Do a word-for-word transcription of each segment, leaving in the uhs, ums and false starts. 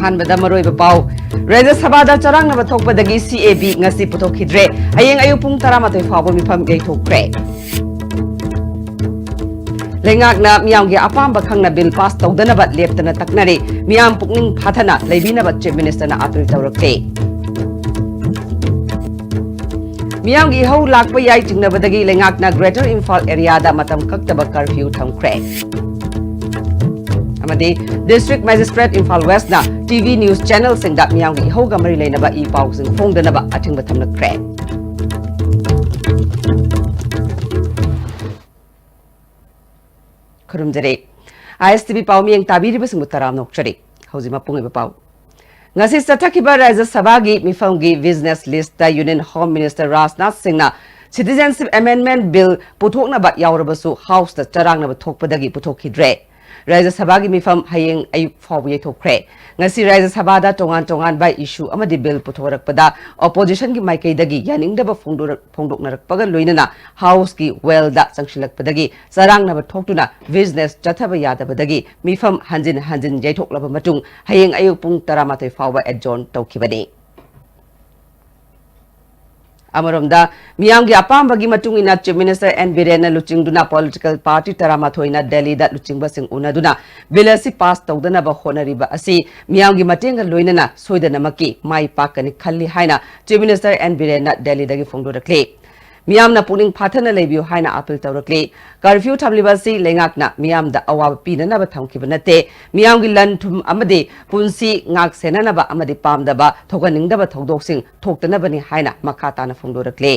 ꯑꯍꯥꯟꯕꯗ ꯃꯔꯨꯑꯣꯏꯕ ꯄꯥꯎ꯫ ꯔꯥꯖ꯭ꯌ ꯁꯚꯥꯗ ꯆꯔꯥꯡꯅꯕ ꯊꯣꯛꯄꯗꯒꯤ ꯁꯤ ꯑꯦ ꯕꯤ ꯉꯁꯤ ꯄꯨꯊꯣꯛꯈꯤꯗ꯭ꯔꯦ꯫ ꯍꯌꯦꯡ ꯑꯌꯨꯛ ꯄꯨꯡ ꯇꯔꯥꯃꯥꯊꯣꯏ ꯐꯥꯎꯕ ꯃꯤꯐꯝ ꯌꯩꯊꯣꯛꯈ꯭ꯔꯦ꯫ ꯂꯩꯉꯥꯛꯅ ꯃꯤꯌꯥꯝꯒꯤ ꯑꯄꯥꯝꯕ ꯈꯪꯅ ꯕꯤꯜ ꯄꯥꯁ ꯇꯧꯗꯅꯕ ꯂꯦꯞꯇꯅ ꯇꯛꯅꯔꯤ꯫ ꯃꯤꯌꯥꯝ ꯄꯨꯛꯅꯤꯡ ꯐꯥꯊꯅ ꯂꯩꯕꯤꯅꯕ ꯆꯤꯐ ꯃꯤꯅꯤꯁꯇꯔꯅ ꯑꯥꯄꯤꯜ ꯇꯧꯔꯛꯂꯦ꯫ ꯃꯤꯌꯥꯝꯒꯤ ꯏꯍꯧ ꯂꯥꯛꯄ ꯌꯥꯏ ꯆꯤꯡꯅꯕꯗꯒꯤ ꯂꯩꯉꯥꯛꯅ ꯒ꯭ꯔꯦꯇꯔ ꯏꯝꯐꯥꯜ ꯑꯦꯔꯤꯌꯥꯗ ꯃꯇꯝ ꯀꯛꯇꯕ ꯀꯔꯐ꯭ꯌꯨ ꯊꯝꯈ꯭ꯔꯦ꯫ ꯑꯃꯗꯤ ꯗꯤꯁꯇ꯭ꯔꯤꯛ ꯃꯦꯖꯤꯁꯇ꯭ꯔꯦꯠ ꯏꯝꯐꯥꯜ ꯋꯦꯁꯅ ꯇꯤ ꯚꯤ ꯅ꯭ꯌꯨꯁ ꯆꯦꯅꯦꯜꯁꯤꯡꯗ ꯃꯤꯌꯥꯝꯒꯤ ꯏꯍꯧꯒ ꯃꯔꯤ ꯂꯩꯅꯕ ꯏ ꯄꯥꯎꯁꯤꯡ ꯐꯣꯡꯗꯅꯕ ꯑꯊꯤꯡꯕ ꯊꯝꯂꯛꯈ꯭ꯔꯦ꯫ ꯈꯨꯔꯨꯝꯖꯔꯤ꯫ ꯑꯥꯏ ꯑꯦꯁ ꯇꯤ ꯚꯤ ꯄꯥꯎ ꯃꯤꯌꯦꯡ ꯇꯥꯕꯤꯔꯤꯕꯁꯤꯡꯕꯨ ꯇꯔꯥꯝꯅ ꯑꯣꯛꯆꯔꯤ꯫ ꯍꯧꯖꯤꯛ ꯃꯄꯨꯡ ꯑꯣꯏꯕ ꯄꯥꯎ꯫ ꯉꯁꯤ ꯆꯠꯊꯈꯤꯕ ꯔꯥꯖ꯭ꯌ ꯁꯚꯥꯒꯤ ꯃꯤꯐꯝꯒꯤ business list union home minister Rajnath ꯁꯤꯡꯅ ꯁꯤꯇꯤꯖꯦꯟꯁꯤꯞ ꯑꯦꯃꯦꯟꯗꯃꯦꯟꯠ ꯕꯤꯜ ꯄꯨꯊꯣꯛꯅꯕ ꯌꯥꯎꯔꯕꯁꯨ ꯍꯥꯎꯁꯇ ꯆꯔꯥꯡꯅꯕ ꯊꯣꯛꯄꯗꯒꯤ ꯄꯨꯊꯣꯛꯈꯤꯗ꯭ꯔꯦ꯫ ꯔꯥꯖ꯭ꯌ ꯁꯚꯥꯒꯤ ꯃꯤꯐꯝ ꯍꯌꯦꯡ ꯑꯌꯨꯛ ꯐꯥꯎꯕ ꯌꯩꯊꯣꯛꯈ꯭ꯔꯦ꯫ ꯉꯁꯤ ꯔꯥꯖ꯭ꯌ ꯁꯚꯥꯗ ꯇꯣꯉꯥꯟ ꯇꯣꯉꯥꯟꯕ ꯏꯁꯨ ꯑꯃꯗꯤ ꯕꯤꯜ ꯄꯨꯊꯣꯔꯛꯄꯗ ꯑꯣꯄꯣꯖꯤꯁꯟꯒꯤ ꯃꯥꯏꯀꯩꯗꯒꯤ ꯌꯥꯅꯤꯡꯗꯕ ꯐꯣꯡꯗꯣꯔꯛ-, ꯐꯣꯡꯗꯣꯛꯅꯔꯛꯄꯒ ꯂꯣꯏꯅꯅ ꯍꯥꯎꯁꯀꯤ ꯋꯦꯜꯗ ꯆꯪꯁꯤꯜꯂꯛꯄꯗꯒꯤ ꯆꯔꯥꯡꯅꯕ ꯊꯣꯛꯇꯨꯅ ꯕꯤꯖꯤꯅꯦꯁ ꯆꯠꯊꯕ ꯌꯥꯗꯕꯗꯒꯤ ꯃꯤꯐꯝ ꯍꯟꯖꯤꯟ ꯍꯟꯖꯤꯟ ꯌꯩꯊꯣꯛꯂꯕ ꯃꯇꯨꯡ ꯍꯌꯦꯡ ꯑꯌꯨꯛ ꯄꯨꯡ ꯇꯔꯥꯃꯥꯊꯣꯏ ꯐꯥꯎꯕ ꯑꯦꯗꯖꯣꯔꯟ ꯇꯧꯈꯤꯕꯅꯤ꯫ ꯑꯃꯔꯣꯝꯗ, ꯃꯤꯌꯥꯝꯒꯤ ꯑꯄꯥꯝꯕꯒꯤ ꯃꯇꯨꯡ ꯏꯟꯅ ꯆꯤꯐ ꯃꯤꯅꯤꯁꯇꯔ ꯑꯦꯟ ꯕꯤꯔꯦꯟꯅ ꯂꯨꯆꯤꯡꯗꯨꯅ ꯄꯣꯂꯤꯇꯤꯀꯦꯜ ꯄꯥꯔꯇꯤ ꯇꯔꯥꯃꯥꯊꯣꯏꯅ ꯗꯦꯜꯂꯤꯗ ꯂꯨꯆꯤꯡꯕꯁꯤꯡ ꯎꯅꯗꯨꯅ ꯕꯤꯜ ꯑꯁꯤ ꯄꯥꯁ ꯇꯧꯗꯅꯕ ꯍꯣꯠꯅꯔꯤꯕ ꯑꯁꯤ ꯃꯤꯌꯥꯝꯒꯤ ꯃꯇꯦꯡꯒ ꯂꯣꯏꯅꯅ ꯁꯣꯏꯗꯅꯃꯛꯀꯤ ꯃꯥꯏ ꯄꯥꯛꯀꯅꯤ ꯈꯜꯂꯤ ꯍꯥꯏꯅ ꯆꯤꯐ ꯃꯤꯅꯤꯁꯇꯔ ꯑꯦꯟ ꯕꯤꯔꯦꯟꯅ ꯗꯦꯜꯂꯤꯗꯒꯤ ꯐꯣꯡꯗꯣꯔꯛꯂꯤ꯫ ꯃꯤꯌꯥꯝꯅ ꯄꯨꯛꯅꯤꯡ ꯐꯥꯊꯅ ꯂꯩꯕꯤꯌꯨ ꯍꯥꯏꯅ ꯑꯥꯄꯤꯜ ꯇꯧꯔꯛꯂꯤ꯫ ꯀꯔꯐ꯭ꯌꯨ ꯊꯝꯂꯤꯕ ꯑꯁꯤ ꯂꯩꯉꯥꯛꯅ ꯃꯤꯌꯥꯝꯗ ꯑꯋꯥꯕ ꯄꯤꯅꯅꯕ ꯊꯝꯈꯤꯕ ꯅꯠꯇꯦ꯫ ꯃꯤꯌꯥꯝꯒꯤ ꯂꯟ ꯊꯨꯝ ꯑꯃꯗꯤ ꯄꯨꯟꯁꯤ ꯉꯥꯛ ꯁꯦꯟꯅꯅꯕ ꯑꯃꯗꯤ ꯄꯥꯝꯗꯕ ꯊꯣꯛꯍꯟꯅꯤꯡꯗꯕ ꯊꯧꯗꯣꯛꯁꯤꯡ ꯊꯣꯛꯇꯅꯕꯅꯤ ꯍꯥꯏꯅ ꯃꯈꯥ ꯇꯥꯅ ꯐꯣꯡꯗꯣꯔꯛꯂꯤ꯫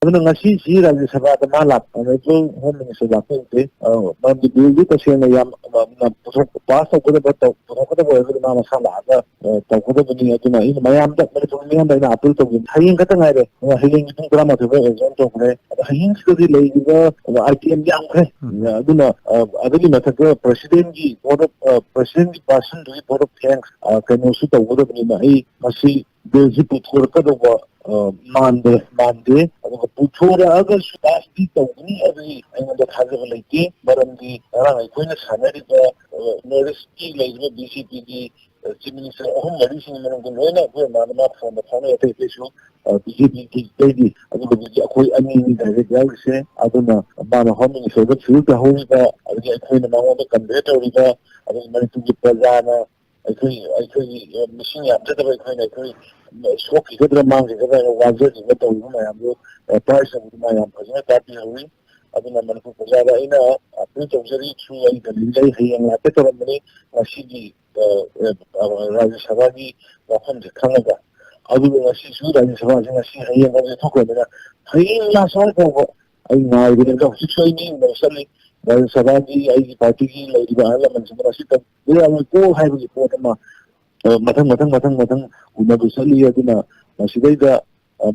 ꯑꯗꯨꯅ ꯉꯁꯤꯁꯤ ꯔꯥꯖ꯭ꯌ ꯁꯚꯥꯗ ꯃꯥ ꯂꯥꯛꯄ, ꯑꯣꯅꯔꯦꯕꯜ ꯍꯣꯝ ꯃꯤꯅꯤꯁꯇꯔ ꯂꯥꯛꯄ ꯎꯗꯦ꯫ ꯑ, ꯃꯔꯝꯗꯤ ꯕꯤꯜꯗꯨ ꯇꯁꯦꯡꯅ ꯌꯥꯝ, ꯑ, ꯄꯨꯊꯣꯛ-, ꯄꯥꯁ ꯇꯧꯒꯗꯕ, ꯇꯧ-, ꯄꯨꯊꯣꯛꯀꯗꯕ ꯑꯣꯏꯔꯒꯗꯤ ꯃꯥ ꯃꯁꯥ ꯂꯥꯛꯑꯒ, ꯑ, ꯇꯧꯒꯗꯕꯅꯤ꯫ ꯑꯗꯨꯅ ꯑꯩꯅ ꯃꯌꯥꯝꯗ, ꯃꯅꯤꯄꯨꯔ ꯃꯤꯌꯥꯝꯗ ꯑꯩꯅ ꯑꯥꯄꯤꯜ ꯇꯧꯖꯕꯅꯤ꯫ ꯍꯌꯦꯡ ꯈꯛꯇ ꯉꯥꯏꯔꯦ꯫ ꯑ, ꯍꯌꯦꯡꯒꯤ ꯄꯨꯡ ꯇꯔꯥꯃꯥꯊꯣꯏ ꯐꯥꯎ ꯑꯦꯗꯖꯣꯔꯟ ꯇꯧꯈ꯭ꯔꯦ꯫ ꯑꯗꯣ ꯍꯌꯦꯡꯁꯤꯗꯗꯤ ꯂꯩꯔꯤꯕ, ꯑ, ꯑꯥꯏꯇꯦꯝ ꯌꯥꯝꯈ꯭ꯔꯦ꯫ ꯎꯝ꯫ ꯑ, ꯑꯗꯨꯅ, ꯑ, ꯑꯗꯨꯒꯤ ꯃꯊꯛꯇ ꯄ꯭ꯔꯁꯤꯗꯦꯟꯒꯤ ꯚꯣꯠ ꯑꯣꯐ, ꯑ, ꯄ꯭ꯔꯁꯤꯗꯦꯟꯒꯤ ꯄꯥꯔꯁꯟꯗꯨꯒꯤ ꯚꯣꯠ ꯑꯣꯐ ꯊꯦꯡꯛꯁ, ꯑ, ꯀꯩꯅꯣꯁꯨ ꯇꯧꯒꯗꯕꯅꯤꯅ ꯑꯩ ꯃꯁꯤ ꯕꯤꯜꯁꯤ ꯄꯨꯊꯣꯔꯛꯀꯗꯧꯕ, ꯑ, ꯃꯥꯟꯗꯦ, ꯃꯥꯟꯗꯦ꯫ ꯑꯗꯨꯒ ꯄꯨꯊꯣꯔꯛꯑꯒꯁꯨ ꯄꯥꯁꯇꯤ ꯇꯧꯒꯅꯤ ꯍꯥꯏꯕꯒꯤ ꯑꯩꯉꯣꯟꯗ ꯊꯥꯖꯕ ꯂꯩꯇꯦ꯫ ꯃꯔꯝꯗꯤ ꯉꯔꯥꯡ ꯑꯩꯈꯣꯏꯅ ꯁꯥꯟꯅꯔꯤꯕ, ꯑ, ꯅꯣꯔꯠ ꯏꯁꯀꯤ ꯂꯩꯔꯤꯕ ꯕꯤ ꯖꯦ ꯄꯤꯒꯤ ꯆꯤꯐ ꯃꯤꯅꯤꯁꯇꯔ ꯑꯍꯨꯝ ꯃꯔꯤꯁꯤꯒꯤ ꯃꯅꯨꯡꯗ ꯂꯣꯏꯅ ꯑꯩꯈꯣꯏ ꯃꯥꯅ ꯃꯥ ꯐꯣꯟꯗ ꯐꯥꯎꯅꯩ꯫ ꯑꯇꯩ ꯑꯇꯩꯁꯨ ꯕꯤ ꯖꯦ ꯄꯤꯒꯤꯗꯩꯗꯤ, ꯑꯗꯨꯗꯒꯤꯗꯤ ꯑꯩꯈꯣꯏ ꯑꯅꯤꯅꯤ ꯗꯥꯏꯔꯦꯛ ꯌꯥꯎꯔꯤꯁꯦ꯫ ꯑꯗꯨꯅ ꯃꯥꯅ ꯍꯣꯝ ꯃꯤꯅꯤꯁꯇꯔꯗ ꯐꯤꯜ ꯇꯧꯍꯧꯔꯤꯕ, ꯑꯗꯒꯤ ꯑꯩꯈꯣꯏꯅ ꯃꯉꯣꯟꯗ ꯀꯟꯚꯦ ꯇꯧꯔꯤꯕ, ꯑꯗꯒꯤ ꯃꯅꯤꯄꯨꯔꯒꯤ ꯄ꯭ꯔꯖꯥꯅ ꯑꯩꯈꯣꯏ ꯑꯩꯈꯣꯏꯒꯤ ꯃꯤꯁꯤꯡ ꯌꯥꯝꯖꯗꯕ ꯑꯩꯈꯣꯏꯅ ꯑꯩꯈꯣꯏ ꯁꯣꯛꯈꯤꯒꯗ꯭ꯔꯥ ꯃꯥꯡꯈꯤꯒꯗ꯭ꯔꯥ ꯍꯥꯏꯅ ꯋꯥꯖꯈꯤꯕ ꯇꯧꯔꯤꯕ ꯃꯌꯥꯝꯗꯨ ꯄ꯭ꯔꯥꯏꯖ ꯇꯧꯕꯗꯨ ꯃꯥ ꯌꯥꯝ ꯐꯖꯅ ꯇꯥꯕꯤꯍꯧꯋꯤ꯫ ꯑꯗꯨꯅ ꯃꯅꯤꯄꯨꯔ ꯄ꯭ꯔꯖꯥꯗ ꯑꯩꯅ ꯑꯄꯤꯜ ꯇꯧꯖꯔꯤ, ꯊ꯭ꯔꯨ ꯑꯩ ꯗꯦꯜꯂꯤꯗ ꯑꯩ ꯍꯌꯦꯡ ꯂꯥꯛꯀꯦ ꯇꯧꯔꯝꯕꯅꯤ꯫ ꯉꯁꯤꯒꯤ ꯔꯥꯖ꯭ꯌ ꯁꯚꯥꯒꯤ ꯋꯥꯐꯝꯁꯦ ꯈꯪꯉꯒ, ꯑꯗꯨꯕꯨ ꯉꯁꯤꯁꯨ ꯔꯥꯖ꯭ꯌ ꯁꯚꯥꯁꯦ ꯉꯁꯤ ꯍꯌꯦꯡ ꯐꯥꯎ ꯆꯠꯊꯣꯛꯈ꯭ꯔꯕꯅꯤꯅ ꯍꯌꯦꯡ ꯂꯥꯁ ꯑꯋꯥꯔ ꯐꯥꯎꯕ ꯑꯩ ꯉꯥꯏꯕꯅꯦꯕ꯫ ꯍꯧꯖꯤꯛꯁꯨ ꯑꯩ ꯃꯤ ꯎꯅꯕ ꯆꯠꯂꯤ꯫ ꯔꯥꯖ꯭ꯌ ꯁꯚꯥꯒꯤ ꯑꯩꯒꯤ ꯄꯥꯔꯇꯤꯒꯤ ꯂꯩꯔꯤꯕ ꯑꯍꯜ ꯂꯃꯟꯁꯤꯡꯗ ꯉꯁꯤ ꯇꯧꯕ ꯌꯥꯔꯣꯏꯀꯣ ꯍꯥꯏꯕꯒꯤ ꯄꯣꯠ ꯑꯃ ꯃꯊꯪ ꯃꯊꯪ ꯃꯊꯪ ꯃꯊꯪ ꯎꯅꯕ ꯆꯠꯂꯤ꯫ ꯑꯗꯨꯅ ꯃꯁꯤꯗꯩꯗ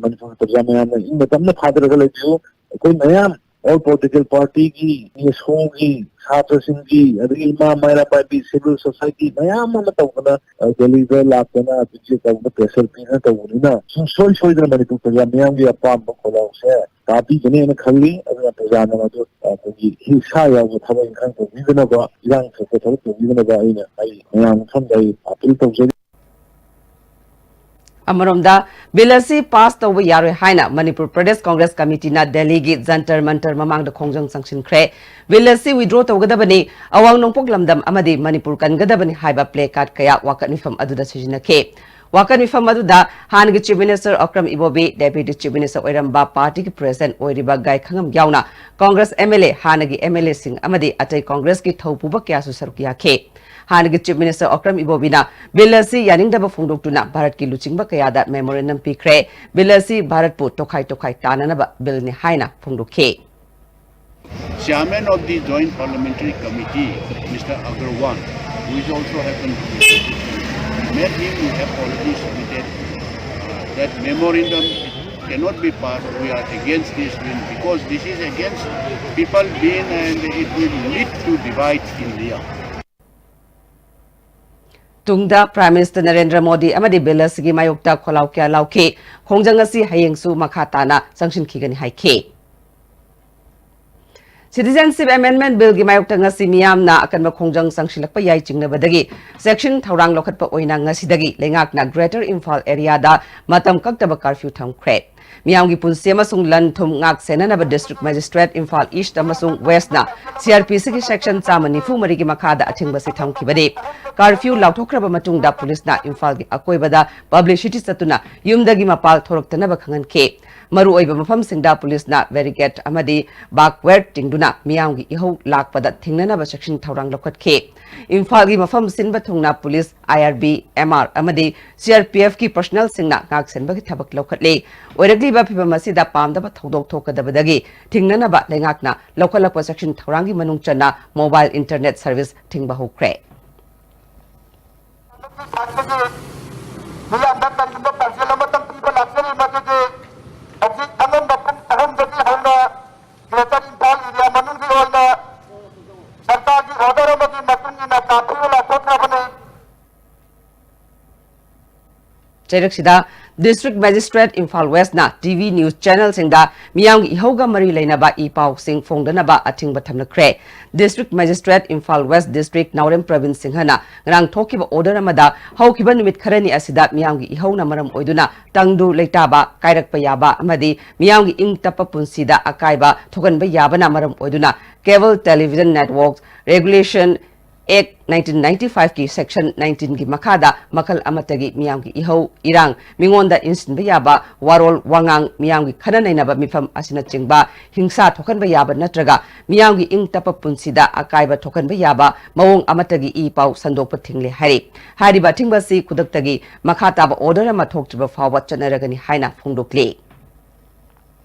ꯃꯅꯤꯄꯨꯔꯒꯤ ꯄ꯭ꯔꯖꯥ ꯃꯌꯥꯝꯅ ꯏꯪꯅ ꯇꯞꯅ ꯐꯥꯗꯔꯒ ꯂꯩꯕꯤꯌꯨ꯫ ꯑꯩꯈꯣꯏ ꯃꯌꯥꯝ ꯑꯣꯜ ꯄꯣꯂꯤꯇꯤꯀꯦꯜ ꯄꯥꯔꯇꯤꯒꯤ, ꯅꯦꯁꯣꯒꯤ, ꯁꯥꯇ꯭ꯔꯁꯤꯡꯒꯤ, ꯑꯗꯒꯤ ꯏꯃꯥ ꯃꯩꯔꯥ ꯄꯥꯏꯕꯤ ꯁꯤꯚꯤꯜ ꯁꯣꯁꯥꯏꯇꯤ ꯃꯌꯥꯝ ꯑꯃ ꯇꯧꯗꯅ ꯗꯦꯜꯂꯤꯗ ꯂꯥꯛꯇꯅ ꯕꯤ ꯖꯦ ꯇꯧꯕ ꯄ꯭ꯔꯦꯁꯔ ꯄꯤꯗꯅ ꯇꯧꯕꯅꯤꯅ ꯁꯨꯡꯁꯣꯏ ꯁꯣꯏꯗꯅ ꯃꯅꯤꯄꯨꯔ ꯄ꯭ꯔꯖꯥ ꯃꯤꯌꯥꯝꯒꯤ ꯑꯄꯥꯝꯕ ꯈꯣꯜꯂꯥꯎꯁꯦ ꯇꯥꯕꯤꯒꯅꯦꯅ ꯈꯜꯂꯤ꯫ ꯑꯗꯨꯅ ꯄ꯭ꯔꯖꯥꯅ ꯃꯗꯨ ꯑꯩꯈꯣꯏꯒꯤ ꯍꯤꯡꯁꯥ ꯌꯥꯎꯕ ꯊꯕꯛ ꯏꯪꯈꯥꯡ ꯇꯧꯕꯤꯗꯅꯕ, ꯏꯔꯥꯡ ꯊꯣꯛꯄ ꯊꯕꯛ ꯇꯧꯕꯤꯗꯅꯕ ꯑꯩꯅ ꯑꯩ ꯃꯌꯥꯝ ꯃꯐꯝꯗ ꯑꯩ ꯑꯄꯤꯜ ꯇꯧꯖꯔꯤ꯫ ꯑꯃꯔꯣꯝꯗ, ꯕꯤꯜ ꯑꯁꯤ ꯄꯥꯁ ꯇꯧꯕ ꯌꯥꯔꯣꯏ ꯍꯥꯏꯅ ꯃꯅꯤꯄꯨꯔ ꯄ꯭ꯔꯗꯦꯁ ꯀꯣꯡꯒ꯭ꯔꯦꯁ ꯀꯃꯤꯇꯤꯅ ꯗꯦꯜꯂꯤꯒꯤ ꯖꯟꯇꯔ ꯃꯟꯇꯔ ꯃꯃꯥꯡꯗ ꯈꯣꯡꯖꯪ ꯆꯪꯁꯤꯟꯈ꯭ꯔꯦ꯫ ꯕꯤꯜ ꯑꯁꯤ ꯋꯤꯗ꯭ꯔꯣ ꯇꯧꯒꯗꯕꯅꯤ, ꯑꯋꯥꯡ ꯅꯣꯡꯄꯣꯛ ꯂꯝꯗꯝ ꯑꯃꯗꯤ ꯃꯅꯤꯄꯨꯔ ꯀꯟꯒꯗꯕꯅꯤ ꯍꯥꯏꯕ ꯄ꯭ꯂꯦ ꯀꯥꯔꯗ ꯀꯌꯥ ꯋꯥꯀꯠ ꯃꯤꯐꯝ ꯑꯗꯨꯗ ꯁꯤꯖꯤꯟꯅꯈꯤ꯫ ꯋꯥꯀꯠ ꯃꯤꯐꯝ ꯑꯗꯨꯗ ꯍꯥꯟꯅꯒꯤ chief minister Okram Ibobi, deputy chief minister ꯑꯣꯏꯔꯝꯕ ꯄꯥꯔꯇꯤꯒꯤ ꯄ꯭ꯔꯦꯁꯤꯗꯦꯟꯠ ꯑꯣꯏꯔꯤꯕ ꯒꯥꯏꯈꯉꯝ ꯌꯥꯎꯅ ꯀꯣꯡꯒ꯭ꯔꯦꯁ ꯑꯦꯝ ꯑꯦꯜ ꯑꯦ, ꯍꯥꯟꯅꯒꯤ ꯑꯦꯝ ꯑꯦꯜ ꯑꯦꯁꯤꯡ ꯑꯃꯗꯤ ꯑꯇꯩ ꯀꯣꯡꯒ꯭ꯔꯦꯁꯀꯤ ꯊꯧꯄꯨꯕ ꯀꯌꯥꯁꯨ ꯁꯔꯨꯛ ꯌꯥꯈꯤ꯫ ꯍꯥꯟꯅꯒꯤ ꯆꯤꯐ ꯃꯤꯅꯤꯁꯇꯔ ꯑꯣꯀ꯭ꯔꯝ ꯏꯕꯣꯕꯤꯅ ꯕꯤꯜ ꯑꯁꯤ ꯌꯥꯅꯤꯡꯗꯕ ꯐꯣꯡꯗꯣꯛꯇꯨꯅ ꯚꯥꯔꯠꯀꯤ ꯂꯨꯆꯤꯡꯕ ꯀꯌꯥꯗ ꯃꯦꯃꯣꯔꯦꯟꯗꯝ ꯄꯤꯈ꯭ꯔꯦ꯫ ꯕꯤꯜ ꯑꯁꯤ ꯚꯥꯔꯠꯄꯨ ꯇꯣꯈꯥꯏ ꯇꯣꯈꯥꯏ ꯇꯥꯅꯅꯕ ꯕꯤꯜꯅꯤ ꯍꯥꯏꯅ ꯐꯣꯡꯗꯣꯛꯈꯤ꯫ Chairman of the Joint Parliamentary Committee, Mister Agarwal, who is also happened to be present, met him, we have already submitted uh, that memorandum. It cannot be passed. We are against this bill because this is against people being and it will lead to divide India. ꯇꯨꯡꯗ prime minister Narendra Modi ꯑꯃꯗꯤ bill ꯑꯁꯤꯒꯤ ꯃꯥꯌꯣꯛꯇ ꯈꯣꯜꯂꯥꯎ ꯀꯌꯥ ꯂꯥꯎꯈꯤ꯫ ꯈꯣꯡꯖꯪ ꯑꯁꯤ ꯍꯌꯦꯡꯁꯨ ꯃꯈꯥ ꯇꯥꯅ ꯆꯪꯁꯤꯟꯈꯤꯒꯅꯤ ꯍꯥꯏꯈꯤ꯫ Citizenship Amendment Billꯒꯤ ꯃꯥꯌꯣꯛꯇ ꯉꯁꯤ ꯃꯤꯌꯥꯝꯅ ꯑꯀꯟꯕ ꯈꯣꯡꯖꯪ ꯆꯪꯁꯤꯜꯂꯛꯄ ꯌꯥꯏ ꯆꯤꯡꯅꯕꯗꯒꯤ section ꯊꯧꯔꯥꯡ ꯂꯧꯈꯠꯄ ꯑꯣꯏꯅ ꯉꯁꯤꯗꯒꯤ ꯂꯩꯉꯥꯛꯅ Greater Imphal areaꯗ ꯃꯇꯝ ꯀꯛꯇꯕ curfew ꯊꯝꯈ꯭ꯔꯦ꯫ ꯃꯤꯌꯥꯝꯒꯤ ꯄꯨꯟꯁꯤ ꯑꯃꯁꯨꯡ ꯂꯟ ꯊꯨꯝ ꯉꯥꯛ ꯁꯦꯟꯅꯅꯕ District Magistrate Imphal East ꯑꯃꯁꯨꯡ Westꯅ CrPCꯒꯤ section ꯆꯥꯝꯃ ꯅꯤꯐꯨ ꯃꯔꯤꯒꯤ ꯃꯈꯥꯗ ꯑꯊꯤꯡꯕꯁꯤ ꯊꯝꯈꯤꯕꯅꯤ꯫ Curfew ꯂꯥꯎꯊꯣꯛꯈ꯭ꯔꯕ ꯃꯇꯨꯡꯗ ꯄꯨꯂꯤꯁꯅ ꯏꯝꯐꯥꯜꯒꯤ ꯑꯀꯣꯏꯕꯗ publicity ꯆꯠꯇꯨꯅ ꯌꯨꯝꯗꯒꯤ ꯃꯄꯥꯜ ꯊꯣꯔꯛꯇꯅꯕ ꯈꯪꯍꯟꯈꯤ꯫ ꯃꯔꯨꯑꯣꯏꯕ ꯃꯐꯝꯁꯤꯡꯗ ꯄꯨꯂꯤꯁꯅ barricade ꯑꯃꯗꯤ barbed wire ꯇꯤꯡꯗꯨꯅ ꯃꯤꯌꯥꯝꯒꯤ ꯏꯍꯧ ꯂꯥꯛꯄꯗ ꯊꯤꯡꯅꯅꯕ section ꯊꯧꯔꯥꯡ ꯂꯧꯈꯠꯈꯤ꯫ ꯏꯝꯐꯥꯜꯒꯤ ꯃꯐꯝ ꯁꯤꯟꯕ ꯊꯨꯡꯅ ꯄꯨꯂꯤꯁ, IRB, MR ꯑꯃꯗꯤ CrPFꯀꯤ personnelꯁꯤꯡꯅ ꯉꯥꯛ ꯁꯦꯟꯕꯒꯤ ꯊꯕꯛ ꯂꯧꯈꯠꯂꯤ꯫ ꯑꯣꯏꯔꯛꯂꯤꯕ ꯐꯤꯚꯝ ꯑꯁꯤꯗ ꯄꯥꯝꯗꯕ ꯊꯧꯗꯣꯛ ꯊꯣꯛꯀꯗꯕꯗꯒꯤ ꯊꯤꯡꯅꯅꯕ ꯂꯩꯉꯥꯛꯅ ꯂꯧꯈꯠꯂꯛꯄ section ꯊꯧꯔꯥꯡꯒꯤ ꯃꯅꯨꯡ ꯆꯟꯅ mobile internet service ꯊꯤꯡꯕ ꯍꯧꯈ꯭ꯔꯦ꯫ ꯃꯤꯌꯥꯝꯗ ꯀꯔꯤꯒꯨꯝꯕ ꯄꯥꯎꯖꯦꯜ ꯑꯃꯇꯪ ꯄꯤꯕ ꯂꯥꯛꯆꯔꯤ, ꯃꯗꯨꯗꯤ ꯍꯧꯖꯤꯛ ꯑꯉꯟꯕ ꯄꯨꯡ ꯑꯍꯨꯝꯗꯒꯤ ꯍꯧꯅ Greater Imphal area ꯃꯅꯨꯡꯒꯤ ꯑꯣꯏꯅ ꯁꯔꯀꯥꯔꯒꯤ order ꯑꯃꯒꯤ ꯃꯇꯨꯡ ꯏꯟꯅ curfew ꯂꯥꯎꯊꯣꯛꯈ꯭ꯔꯕꯅꯤ꯫ ꯆꯩꯔꯛꯁꯤꯗ District Magistrate Imphal Westꯅ TV news channelꯁꯤꯡꯗ ꯃꯤꯌꯥꯝꯒꯤ ꯏꯍꯧꯒ ꯃꯔꯤ ꯂꯩꯅꯕ ꯏ ꯄꯥꯎꯁꯤꯡ ꯐꯣꯡꯗꯅꯕ ꯑꯊꯤꯡꯕ ꯊꯝꯂꯛꯈ꯭ꯔꯦ꯫ District Magistrate Imphal West District ꯅꯥꯎꯔꯦꯝ ꯄ꯭ꯔꯕꯤꯟ ꯁꯤꯡꯍꯅ ꯉꯔꯥꯡ ꯊꯣꯛꯈꯤꯕ order ꯑꯃꯗ ꯍꯧꯈꯤꯕ ꯅꯨꯃꯤꯠ ꯈꯔꯅꯤ ꯑꯁꯤꯗ ꯃꯤꯌꯥꯝꯒꯤ ꯏꯍꯧꯅ ꯃꯔꯝ ꯑꯣꯏꯗꯨꯅ ꯇꯪꯗꯨ ꯂꯩꯇꯥꯕ ꯀꯥꯏꯔꯛꯄ ꯌꯥꯕ ꯑꯃꯗꯤ ꯃꯤꯌꯥꯝꯒꯤ ꯏꯪ ꯇꯞꯄ ꯄꯨꯟꯁꯤꯗ ꯑꯀꯥꯏꯕ ꯊꯣꯛꯍꯟꯕ ꯌꯥꯕꯅ ꯃꯔꯝ ꯑꯣꯏꯗꯨꯅ Cable Television Networks Regulation Act nineteen ninety-fiveꯀꯤ section nineteenꯒꯤ ꯃꯈꯥꯗ ꯃꯈꯜ ꯑꯃꯠꯇꯒꯤ ꯃꯤꯌꯥꯝꯒꯤ ꯏꯍꯧ ꯏꯔꯥꯡ, ꯃꯤꯉꯣꯟꯗ ꯏꯟꯁꯤꯟꯕ ꯌꯥꯕ ꯋꯥꯔꯣꯜ ꯋꯥꯉꯥꯡ, ꯃꯤꯌꯥꯝꯒꯤ ꯈꯟꯅ ꯅꯩꯅꯕ ꯃꯤꯐꯝ ꯑꯁꯤꯅꯆꯤꯡꯕ ꯍꯤꯡꯁꯥ ꯊꯣꯛꯍꯟꯕ ꯌꯥꯕ ꯅꯠꯇ꯭ꯔꯒ ꯃꯤꯌꯥꯝꯒꯤ ꯏꯪ ꯇꯞꯄ ꯄꯨꯟꯁꯤꯗ ꯑꯀꯥꯏꯕ ꯊꯣꯛꯍꯟꯕ ꯌꯥꯕ ꯃꯑꯣꯡ ꯑꯃꯠꯇꯒꯤ ꯏ ꯄꯥꯎ ꯁꯟꯗꯣꯛꯄ ꯊꯤꯡꯂꯦ ꯍꯥꯏꯔꯤ꯫ ꯍꯥꯏꯔꯤꯕ ꯑꯊꯤꯡꯕ ꯑꯁꯤ ꯈꯨꯗꯛꯇꯒꯤ ꯃꯈꯥ ꯇꯥꯕ order ꯑꯃ ꯊꯣꯛꯇ꯭ꯔꯤꯕ ꯐꯥꯎꯕ ꯆꯠꯅꯔꯒꯅꯤ ꯍꯥꯏꯅ ꯐꯣꯡꯗꯣꯛꯂꯤ꯫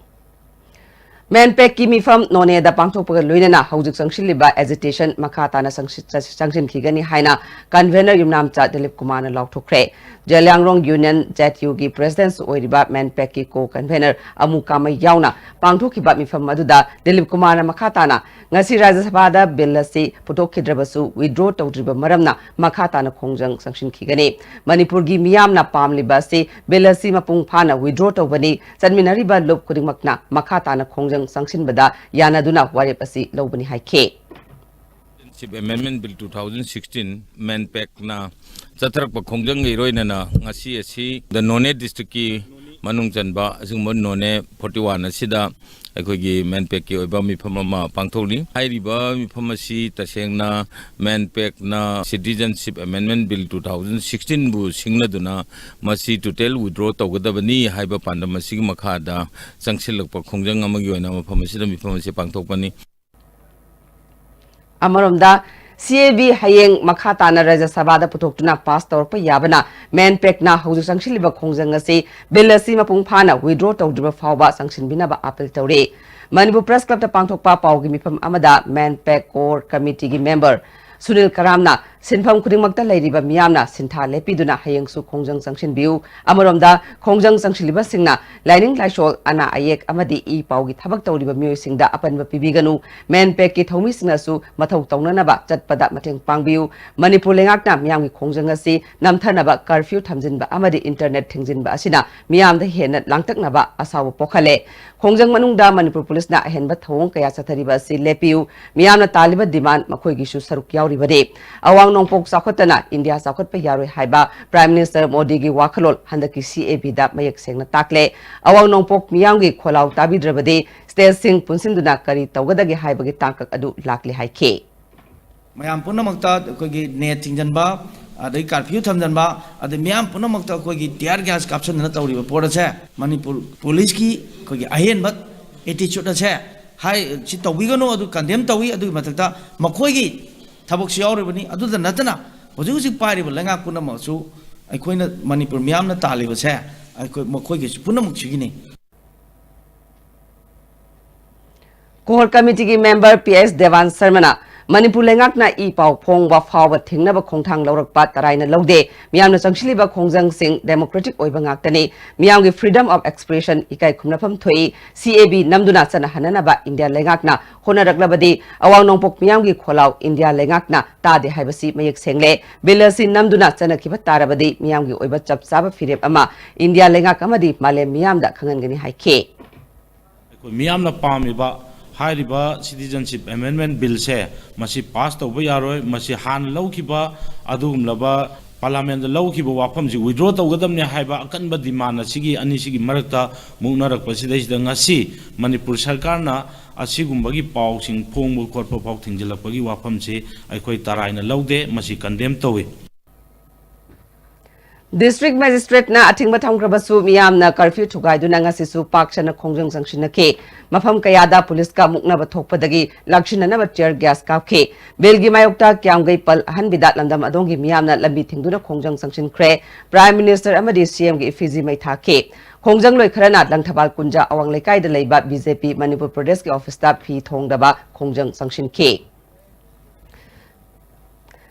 MANPACꯀꯤ ꯃꯤꯐꯝ ꯅꯣꯅꯦꯗ ꯄꯥꯡꯊꯣꯛꯄꯒ ꯂꯣꯏꯅꯅ ꯍꯧꯖꯤꯛ ꯆꯪꯁꯤꯜꯂꯤꯕ agitation ꯃꯈꯥ ꯇꯥꯅ ꯆꯪꯁꯤ-, ꯆꯪꯁꯤꯟꯈꯤꯒꯅꯤ ꯍꯥꯏꯅ convener ꯌꯨꯝꯅꯥꯝꯆꯥ ꯗꯤꯂꯤꯞ ꯀꯨꯃꯥꯔꯅ ꯂꯥꯎꯊꯣꯛꯈ꯭ꯔꯦ꯫ ꯖꯦꯂꯤꯌꯥꯡꯔꯣꯡ Union, ZUꯒꯤ presidentꯁꯨ ꯑꯣꯏꯔꯤꯕ MANPACꯀꯤ co-convener ꯑꯃꯨ ꯀꯥꯃꯩ ꯌꯥꯎꯅ ꯄꯥꯡꯊꯣꯛꯈꯤꯕ ꯃꯤꯐꯝ ꯑꯗꯨꯗ ꯗꯤꯂꯤꯞ ꯀꯨꯃꯥꯔꯅ ꯃꯈꯥ ꯇꯥꯅ ꯉꯁꯤ ꯔꯥꯖ꯭ꯌ ꯁꯚꯥꯗ bill ꯑꯁꯤ ꯄꯨꯊꯣꯛꯈꯤꯗ꯭ꯔꯕꯁꯨ withdraw ꯇꯧꯗ꯭ꯔꯤꯕ ꯃꯔꯝꯅ ꯃꯈꯥ ꯇꯥꯅ ꯈꯣꯡꯖꯪ ꯆꯪꯁꯤꯟꯈꯤꯒꯅꯤ꯫ ꯃꯅꯤꯄꯨꯔꯒꯤ ꯃꯤꯌꯥꯝꯅ ꯄꯥꯝꯂꯤꯕ ꯑꯁꯤ bill ꯑꯁꯤ ꯃꯄꯨꯡ ꯐꯥꯅ withdraw ꯇꯧꯕꯅꯤ꯫ ꯆꯠꯃꯤꯟꯅꯔꯤꯕ ꯂꯨꯞ ꯈꯨꯗꯤꯡꯃꯛꯅ ꯃꯈꯥ ꯇꯥꯅ ꯈꯣꯡꯖꯪ ꯆꯪꯁꯤꯟꯕꯗ ꯌꯥꯅꯗꯨꯅ ꯋꯥꯔꯦꯞ ꯑꯁꯤ ꯂꯧꯕꯅꯤ ꯍꯥꯏꯈꯤ꯫ Citizenship Amendment Bill two thousand sixteen, ꯃꯦꯟꯄꯦꯛꯅ ꯆꯠꯊꯔꯛꯄ ꯈꯣꯡꯖꯪꯒ ꯏꯔꯣꯏꯅꯅ ꯉꯁꯤ ꯑꯁꯤ ꯗ ꯅꯣꯅꯦ ꯗꯤꯁꯇ꯭ꯔꯤꯛꯀꯤ ꯃꯅꯨꯡ ꯆꯟꯕ ꯑꯁꯤꯒꯨꯝꯕ ꯅꯣꯅꯦ forty one ꯑꯁꯤꯗ ꯑꯩꯈꯣꯏꯒꯤ ꯃꯦꯟꯄꯦꯛꯀꯤ ꯑꯣꯏꯕ ꯃꯤꯐꯝ ꯑꯃ ꯄꯥꯡꯊꯣꯛꯂꯤ꯫ ꯍꯥꯏꯔꯤꯕ ꯃꯤꯐꯝ ꯑꯁꯤ ꯇꯁꯦꯡꯅ ꯃꯦꯟꯄꯦꯛꯅ Citizenship Amendment Bill two thousand sixteen ꯕꯨ ꯁꯤꯡꯅꯗꯨꯅ ꯃꯁꯤ total withdraw ꯇꯧꯒꯗꯕꯅꯤ ꯍꯥꯏꯕ ꯄꯥꯟꯗꯝ ꯑꯁꯤꯒꯤ ꯃꯈꯥꯗ ꯆꯪꯁꯤꯜꯂꯛꯄ ꯈꯣꯡꯖꯪ ꯑꯃꯒꯤ ꯑꯣꯏꯅ ꯃꯐꯝ ꯑꯁꯤꯗ ꯃꯤꯐꯝ ꯑꯁꯤ ꯄꯥꯡꯊꯣꯛꯄꯅꯤ꯫ ꯑꯃꯔꯣꯝꯗ, CAB ꯍꯌꯦꯡ ꯃꯈꯥ ꯇꯥꯅ ꯔꯥꯖ꯭ꯌ ꯁꯚꯥꯗ ꯄꯨꯊꯣꯛꯇꯨꯅ ꯄꯥꯁ ꯇꯧꯔꯛꯄ ꯌꯥꯕꯅ ꯃꯦꯟꯄꯦꯛꯅ ꯍꯧꯖꯤꯛ ꯆꯪꯁꯤꯜꯂꯤꯕ ꯈꯣꯡꯖꯪ ꯑꯁꯤ ꯕꯤꯜ ꯑꯁꯤ ꯃꯄꯨꯡ ꯐꯥꯅ withdraw ꯇꯧꯗ꯭ꯔꯤꯕ ꯐꯥꯎꯕ ꯆꯪꯁꯤꯟꯕꯤꯅꯕ ꯑꯥꯄꯤꯜ ꯇꯧꯔꯤ꯫ ꯃꯅꯤꯄꯨꯔ ꯄ꯭ꯔꯦꯁ ꯀ꯭ꯂꯕꯇ ꯄꯥꯡꯊꯣꯛꯄ ꯄꯥꯎꯒꯤ ꯃꯤꯐꯝ ꯑꯃꯗ ꯃꯦꯟꯄꯦꯛ ꯀꯣꯔ ꯀꯃꯤꯇꯤꯒꯤ ꯃꯦꯝꯕꯔ ꯁꯨꯅꯤꯜ ꯀꯔꯥꯝꯅ ꯁꯤꯟꯐꯝ ꯈꯨꯗꯤꯡꯃꯛꯇ ꯂꯩꯔꯤꯕ ꯃꯤꯌꯥꯝꯅ ꯁꯤꯟꯊꯥ ꯂꯦꯞꯄꯤꯗꯨꯅ ꯍꯌꯦꯡꯁꯨ ꯈꯣꯡꯖꯪ ꯆꯪꯁꯤꯟꯕꯤꯌꯨ꯫ ꯑꯃꯔꯣꯝꯗ, ꯈꯣꯡꯖꯪ ꯆꯪꯁꯤꯜꯂꯤꯕꯁꯤꯡꯅ ꯂꯥꯏꯅꯤꯡ ꯂꯥꯏꯁꯣꯜ, ꯑꯅꯥ ꯑꯌꯦꯛ ꯑꯃꯗꯤ ꯏ ꯄꯥꯎꯒꯤ ꯊꯕꯛ ꯇꯧꯔꯤꯕ ꯃꯤꯑꯣꯏꯁꯤꯡꯗ ꯑꯄꯟꯕ ꯄꯤꯕꯤꯒꯅꯨ꯫ ꯃꯦꯟꯄꯦꯛꯀꯤ ꯊꯧꯃꯤꯁꯤꯡꯅꯁꯨ ꯃꯊꯧ ꯇꯧꯅꯅꯕ ꯆꯠꯄꯗ ꯃꯇꯦꯡ ꯄꯥꯡꯕꯤꯌꯨ꯫ ꯃꯅꯤꯄꯨꯔ ꯂꯩꯉꯥꯛꯅ ꯃꯤꯌꯥꯝꯒꯤ ꯈꯣꯡꯖꯪ ꯑꯁꯤ ꯅꯝꯊꯅꯕ ꯀꯔꯐ꯭ꯌꯨ ꯊꯝꯖꯤꯟꯕ ꯑꯃꯗꯤ ꯏꯟꯇꯔꯅꯦꯠ ꯊꯤꯡꯖꯤꯟꯕ ꯑꯁꯤꯅ ꯃꯤꯌꯥꯝꯗ ꯍꯦꯟꯅ ꯂꯥꯡꯇꯛꯅꯕ ꯑꯁꯥꯎꯕ ꯄꯣꯛꯍꯜꯂꯦ꯫ ꯈꯣꯡꯖꯪ ꯃꯅꯨꯡꯗ ꯃꯅꯤꯄꯨꯔ ꯄꯨꯂꯤꯁꯅ ꯑꯍꯦꯟꯕ ꯊꯧꯑꯣꯡ ꯀꯌꯥ ꯆꯠꯊꯔꯤꯕ ꯑꯁꯤ ꯂꯦꯞꯄꯤꯌꯨ꯫ ꯃꯤꯌꯥꯝꯅ ꯇꯥꯜꯂꯤꯕ demand ꯃꯈꯣꯏꯒꯤꯁꯨ ꯁꯔꯨꯛ ꯌꯥꯎꯔꯤꯕꯅꯤ꯫ ꯑꯋꯥꯡ ꯅꯣꯡꯄꯣꯛ ꯆꯥꯎꯈꯠꯇꯅ ꯏꯟꯗꯤꯌꯥ ꯆꯥꯎꯈꯠꯄ ꯌꯥꯔꯣꯏ ꯍꯥꯏꯕ Prime Minister ꯃꯣꯗꯤꯒꯤ ꯋꯥꯈꯜꯂꯣꯟ ꯍꯟꯗꯛꯀꯤ CABꯗ ꯃꯌꯦꯛ ꯁꯦꯡꯅ ꯇꯥꯛꯂꯦ꯫ ꯑꯋꯥꯡ ꯅꯣꯡꯄꯣꯛ ꯃꯤꯌꯥꯝꯒꯤ ꯈꯣꯜꯂꯥꯎ ꯇꯥꯕꯤꯗ꯭ꯔꯕꯗꯤ stateꯁꯤꯡ ꯄꯨꯟꯁꯤꯟꯗꯨꯅ ꯀꯔꯤ ꯇꯧꯒꯗꯒꯦ ꯍꯥꯏꯕꯒꯤ ꯇꯥꯡꯀꯛ ꯑꯗꯨ ꯂꯥꯛꯂꯦ ꯍꯥꯏꯈꯤ꯫ ꯃꯌꯥꯝ ꯄꯨꯝꯅꯃꯛꯇ ꯑꯩꯈꯣꯏꯒꯤ ꯅꯦꯠ ꯊꯤꯡꯖꯤꯟꯕ, ꯑꯗꯩ ꯀꯥꯔꯐ꯭ꯌꯨ ꯊꯝꯖꯤꯟꯕ, ꯑꯗꯩ ꯃꯤꯌꯥꯝ ꯄꯨꯝꯅꯃꯛꯇ ꯑꯩꯈꯣꯏꯒꯤ tear gas ꯀꯥꯞꯁꯤꯟꯗꯅ ꯇꯧꯔꯤꯕ ꯄꯣꯠ ꯑꯁꯦ, ꯃꯅꯤꯄꯨꯔ ꯄꯨꯂꯤꯁꯀꯤ ꯑꯩꯈꯣꯏꯒꯤ ꯑꯍꯦꯟꯕ attitude ꯑꯁꯦ, ꯍꯥꯏ, ꯁꯤ ꯇꯧꯕꯤꯒꯅꯨ, ꯑꯗꯨ condemn ꯇꯧꯏ꯫ ꯑꯗꯨꯒꯤ ꯃꯊꯛꯇ ꯃꯈꯣꯏꯒꯤ ꯊꯕꯛꯁꯨ ꯌꯥꯎꯔꯤꯕꯅꯤ꯫ ꯑꯗꯨꯗ ꯅꯠꯇꯅ ꯍꯧꯖꯤꯛ ꯍꯧꯖꯤꯛ ꯄꯥꯏꯔꯤꯕ ꯂꯩꯉꯥꯛ ꯄꯨꯝꯅꯃꯛꯁꯨ ꯑꯩꯈꯣꯏꯅ ꯃꯅꯤꯄꯨꯔ ꯃꯤꯌꯥꯝꯅ ꯇꯥꯜꯂꯤꯕꯁꯦ ꯑꯩꯈꯣꯏ, ꯃꯈꯣꯏꯒꯤꯁꯨ ꯄꯨꯝꯅꯃꯛꯁꯤꯒꯤꯅꯤ꯫ ꯀꯣꯔ ꯀꯃꯤꯇꯤꯒꯤ ꯃꯦꯝꯕꯔ P S ꯗꯦꯋꯥꯟ ꯁꯔꯃꯅ ꯃꯅꯤꯄꯨꯔ ꯂꯩꯉꯥꯛꯅ ꯏ ꯄꯥꯎ ꯐꯣꯡꯕ ꯐꯥꯎꯕ ꯊꯤꯡꯅꯕ ꯈꯣꯡꯊꯥꯡ ꯂꯧꯔꯛꯄ ꯇꯔꯥꯏꯅ ꯂꯧꯗꯦ꯫ ꯃꯤꯌꯥꯝꯅ ꯆꯪꯁꯤꯜꯂꯤꯕ ꯈꯣꯡꯖꯪꯁꯤꯡ democratic ꯑꯣꯏꯕ ꯉꯥꯛꯇꯅꯤ꯫ ꯃꯤꯌꯥꯝꯒꯤ freedom of expression ꯏꯀꯥꯏ ꯈꯨꯝꯅꯐꯝ ꯊꯣꯛꯏ꯫ CAB ꯅꯝꯗꯨꯅ ꯆꯠꯅꯍꯟꯅꯅꯕ ꯏꯟꯗꯤꯌꯥ ꯂꯩꯉꯥꯛꯅ ꯍꯣꯠꯅꯔꯛꯂꯕꯗꯤ ꯑꯋꯥꯡ ꯅꯣꯡꯄꯣꯛ ꯃꯤꯌꯥꯝꯒꯤ ꯈꯣꯜꯂꯥꯎ ꯏꯟꯗꯤꯌꯥ ꯂꯩꯉꯥꯛꯅ ꯇꯥꯗꯦ ꯍꯥꯏꯕꯁꯤ ꯃꯌꯦꯛ ꯁꯦꯡꯂꯦ꯫ ꯕꯤꯜ ꯑꯁꯤ ꯅꯝꯗꯨꯅ ꯆꯠꯅꯈꯤꯕ ꯇꯥꯔꯕꯗꯤ ꯃꯤꯌꯥꯝꯒꯤ ꯑꯣꯏꯕ ꯆꯞ ꯆꯥꯕ ꯐꯤꯔꯦꯞ ꯑꯃ ꯏꯟꯗꯤꯌꯥ ꯂꯩꯉꯥꯛ ꯑꯃꯗꯤ ꯃꯥꯂꯦꯝ ꯃꯤꯌꯥꯝꯗ ꯈꯪꯍꯟꯒꯅꯤ ꯍꯥꯏꯈꯤ꯫ ꯃꯤꯌꯥꯝꯅ ꯄꯥꯝꯃꯤꯕ ꯍꯥꯏꯔꯤꯕ Citizenship Amendment Billꯁꯦ ꯃꯁꯤ ꯄꯥꯁ ꯇꯧꯕ ꯌꯥꯔꯣꯏ꯫ ꯃꯁꯤ ꯍꯥꯟꯅ ꯂꯧꯈꯤꯕ ꯑꯗꯨꯒꯨꯝꯂꯕ ꯄꯥꯔꯂꯥꯃꯦꯟꯗ ꯂꯧꯈꯤꯕ ꯋꯥꯐꯝꯁꯤ withdraw ꯇꯧꯒꯗꯕꯅꯤ ꯍꯥꯏꯕ ꯑꯀꯟꯕ demand ꯑꯁꯤꯒꯤ ꯑꯅꯤꯁꯤꯒꯤ ꯃꯔꯛꯇ ꯃꯨꯛꯅꯔꯛꯄꯁꯤꯗꯩꯁꯤꯗ ꯉꯁꯤ ꯃꯅꯤꯄꯨꯔ ꯁꯔꯀꯥꯔꯅ ꯑꯁꯤꯒꯨꯝꯕꯒꯤ ꯄꯥꯎꯁꯤꯡ ꯐꯣꯡꯕ ꯈꯣꯠꯄ ꯐꯥꯎ ꯊꯤꯡꯖꯤꯜꯂꯛꯄꯒꯤ ꯋꯥꯐꯝꯁꯤ ꯑꯩꯈꯣꯏ ꯇꯔꯥꯏꯅ ꯂꯧꯗꯦ, ꯃꯁꯤ condemn ꯇꯧꯏ꯫ District Magistrateꯅ ꯑꯊꯤꯡꯕ ꯊꯝꯈ꯭ꯔꯕꯁꯨ ꯃꯤꯌꯥꯝꯅ curfew ꯊꯨꯒꯥꯏꯗꯨꯅ ꯉꯁꯤꯁꯨ ꯄꯥꯛ ꯁꯟꯅ ꯈꯣꯡꯖꯪ ꯆꯪꯁꯤꯟꯅꯈꯤ꯫ ꯃꯐꯝ ꯀꯌꯥꯗ ꯄꯨꯂꯤꯁꯀ ꯃꯨꯛꯅꯕ ꯊꯣꯛꯄꯗꯒꯤ ꯂꯥꯛꯁꯤꯟꯅꯅꯕ tear gas ꯀꯥꯞꯈꯤ꯫ Billꯒꯤ ꯃꯥꯌꯣꯛꯇ ꯀ꯭ꯌꯥꯝꯒꯩ ꯄꯜ ꯑꯍꯟꯕꯤꯗ ꯂꯝꯗꯝ ꯑꯗꯣꯝꯒꯤ ꯃꯤꯌꯥꯝꯅ ꯂꯝꯕꯤ ꯊꯤꯡꯗꯨꯅ ꯈꯣꯡꯖꯪ ꯆꯪꯁꯤꯟꯈ꯭ꯔꯦ꯫ Prime Minister ꯑꯃꯗꯤ CMꯒꯤ effigy ꯃꯩ ꯊꯥꯈꯤ꯫ ꯈꯣꯡꯖꯪꯂꯣꯏ ꯈꯔꯅ ꯂꯪꯊꯕꯥꯜ ꯀꯨꯟꯖ ꯑꯋꯥꯡ ꯂꯩꯀꯥꯏꯗ ꯂꯩꯕ BJP ꯃꯅꯤꯄꯨꯔ ꯄ꯭ꯔꯗꯦꯁꯀꯤ officeꯇ ꯐꯤ ꯊꯣꯡꯗꯕ ꯈꯣꯡꯖꯪ ꯆꯪꯁꯤꯟꯈꯤ꯫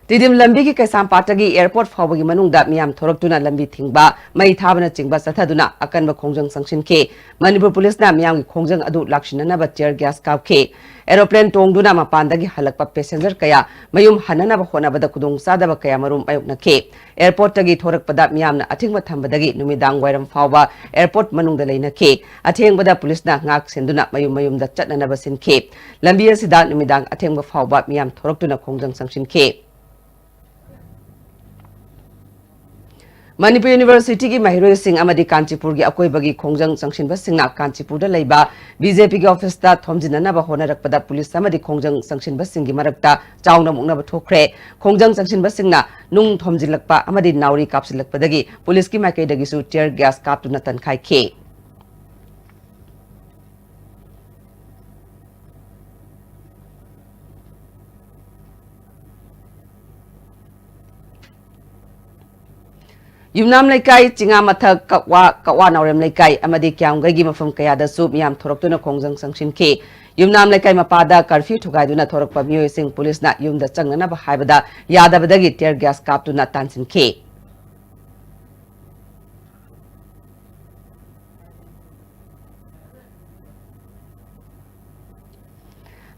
ꯇꯤꯗꯤꯝ ꯂꯝꯕꯤꯒꯤ ꯀꯩꯁꯥꯝꯄꯥꯠꯇꯒꯤ airport ꯐꯥꯎꯕꯒꯤ ꯃꯅꯨꯡꯗ ꯃꯤꯌꯥꯝ ꯊꯣꯔꯛꯇꯨꯅ ꯂꯝꯕꯤ ꯊꯤꯡꯕ, ꯃꯩ ꯊꯥꯕꯅꯆꯤꯡꯕ ꯆꯠꯊꯗꯨꯅ ꯑꯀꯟꯕ ꯈꯣꯡꯖꯪ ꯆꯪꯁꯤꯟꯈꯤ꯫ ꯃꯅꯤꯄꯨꯔ ꯄꯨꯂꯤꯁꯅ ꯃꯤꯌꯥꯝꯒꯤ ꯈꯣꯡꯖꯪ ꯑꯗꯨ ꯂꯥꯛꯁꯤꯟꯅꯅꯕ tear gas ꯀꯥꯞꯈꯤ꯫ Aeroplane ꯇꯣꯡꯗꯨꯅ ꯃꯄꯥꯟꯗꯒꯤ ꯍꯜꯂꯛꯄ passenger ꯀꯌꯥ ꯃꯌꯨꯝ ꯍꯟꯅꯅꯕ ꯍꯣꯠꯅꯕꯗ ꯈꯨꯗꯣꯡꯆꯥꯗꯕ ꯀꯌꯥ ꯃꯔꯨꯝ ꯃꯥꯌꯣꯛꯅꯈꯤ꯫ Airportꯇꯒꯤ ꯊꯣꯔꯛꯄꯗ ꯃꯤꯌꯥꯝꯅ ꯑꯊꯤꯡꯕ ꯊꯝꯕꯗꯒꯤ ꯅꯨꯃꯤꯗꯥꯡ ꯋꯥꯏꯔꯝ ꯐꯥꯎꯕ airport ꯃꯅꯨꯡꯗ ꯂꯩꯅꯈꯤ꯫ ꯑꯊꯦꯡꯕꯗ ꯄꯨꯂꯤꯁꯅ ꯉꯥꯛ ꯁꯦꯟꯗꯨꯅ ꯃꯌꯨꯝ ꯃꯌꯨꯝꯗ ꯆꯠꯅꯅꯕ ꯁꯤꯟꯈꯤ꯫ ꯂꯝꯕꯤ ꯑꯁꯤꯗ ꯅꯨꯃꯤꯗꯥꯡ ꯑꯊꯦꯡꯕ ꯐꯥꯎꯕ ꯃꯤꯌꯥꯝ ꯊꯣꯔꯛꯇꯨꯅ ꯈꯣꯡꯖꯪ ꯆꯪꯁꯤꯟꯈꯤ꯫ ꯃꯅꯤꯄꯨꯔ Universityꯒꯤ ꯃꯍꯩꯔꯣꯏꯁꯤꯡ ꯑꯃꯗꯤ ꯀꯥꯟꯆꯤꯄꯨꯔꯒꯤ ꯑꯀꯣꯏꯕꯒꯤ ꯈꯣꯡꯖꯪ ꯆꯪꯁꯤꯟꯕꯁꯤꯡꯅ ꯀꯥꯟꯆꯤꯄꯨꯔꯗ ꯂꯩꯕ BJPꯒꯤ officeꯇ ꯊꯣꯝꯖꯤꯟꯅꯅꯕ ꯍꯣꯠꯅꯔꯛꯄꯗ ꯄꯨꯂꯤꯁ ꯑꯃꯗꯤ ꯈꯣꯡꯖꯪ ꯆꯪꯁꯤꯟꯕꯁꯤꯡꯒꯤ ꯃꯔꯛꯇ ꯆꯥꯎꯅ ꯃꯨꯛꯅꯕ ꯊꯣꯛꯈ꯭ꯔꯦ꯫ ꯈꯣꯡꯖꯪ ꯆꯪꯁꯤꯟꯕꯁꯤꯡꯅ ꯅꯨꯡ ꯊꯣꯝꯖꯤꯜꯂꯛꯄ ꯑꯃꯗꯤ ꯅꯥꯎꯔꯤ ꯀꯥꯞꯁꯤꯜꯂꯛꯄꯗꯒꯤ ꯄꯨꯂꯤꯁꯀꯤ ꯃꯥꯏꯀꯩꯗꯒꯤꯁꯨ tear gas ꯀꯥꯞꯇꯨꯅ ꯇꯟꯈꯥꯏꯈꯤ꯫ ꯌꯨꯝꯅꯥꯝ ꯂꯩꯀꯥꯏ, ꯆꯤꯉꯥ ꯃꯊꯛ, ꯀꯛꯋꯥ, ꯀꯛꯋꯥ ꯅꯥꯎꯔꯦꯝ ꯂꯩꯀꯥꯏ ꯑꯃꯗꯤ ꯀ꯭ꯌꯥꯝꯒꯩꯒꯤ ꯃꯐꯝ ꯀꯌꯥꯗꯁꯨ ꯃꯤꯌꯥꯝ ꯊꯣꯔꯛꯇꯨꯅ ꯈꯣꯡꯖꯪ ꯆꯪꯁꯤꯟꯈꯤ꯫ ꯌꯨꯝꯅꯥꯝ ꯂꯩꯀꯥꯏ ꯃꯄꯥꯗ curfew ꯊꯨꯒꯥꯏꯗꯨꯅ ꯊꯣꯔꯛꯄ ꯃꯤꯑꯣꯏꯁꯤꯡ ꯄꯨꯂꯤꯁꯅ ꯌꯨꯝꯗ ꯆꯪꯅꯅꯕ ꯍꯥꯏꯕꯗ ꯌꯥꯗꯕꯗꯒꯤ tear gas ꯀꯥꯞꯇꯨꯅ ꯇꯥꯟꯁꯤꯟꯈꯤ꯫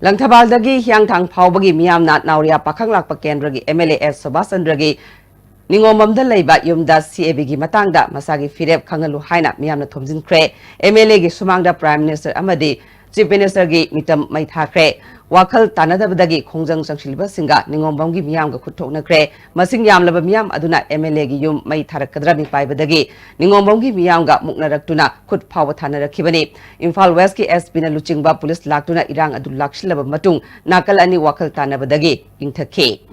ꯂꯪꯊꯕꯥꯜꯗꯒꯤ ꯍꯤꯌꯥꯡꯊꯥꯡ ꯐꯥꯎꯕꯒꯤ ꯃꯤꯌꯥꯝꯅ ꯅꯥꯎꯔꯤꯌꯥ ꯄꯥꯈꯪ ꯂꯥꯛꯄ ꯀꯦꯟꯗ꯭ꯔꯒꯤ MLA S ꯁꯨꯕꯥꯁ ꯆꯟꯗ꯭ꯔꯒꯤ ꯅꯤꯉꯣꯝꯕꯝꯗ ꯂꯩꯕ ꯌꯨꯝꯗ C A Bꯒꯤ ꯃꯇꯥꯡꯗ ꯃꯁꯥꯒꯤ ꯐꯤꯔꯦꯞ ꯈꯪꯍꯜꯂꯨ ꯍꯥꯏꯅ ꯃꯤꯌꯥꯝꯅ ꯊꯣꯝꯖꯤꯟꯈ꯭ꯔꯦ꯫ MLAꯒꯤ ꯁꯨꯃꯥꯡꯗ Prime Minister ꯑꯃꯗꯤ Chief Ministerꯒꯤ ꯃꯤꯇꯝ ꯃꯩ ꯊꯥꯈ꯭ꯔꯦ꯫ ꯋꯥꯈꯜ ꯇꯥꯅꯗꯕꯗꯒꯤ ꯈꯣꯡꯖꯪ ꯆꯪꯁꯤꯜꯂꯤꯕꯁꯤꯡꯒ ꯅꯤꯉꯣꯝꯕꯝꯒꯤ ꯃꯤꯌꯥꯝꯒ ꯈꯨꯠ ꯊꯣꯛꯅꯈ꯭ꯔꯦ꯫ ꯃꯁꯤꯡ ꯌꯥꯝꯂꯕ ꯃꯤꯌꯥꯝ ꯑꯗꯨꯅ MLAꯒꯤ ꯌꯨꯝ ꯃꯩ ꯊꯥꯔꯛꯀꯗ꯭ꯔꯥ ꯃꯤꯄꯥꯏꯕꯗꯒꯤ ꯅꯤꯉꯣꯝꯕꯝꯒꯤ ꯃꯤꯌꯥꯝꯒ ꯃꯨꯛꯅꯔꯛꯇꯨꯅ ꯈꯨꯠ ꯐꯥꯎꯕ ꯊꯥꯅꯔꯛꯈꯤꯕꯅꯤ꯫ ꯏꯝꯐꯥꯜ Westꯀꯤ SPꯅ ꯂꯨꯆꯤꯡꯕ ꯄꯨꯂꯤꯁ ꯂꯥꯛꯇꯨꯅ ꯏꯔꯥꯡ ꯑꯗꯨ ꯂꯥꯛꯁꯤꯜꯂꯕ ꯃꯇꯨꯡ ꯅꯥꯀꯜ ꯑꯅꯤ ꯋꯥꯈꯜ ꯇꯥꯅꯕꯗꯒꯤ ꯏꯪꯊꯈꯤ꯫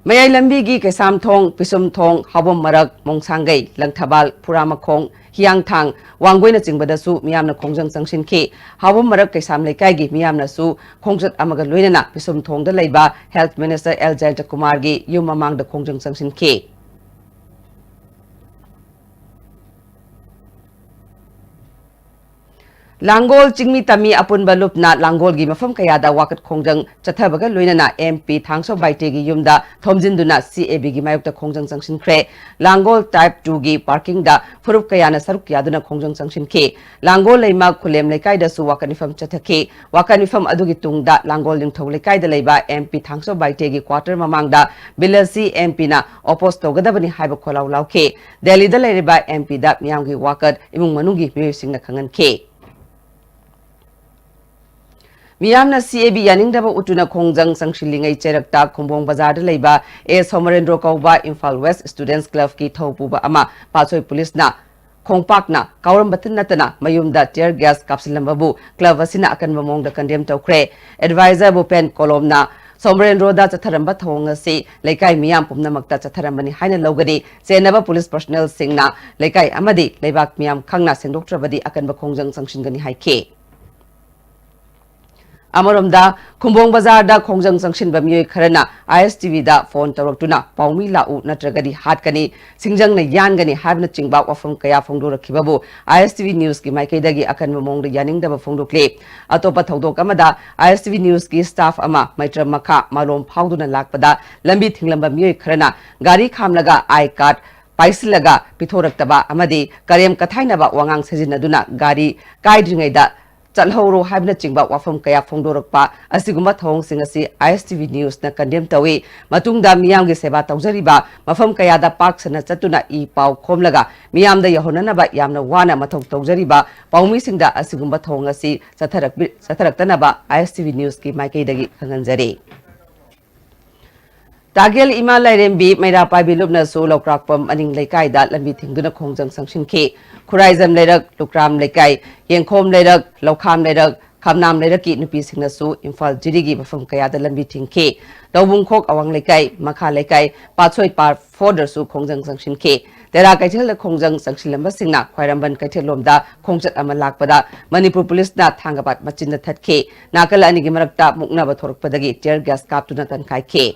ꯃꯌꯥꯏ ꯂꯝꯕꯤꯒꯤ ꯀꯩꯁꯥꯝꯊꯣꯡ, ꯄꯤꯁꯨꯝꯊꯣꯡ, ꯍꯥꯎꯕꯝ ꯃꯔꯛ, ꯃꯣꯡꯁꯥꯡꯒꯩ, ꯂꯪꯊꯕꯥꯜ, ꯐꯨꯔꯥꯃꯈꯣꯡ, ꯍꯤꯌꯥꯡꯊꯥꯡ, ꯋꯥꯡꯒꯣꯏꯅꯆꯤꯡꯕꯗꯁꯨ ꯃꯤꯌꯥꯝꯅ ꯈꯣꯡꯖꯪ ꯆꯪꯁꯤꯟꯈꯤ꯫ ꯍꯥꯎꯕꯝ ꯃꯔꯛ ꯀꯩꯁꯥꯝ ꯂꯩꯀꯥꯏꯒꯤ ꯃꯤꯌꯥꯝꯅꯁꯨ ꯈꯣꯡꯆꯠ ꯑꯃꯒ ꯂꯣꯏꯅꯅ ꯄꯤꯁꯨꯝꯊꯣꯡꯗ ꯂꯩꯕ Health Minister ꯑꯦꯜ ꯖꯌꯟꯇꯀꯨꯃꯥꯔꯒꯤ ꯌꯨꯝ ꯃꯃꯥꯡꯗ ꯈꯣꯡꯖꯪ ꯆꯪꯁꯤꯟꯈꯤ꯫ ꯂꯥꯡꯒꯣꯜ ꯆꯤꯡꯃꯤ ꯇꯝꯃꯤ ꯑꯄꯨꯟꯕ ꯂꯨꯞꯅ ꯂꯥꯡꯒꯣꯜꯒꯤ ꯃꯐꯝ ꯀꯌꯥꯗ ꯋꯥꯀꯠ ꯈꯣꯡꯖꯪ ꯆꯠꯊꯕꯒ ꯂꯣꯏꯅꯅ MP ꯊꯥꯡꯁꯣ ꯕꯥꯏꯇꯦꯒꯤ ꯌꯨꯝꯗ ꯊꯣꯝꯖꯤꯟꯗꯨꯅ CABꯒꯤ ꯃꯥꯌꯣꯛꯇ ꯈꯣꯡꯖꯪ ꯆꯪꯁꯤꯟꯈ꯭ꯔꯦ꯫ ꯂꯥꯡꯒꯣꯜ Type twoꯒꯤ parkingꯗ ꯐꯨꯔꯨꯞ ꯀꯌꯥꯅ ꯁꯔꯨꯛ ꯌꯥꯗꯨꯅ ꯈꯣꯡꯖꯪ ꯆꯪꯁꯤꯟꯈꯤ꯫ ꯂꯥꯡꯒꯣꯜ ꯂꯩꯃ ꯈꯨꯂꯦꯝ ꯂꯩꯀꯥꯏꯗꯁꯨ ꯋꯥꯀꯠ ꯃꯤꯐꯝ ꯆꯠꯊꯈꯤ꯫ ꯋꯥꯀꯠ ꯃꯤꯐꯝ ꯑꯗꯨꯒꯤ ꯇꯨꯡꯗ ꯂꯥꯡꯒꯣꯜ ꯅꯤꯡꯊꯧ ꯂꯩꯀꯥꯏꯗ ꯂꯩꯕ MP ꯊꯥꯡꯁꯣ ꯕꯥꯏꯇꯦꯒꯤ quarter ꯃꯃꯥꯡꯗ bill ꯑꯁꯤ MPꯅ oppose ꯇꯧꯒꯗꯕꯅꯤ ꯍꯥꯏꯕ ꯈꯣꯜꯂꯥꯎ ꯂꯥꯎꯈꯤ꯫ ꯗꯦꯜꯂꯤꯗ ꯂꯩꯔꯤꯕ MPꯗ ꯃꯤꯌꯥꯝꯒꯤ ꯋꯥꯀꯠ ꯏꯃꯨꯡ ꯃꯅꯨꯡꯒꯤ ꯃꯤꯑꯣꯏꯁꯤꯡꯅ ꯈꯪꯍꯟꯈꯤ꯫ ꯃꯤꯌꯥꯝꯅ CAB ꯌꯥꯅꯤꯡꯗꯕ ꯎꯠꯇꯨꯅ ꯈꯣꯡꯖꯪ ꯆꯪꯁꯤꯜꯂꯤꯉꯩ ꯆꯩꯔꯛꯇ ꯈꯨꯝꯕꯣꯡ ꯕꯖꯥꯔꯗ ꯂꯩꯕ ꯑꯦ ꯁꯣꯃꯔꯦꯟꯗ꯭ꯔꯣ ꯀꯧꯕ ꯏꯝꯐꯥꯜ West Students Clubꯀꯤ ꯊꯧ ꯄꯨꯕ ꯑꯃ ꯄꯥꯠꯁꯣꯏ ꯄꯨꯂꯤꯁꯅ ꯈꯣꯡꯄꯥꯛꯅ ꯀꯥꯎꯔꯝꯕꯇ ꯅꯠꯇꯅ ꯃꯌꯨꯝꯗ tear gas ꯀꯥꯞꯁꯤꯜꯂꯝꯕꯕꯨ club ꯑꯁꯤꯅ ꯑꯀꯟꯕ ꯃꯑꯣꯡꯗ condemn ꯇꯧꯈ꯭ꯔꯦ꯫ Advisor ꯚꯨꯄꯦꯟ ꯀꯣꯂꯣꯝꯅ ꯁꯣꯃꯔꯦꯟꯗ꯭ꯔꯣꯗ ꯆꯠꯊꯔꯝꯕ ꯊꯧꯑꯣꯡ ꯑꯁꯤ ꯂꯩꯀꯥꯏ ꯃꯤꯌꯥꯝ ꯄꯨꯝꯅꯃꯛꯇ ꯆꯠꯊꯔꯝꯕꯅꯤ ꯍꯥꯏꯅ ꯂꯧꯒꯅꯤ꯫ ꯆꯦꯟꯅꯕ ꯄꯨꯂꯤꯁ personnelꯁꯤꯡꯅ ꯂꯩꯀꯥꯏ ꯑꯃꯗꯤ ꯂꯩꯕꯥꯛ ꯃꯤꯌꯥꯝ ꯈꯪꯅ ꯁꯦꯡꯗꯣꯛꯇ꯭ꯔꯕꯗꯤ ꯑꯀꯟꯕ ꯈꯣꯡꯖꯪ ꯆꯪꯁꯤꯟꯒꯅꯤ ꯍꯥꯏꯈꯤ꯫ ꯑꯃꯔꯣꯝꯗ, ꯈꯨꯝꯕꯣꯡ ꯕꯖꯥꯔꯗ ꯈꯣꯡꯖꯪ ꯆꯪꯁꯤꯟꯕ ꯃꯤꯑꯣꯏ ꯈꯔꯅ ISTVꯗ phone ꯇꯧꯔꯛꯇꯨꯅ "ꯄꯥꯎꯃꯤ ꯂꯥꯛꯎ, ꯅꯠꯇ꯭ꯔꯒꯗꯤ ꯍꯥꯠꯀꯅꯤ, ꯁꯤꯡꯖꯪꯅ ꯌꯥꯟꯒꯅꯤ" ꯍꯥꯏꯕꯅꯆꯤꯡꯕ ꯋꯥꯐꯝ ꯀꯌꯥ ꯐꯣꯡꯗꯣꯔꯛꯈꯤꯕꯕꯨ ISTV Newsꯀꯤ ꯃꯥꯏꯀꯩꯗꯒꯤ ꯑꯀꯟꯕ ꯃꯑꯣꯡꯗ ꯌꯥꯅꯤꯡꯗꯕ ꯐꯣꯡꯗꯣꯛꯂꯤ꯫ ꯑꯇꯣꯞꯄ ꯊꯧꯗꯣꯛ ꯑꯃꯗ, ISTV Newsꯀꯤ staff ꯑꯃ ꯃꯩꯇ꯭ꯔꯝ ꯃꯈꯥ ꯃꯥꯂꯣꯝ ꯐꯥꯎꯗꯨꯅ ꯂꯥꯛꯄꯗ ꯂꯝꯕꯤ ꯊꯤꯡꯂꯝꯕ ꯃꯤꯑꯣꯏ ꯈꯔꯅ ꯒꯥꯔꯤ ꯈꯥꯝꯂꯒ I card ꯄꯥꯏꯁꯤꯜꯂꯒ ꯄꯤꯊꯣꯔꯛꯇꯕ ꯑꯃꯗꯤ ꯀꯔꯦꯝ ꯀꯊꯥꯏꯅꯕ ꯋꯥꯉꯥꯡ ꯁꯤꯖꯤꯟꯅꯗꯨꯅ ꯒꯥꯔꯤ ꯀꯥꯏꯗ꯭ꯔꯤꯉꯩꯗ ꯆꯠꯍꯧꯔꯣ ꯍꯥꯏꯕꯅꯆꯤꯡꯕ ꯋꯥꯐꯝ ꯀꯌꯥ ꯐꯣꯡꯗꯣꯔꯛꯄ ꯑꯁꯤꯒꯨꯝꯕ ꯊꯧꯑꯣꯡꯁꯤꯡ ꯑꯁꯤ ISTV News ꯅ condemn ꯇꯧꯏ꯫ ꯃꯇꯨꯡꯗ ꯃꯤꯌꯥꯝꯒꯤ ꯁꯦꯕꯥ ꯇꯧꯖꯔꯤꯕ ꯃꯐꯝ ꯀꯌꯥꯗ ꯄꯥꯛ ꯁꯟꯅ ꯆꯠꯇꯨꯅ ꯏ ꯄꯥꯎ ꯈꯣꯝꯂꯒ ꯃꯤꯌꯥꯝꯗ ꯌꯧꯍꯟꯅꯅꯕ ꯌꯥꯝꯅ ꯋꯥꯅ ꯃꯊꯧ ꯇꯧꯖꯔꯤꯕ ꯄꯥꯎꯃꯤꯁꯤꯡꯗ ꯑꯁꯤꯒꯨꯝꯕ ꯊꯧꯑꯣꯡ ꯑꯁꯤ ꯆꯠꯊꯔꯛꯄꯤ-, ꯆꯠꯊꯔꯛꯇꯅꯕ ISTV News ꯀꯤ ꯃꯥꯏꯀꯩꯗꯒꯤ ꯈꯪꯍꯟꯖꯔꯤ꯫ ꯇꯥꯒꯦꯜ ꯏꯃꯥ ꯂꯥꯏꯔꯦꯝꯕꯤ ꯃꯩꯔꯥ ꯄꯥꯏꯕꯤ ꯂꯨꯞꯅꯁꯨ ꯂꯧꯀ꯭ꯔꯥꯛꯄꯝ ꯑꯅꯤꯡ ꯂꯩꯀꯥꯏꯗ ꯂꯝꯕꯤ ꯊꯤꯡꯗꯨꯅ ꯈꯣꯡꯖꯪ ꯆꯪꯁꯤꯟꯈꯤ꯫ ꯈꯨꯔꯥꯏꯖꯝ ꯂꯩꯔꯛ, ꯂꯨꯀ꯭ꯔꯥꯝ ꯂꯩꯀꯥꯏ, ꯌꯦꯡꯈꯣꯝ ꯂꯩꯔꯛ, ꯂꯧꯈꯥꯝ ꯂꯩꯔꯛ, ꯈꯝꯅꯥꯝ ꯂꯩꯔꯛꯀꯤ ꯅꯨꯄꯤꯁꯤꯡꯅꯁꯨ ꯏꯝꯐꯥꯜ ꯖꯤꯔꯤꯒꯤ ꯃꯐꯝ ꯀꯌꯥꯗ ꯂꯝꯕꯤ ꯊꯤꯡꯈꯤ꯫ ꯂꯧꯕꯨꯡꯈꯣꯛ ꯑꯋꯥꯡ ꯂꯩꯀꯥꯏ, ꯃꯈꯥ ꯂꯩꯀꯥꯏ, ꯄꯥꯠꯁꯣꯏ ꯄꯥꯔꯠ ꯐꯣꯔꯗꯁꯨ ꯈꯣꯡꯖꯪ ꯆꯪꯁꯤꯟꯈꯤ꯫ ꯇꯦꯔꯥ ꯀꯩꯊꯦꯜꯗ ꯈꯣꯡꯖꯪ ꯆꯪꯁꯤꯜꯂꯝꯕꯁꯤꯡꯅ ꯈ꯭ꯋꯥꯏꯔꯝꯕꯟ ꯀꯩꯊꯦꯜꯂꯣꯝꯗ ꯈꯣꯡꯆꯠ ꯑꯃ ꯂꯥꯛꯄꯗ ꯃꯅꯤꯄꯨꯔ ꯄꯨꯂꯤꯁꯅ ꯊꯥꯡꯒꯄꯥꯠ ꯃꯆꯤꯟꯗ ꯊꯠꯈꯤ꯫ ꯅꯥꯀꯜ ꯑꯅꯤꯒꯤ ꯃꯔꯛꯇ ꯃꯨꯛꯅꯕ ꯊꯣꯔꯛꯄꯗꯒꯤ tear gas ꯀꯥꯞꯇꯨꯅ ꯀꯟꯈꯥꯏꯈꯤ꯫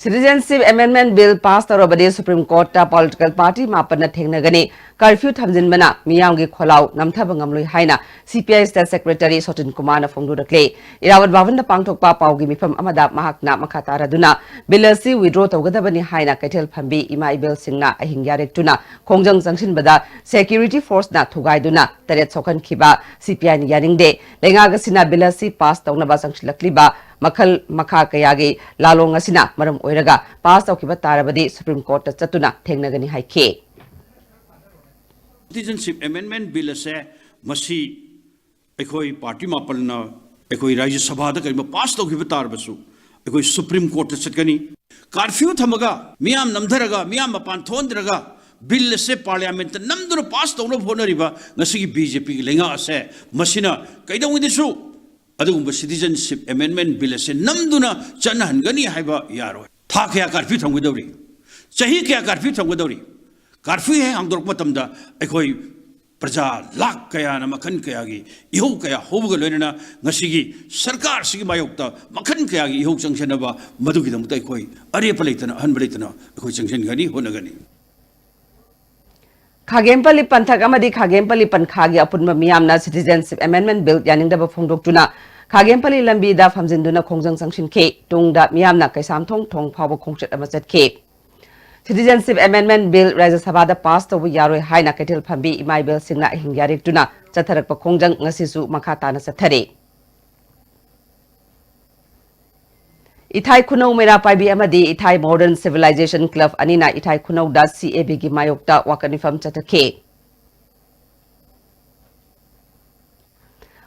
Citizenship Amendment Bill pass ꯇꯧꯔꯕꯗꯤ Supreme Court ꯇ political party ꯃꯥꯄꯟꯅ ꯊꯦꯡꯅꯒꯅꯤ꯫ Curfew ꯊꯝꯖꯤꯟꯕꯅ ꯃꯤꯌꯥꯝꯒꯤ ꯈꯣꯜꯂꯥꯎ ꯅꯝꯊꯕ ꯉꯝꯂꯣꯏ ꯍꯥꯏꯅ CPI State Secretary ꯁꯣꯇꯤꯟ ꯀꯨꯃꯥꯔꯅ ꯐꯣꯡꯗꯣꯔꯛꯂꯤ꯫ ꯏꯔꯥꯕꯠ ꯚꯕꯟꯗ ꯄꯥꯡꯊꯣꯛꯄ ꯄꯥꯎꯒꯤ ꯃꯤꯐꯝ ꯑꯃꯗ ꯃꯍꯥꯛꯅ ꯃꯈꯥ ꯇꯥꯔꯗꯨꯅ bill ꯑꯁꯤ withdraw ꯇꯧꯒꯗꯕꯅꯤ ꯍꯥꯏꯅ ꯀꯩꯊꯦꯜ ꯐꯝꯕꯤ ꯏꯃꯥ ꯏꯕꯦꯜꯁꯤꯡꯅ ꯑꯍꯤꯡ ꯌꯥꯔꯦꯛꯇꯨꯅ ꯈꯣꯡꯖꯪ ꯆꯪꯁꯤꯟꯕꯗ security force ꯅ ꯊꯨꯒꯥꯏꯗꯨꯅ ꯇꯔꯦꯠ ꯁꯣꯛꯍꯟꯈꯤꯕ CPI ꯅ ꯌꯥꯅꯤꯡꯗꯦ꯫ ꯂꯩꯉꯥꯛ ꯑꯁꯤꯅ bill ꯑꯁꯤ pass ꯇꯧꯅꯕ ꯆꯪꯁꯤꯜꯂꯛꯂꯤꯕ ꯃꯈꯜ ꯃꯈꯥ ꯀꯌꯥꯒꯤ ꯂꯥꯂꯣꯡ ꯑꯁꯤꯅ ꯃꯔꯝ ꯑꯣꯏꯔꯒ pass ꯇꯧꯈꯤꯕ ꯇꯥꯔꯕꯗꯤ Supreme Court ꯇ ꯆꯠꯇꯨꯅ ꯊꯦꯡꯅꯒꯅꯤ ꯍꯥꯏꯈꯤ꯫ Citizenship Amendment Bill ꯑꯁꯦ ꯃꯁꯤ ꯑꯩꯈꯣꯏ party ꯃꯥꯄꯜꯅ ꯑꯩꯈꯣꯏ ꯔꯥꯖ꯭ꯌ ꯁꯚꯥꯗ ꯀꯔꯤꯒꯨꯝꯕ pass ꯇꯧꯈꯤꯕ ꯇꯥꯔꯕꯁꯨ ꯑꯩꯈꯣꯏ Supreme Court ꯇ ꯆꯠꯀꯅꯤ꯫ Curfew ꯊꯝꯃꯒ, ꯃꯤꯌꯥꯝ ꯅꯝꯊꯔꯒ, ꯃꯤꯌꯥꯝ ꯃꯄꯥꯟ ꯊꯣꯛꯍꯟꯗ꯭ꯔꯒ bill ꯑꯁꯦ parliament ꯇ ꯅꯝꯗꯨꯅ pass ꯇꯧꯅꯕ ꯍꯣꯠꯅꯔꯤꯕ ꯉꯁꯤꯒꯤ BJP ꯒꯤ ꯂꯩꯉꯥꯛ ꯑꯁꯦ, ꯃꯁꯤꯅ ꯀꯩꯗꯧꯉꯩꯗꯁꯨ ꯑꯗꯨꯒꯨꯝꯕ Citizenship Amendment Bill ꯑꯁꯦ ꯅꯝꯗꯨꯅ ꯆꯠꯅꯍꯟꯒꯅꯤ ꯍꯥꯏꯕ ꯌꯥꯔꯣꯏ꯫ ꯊꯥ ꯀꯌꯥ curfew ꯊꯝꯒꯗꯧꯔꯤ? ꯆꯍꯤ ꯀꯌꯥ curfew ꯊꯝꯒꯗꯧꯔꯤ? Curfew ꯍꯦꯛ ꯍꯥꯡꯗꯣꯔꯛꯄ ꯃꯇꯝꯗ ꯑꯩꯈꯣꯏ ꯄ꯭ꯔꯖꯥ ꯂꯥꯈ ꯀꯌꯥꯅ ꯃꯈꯜ ꯀꯌꯥꯒꯤ ꯏꯍꯧ ꯀꯌꯥ ꯍꯧꯕꯒ ꯂꯣꯏꯅꯅ ꯉꯁꯤꯒꯤ ꯁꯔꯀꯥꯔꯁꯤꯒꯤ ꯃꯥꯌꯣꯛꯇ ꯃꯈꯜ ꯀꯌꯥꯒꯤ ꯏꯍꯧ ꯆꯪꯁꯤꯟꯅꯕ, ꯃꯗꯨꯒꯤꯗꯃꯛꯇ ꯑꯩꯈꯣꯏ ꯑꯔꯦꯞꯄ ꯂꯩꯇꯅ, ꯑꯍꯟꯕ ꯂꯩꯇꯅ ꯑꯩꯈꯣꯏ ꯆꯪꯁꯤꯟꯒꯅꯤ, ꯍꯣꯠꯅꯒꯅꯤ꯫ ꯈꯥꯒꯦꯝꯄꯜꯂꯤ ꯄꯟꯊꯛ ꯑꯃꯗꯤ ꯈꯥꯒꯦꯝꯄꯜꯂꯤ ꯄꯟꯈꯥꯒꯤ ꯑꯄꯨꯟꯕ ꯃꯤꯌꯥꯝꯅ Citizenship Amendment Bill ꯌꯥꯅꯤꯡꯗꯕ ꯐꯣꯡꯗꯣꯛꯇꯨꯅ ꯈꯥꯒꯦꯝꯄꯜꯂꯤ ꯂꯝꯕꯤꯗ ꯐꯝꯖꯤꯟꯗꯨꯅ ꯈꯣꯡꯖꯪ ꯆꯪꯁꯤꯟꯈꯤ꯫ ꯇꯨꯡꯗ ꯃꯤꯌꯥꯝꯅ ꯀꯩꯁꯥꯝꯊꯣꯡ ꯊꯣꯡ ꯐꯥꯎꯕ ꯈꯣꯡꯆꯠ ꯑꯃ ꯆꯠꯈꯤ꯫ Citizenship Amendment Bill ꯔꯥꯖ꯭ꯌ ꯁꯚꯥꯗ ꯄꯥꯁ ꯇꯧꯕ ꯌꯥꯔꯣꯏ ꯍꯥꯏꯅ ꯀꯩꯊꯦꯜ ꯐꯝꯕꯤ ꯏꯃꯥ ꯏꯕꯦꯜꯁꯤꯡꯅ ꯑꯍꯤꯡ ꯌꯥꯔꯦꯛꯇꯨꯅ ꯆꯠꯊꯔꯛꯄ ꯈꯣꯡꯖꯪ ꯉꯁꯤꯁꯨ ꯃꯈꯥ ꯇꯥꯅ ꯆꯠꯊꯔꯤ꯫ ꯏꯊꯥꯏ ꯈꯨꯅꯧ ꯃꯩꯔꯥ ꯄꯥꯏꯕꯤ ꯑꯃꯗꯤ ꯏꯊꯥꯏ Modern Civilization Club ꯑꯅꯤꯅ ꯏꯊꯥꯏ ꯈꯨꯅꯧꯗ C A Bꯒꯤ ꯃꯥꯌꯣꯛꯇ ꯋꯥꯀꯠ ꯃꯤꯐꯝ ꯆꯠꯊꯈꯤ꯫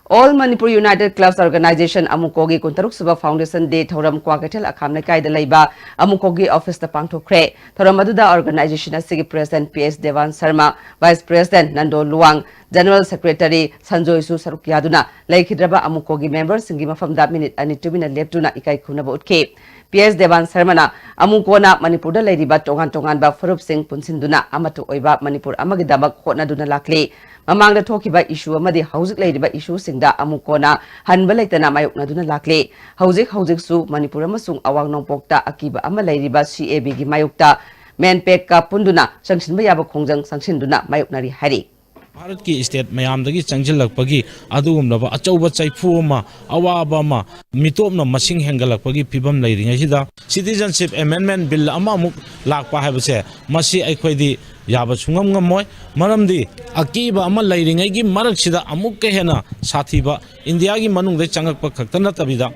All Manipur United Clubs Organization, ꯑꯃꯨꯀꯣꯒꯤ ꯀꯨꯟꯇꯔꯨꯛ ꯁꯨꯕ Foundation Day ꯊꯧꯔꯝ ꯀ꯭ꯋꯥꯀꯩꯊꯦꯜ ꯑꯈꯥꯝ ꯂꯩꯀꯥꯏꯗ ꯂꯩꯕ ꯑꯃꯨꯀꯣꯒꯤ officeꯇ ꯄꯥꯡꯊꯣꯛꯈ꯭ꯔꯦ꯫ ꯊꯧꯔꯝ ꯑꯗꯨꯗ organization ꯑꯁꯤꯒꯤ President P S ꯗꯦꯋꯥꯟ Sharma, Vice President Nando Luwang, General Secretary ꯁꯟꯖꯣꯏꯁꯨ ꯁꯔꯨꯛ ꯌꯥꯗꯨꯅ ꯂꯩꯈꯤꯗ꯭ꯔꯕ ꯑꯃꯨꯀꯣꯒꯤ memberꯁꯤꯡꯒꯤ ꯃꯐꯝꯗ minute ꯑꯅꯤ ꯇꯨꯃꯤꯟꯅ ꯂꯦꯞꯇꯨꯅ ꯏꯀꯥꯏ ꯈꯨꯝꯅꯕ ꯎꯠꯈꯤ꯫ P S ꯗꯦꯋꯥꯟ ꯁꯔꯃꯅ ꯑꯃꯨꯀꯣꯅ ꯃꯅꯤꯄꯨꯔꯗ ꯂꯩꯔꯤꯕ ꯇꯣꯉꯥꯟ ꯇꯣꯉꯥꯟꯕ ꯐꯨꯔꯨꯞꯁꯤꯡ ꯄꯨꯟꯁꯤꯟꯗꯨꯅ ꯑꯃꯠꯇ ꯑꯣꯏꯕ ꯃꯅꯤꯄꯨꯔ ꯑꯃꯒꯤꯗꯃꯛ ꯍꯣꯠꯅꯗꯨꯅ ꯂꯥꯛꯂꯤ꯫ ꯃꯃꯥꯡꯗ ꯊꯣꯛꯈꯤꯕ issue ꯑꯃꯗꯤ ꯍꯧꯖꯤꯛ ꯂꯩꯔꯤꯕ issueꯁꯤꯡꯗ ꯑꯃꯨꯀꯣꯅ ꯍꯟꯕ ꯂꯩꯇꯅ ꯃꯥꯌꯣꯛꯅꯗꯨꯅ ꯂꯥꯛꯂꯤ꯫ ꯍꯧꯖꯤꯛ ꯍꯧꯖꯤꯛꯁꯨ ꯃꯅꯤꯄꯨꯔ ꯑꯃꯁꯨꯡ ꯑꯋꯥꯡ ꯅꯣꯡꯄꯣꯛꯇ ꯑꯀꯤꯕ ꯑꯃ ꯂꯩꯔꯤꯕ C A Bꯒꯤ ꯃꯥꯌꯣꯛꯇ MANPACꯀ ꯄꯨꯟꯗꯨꯅ ꯆꯪꯁꯤꯟꯕ ꯌꯥꯕ ꯈꯣꯡꯖꯪ ꯆꯪꯁꯤꯟꯗꯨꯅ ꯃꯥꯌꯣꯛꯅꯔꯤ ꯍꯥꯏꯔꯤ꯫ ꯚꯥꯔꯠꯀꯤ state ꯃꯌꯥꯝꯗꯒꯤ ꯆꯪꯁꯤꯜꯂꯛꯄꯒꯤ ꯑꯗꯨꯒꯨꯝꯂꯕ ꯑꯆꯧꯕ ꯆꯩꯐꯨ ꯑꯃ, ꯑꯋꯥꯕ ꯑꯃ, ꯃꯤꯇꯣꯞꯅ ꯃꯁꯤꯡ ꯍꯦꯟꯒꯠꯂꯛꯄꯒꯤ ꯐꯤꯕꯝ ꯂꯩꯔꯤꯉꯩꯁꯤꯗ Citizenship Amendment Bill ꯑꯃꯃꯨꯛ ꯂꯥꯛꯄ ꯍꯥꯏꯕꯁꯦ, ꯃꯁꯤ ꯑꯩꯈꯣꯏꯗꯤ ꯌꯥꯕ ꯁꯨꯡꯉꯝ ꯉꯝꯃꯣꯏ꯫ ꯃꯔꯝꯗꯤ ꯑꯀꯤꯕ ꯑꯃ ꯂꯩꯔꯤꯉꯩꯒꯤ ꯃꯔꯛꯁꯤꯗ ꯑꯃꯨꯛꯀ ꯍꯦꯟꯅ ꯁꯥꯊꯤꯕ, ꯏꯟꯗꯤꯌꯥꯒꯤ ꯃꯅꯨꯡꯗ ꯆꯪꯉꯛꯄ ꯈꯛꯇ ꯅꯠꯇꯕꯤꯗ,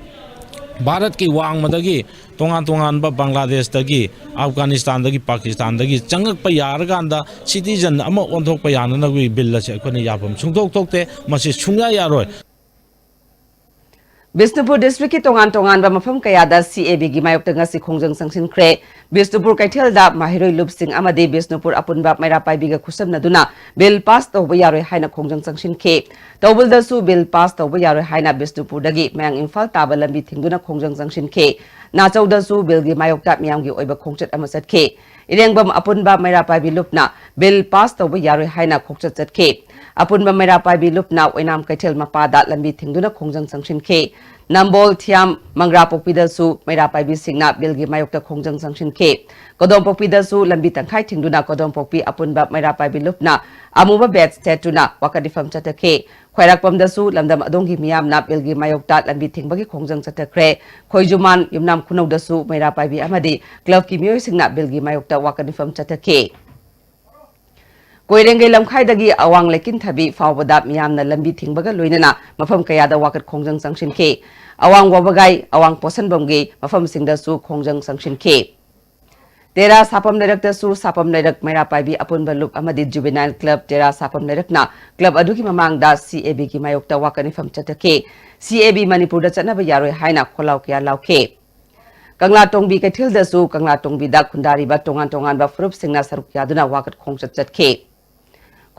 ꯚꯥꯔꯠꯀꯤ ꯋꯥꯡꯃꯗꯒꯤ ꯇꯣꯉꯥꯟ ꯇꯣꯉꯥꯟꯕ ꯕꯪꯒ꯭ꯂꯥꯗꯦꯁꯇꯒꯤ, ꯑꯐꯒꯥꯅꯤꯁꯇꯥꯟꯗꯒꯤ, ꯄꯥꯀꯤꯁꯇꯥꯟꯗꯒꯤ ꯆꯪꯉꯛꯄ ꯌꯥꯔꯀꯥꯟꯗ citizen ꯑꯃ ꯑꯣꯟꯊꯣꯛꯄ ꯌꯥꯅꯅꯕꯒꯤ bill ꯑꯁꯤ ꯑꯩꯈꯣꯏꯅ ꯌꯥꯐꯝ ꯁꯨꯡꯊꯣꯛ ꯊꯣꯛꯇꯦ꯫ ꯃꯁꯤ ꯁꯨꯡꯌꯥ ꯌꯥꯔꯣꯏ꯫ ꯕꯤꯁꯅꯨꯄꯨꯔ districtꯀꯤ ꯇꯣꯉꯥꯟ ꯇꯣꯉꯥꯟꯕ ꯃꯐꯝ ꯀꯌꯥꯗ C A Bꯒꯤ ꯃꯥꯌꯣꯛꯇ ꯉꯁꯤ ꯈꯣꯡꯖꯪ ꯆꯪꯁꯤꯟꯈ꯭ꯔꯦ꯫ ꯕꯤꯁꯅꯨꯄꯨꯔ ꯀꯩꯊꯦꯜꯗ ꯃꯍꯩꯔꯣꯏ ꯂꯨꯞꯁꯤꯡ ꯑꯃꯗꯤ ꯕꯤꯁꯅꯨꯄꯨꯔ ꯑꯄꯨꯟꯕ ꯃꯩꯔꯥ ꯄꯥꯏꯕꯤꯒ ꯈꯨꯠꯁꯝꯅꯗꯨꯅ bill pass ꯇꯧꯕ ꯌꯥꯔꯣꯏ ꯍꯥꯏꯅ ꯈꯣꯡꯖꯪ ꯆꯪꯁꯤꯟꯈꯤ꯫ ꯇꯧꯕꯜꯗꯁꯨ bill pass ꯇꯧꯕ ꯌꯥꯔꯣꯏ ꯍꯥꯏꯅ ꯕꯤꯁꯅꯨꯄꯨꯔꯗꯒꯤ ꯃꯌꯥꯡ ꯏꯝꯐꯥꯜ ꯇꯥꯕ ꯂꯝꯕꯤ ꯊꯤꯡꯗꯨꯅ ꯈꯣꯡꯖꯪ ꯆꯪꯁꯤꯟꯈꯤ꯫ ꯅꯥꯆꯧꯗꯁꯨ billꯒꯤ ꯃꯥꯌꯣꯛꯇ ꯃꯤꯌꯥꯝꯒꯤ ꯑꯣꯏꯕ ꯈꯣꯡꯆꯠ ꯑꯃ ꯆꯠꯈꯤ꯫ ꯏꯔꯦꯡꯕꯝ ꯑꯄꯨꯟꯕ ꯃꯩꯔꯥ ꯄꯥꯏꯕꯤ ꯂꯨꯞꯅ bill pass ꯇꯧꯕ ꯌꯥꯔꯣꯏ ꯍꯥꯏꯅ ꯈꯣꯡꯆꯠ ꯆꯠꯈꯤ꯫ ꯑꯄꯨꯟꯕ ꯃꯩꯔꯥ ꯄꯥꯏꯕꯤ ꯂꯨꯞꯅ ꯑꯣꯏꯅꯥꯝ ꯀꯩꯊꯦꯜ ꯃꯄꯥꯗ ꯂꯝꯕꯤ ꯊꯤꯡꯗꯨꯅ ꯈꯣꯡꯖꯪ ꯆꯪꯁꯤꯟꯈꯤ꯫ ꯅꯝꯕꯣꯜ ꯊꯤꯌꯥꯝ ꯃꯪꯒ꯭ꯔꯥꯄꯣꯛꯄꯤꯗꯁꯨ ꯃꯩꯔꯥ ꯄꯥꯏꯕꯤꯁꯤꯡꯅ ꯕꯤꯜꯒꯤ ꯃꯥꯌꯣꯛꯇ ꯈꯣꯡꯖꯪ ꯆꯪꯁꯤꯟꯈꯤ꯫ ꯀꯣꯗꯣꯝꯄꯣꯛꯄꯤꯗꯁꯨ ꯂꯝꯕꯤ ꯇꯪꯈꯥꯏ ꯊꯤꯡꯗꯨꯅ ꯀꯣꯗꯣꯝꯄꯣꯛꯄꯤ ꯑꯄꯨꯟꯕ ꯃꯩꯔꯥ ꯄꯥꯏꯕꯤ ꯂꯨꯞꯅ ꯑꯃꯨꯕ ꯕꯦꯠꯁ ꯊꯦꯠꯇꯨꯅ ꯋꯥꯀꯠ ꯃꯤꯐꯝ ꯆꯠꯊꯈꯤ꯫ ꯈ꯭ꯋꯥꯏꯔꯥꯛꯄꯝꯗꯁꯨ ꯂꯝꯗꯝ ꯑꯗꯣꯝꯒꯤ ꯃꯤꯌꯥꯝꯅ ꯕꯤꯜꯒꯤ ꯃꯥꯌꯣꯛꯇ ꯂꯝꯕꯤ ꯊꯤꯡꯕꯒꯤ ꯈꯣꯡꯖꯪ ꯆꯠꯊꯈ꯭ꯔꯦ꯫ ꯈꯣꯏꯖꯨꯃꯥꯟ ꯌꯨꯝꯅꯥꯝ ꯈꯨꯅꯧꯗꯁꯨ ꯃꯩꯔꯥ ꯄꯥꯏꯕꯤ ꯑꯃꯗꯤ ꯀ꯭ꯂꯕꯀꯤ ꯃꯤꯑꯣꯏꯁꯤꯡꯅ ꯕꯤꯜꯒꯤ ꯃꯥꯌꯣꯛꯇ ꯋꯥꯀꯠ ꯃꯤꯐꯝ ꯆꯠꯊꯈꯤ꯫ ꯀꯣꯏꯔꯦꯡꯒꯩ ꯂꯝꯈꯥꯏꯗꯒꯤ ꯑꯋꯥꯡ ꯂꯩꯀꯤꯟꯊꯕꯤ ꯐꯥꯎꯕꯗ ꯃꯤꯌꯥꯝꯅ ꯂꯝꯕꯤ ꯊꯤꯡꯕꯒ ꯂꯣꯏꯅꯅ ꯃꯐꯝ ꯀꯌꯥꯗ ꯋꯥꯀꯠ ꯈꯣꯡꯖꯪ ꯆꯪꯁꯤꯟꯈꯤ꯫ ꯑꯋꯥꯡ ꯋꯥꯕꯒꯥꯏ, ꯑꯋꯥꯡ ꯄꯣꯠꯁꯟꯕꯝꯒꯤ ꯃꯐꯝꯁꯤꯡꯗꯁꯨ ꯈꯣꯡꯖꯪ ꯆꯪꯁꯤꯟꯈꯤ꯫ ꯇꯦꯔꯥ ꯁꯥꯄꯝ ꯂꯩꯔꯛꯇꯁꯨ ꯁꯥꯄꯝ ꯂꯩꯔꯛ ꯃꯩꯔꯥ ꯄꯥꯏꯕꯤ ꯑꯄꯨꯟꯕ ꯂꯨꯞ ꯑꯃꯗꯤ ꯖꯨꯕꯦꯅꯥꯏꯜ ꯀ꯭ꯂꯕ ꯇꯦꯔꯥ ꯁꯥꯄꯝ ꯂꯩꯔꯛꯅ ꯀ꯭ꯂꯕ ꯑꯗꯨꯒꯤ ꯃꯃꯥꯡꯗ ꯁꯤ ꯑꯦ ꯕꯤꯒꯤ ꯃꯥꯌꯣꯛꯇ ꯋꯥꯀꯠ ꯃꯤꯐꯝ ꯆꯠꯊꯈꯤ꯫ ꯁꯤ ꯑꯦ ꯕꯤ ꯃꯅꯤꯄꯨꯔꯗ ꯆꯠꯅꯕ ꯌꯥꯔꯣꯏ ꯍꯥꯏꯅ ꯈꯣꯜꯂꯥꯎ ꯀꯌꯥ ꯂꯥꯎꯈꯤ꯫ ꯀꯪꯂꯥꯇꯣꯡꯕꯤ ꯀꯩꯊꯦꯜꯗꯁꯨ ꯀꯪꯂꯥꯇꯣꯡꯕꯤꯗ ꯈꯨꯟꯗꯥꯔꯤꯕ ꯇꯣꯉꯥꯟ ꯇꯣꯉꯥꯟꯕ ꯐꯨꯔꯨꯞꯁꯤꯡꯅ ꯁꯔꯨꯛ ꯌꯥꯗꯨꯅ ꯋꯥꯀꯠ ꯈꯣꯡꯆꯠ ꯆꯠꯈꯤ꯫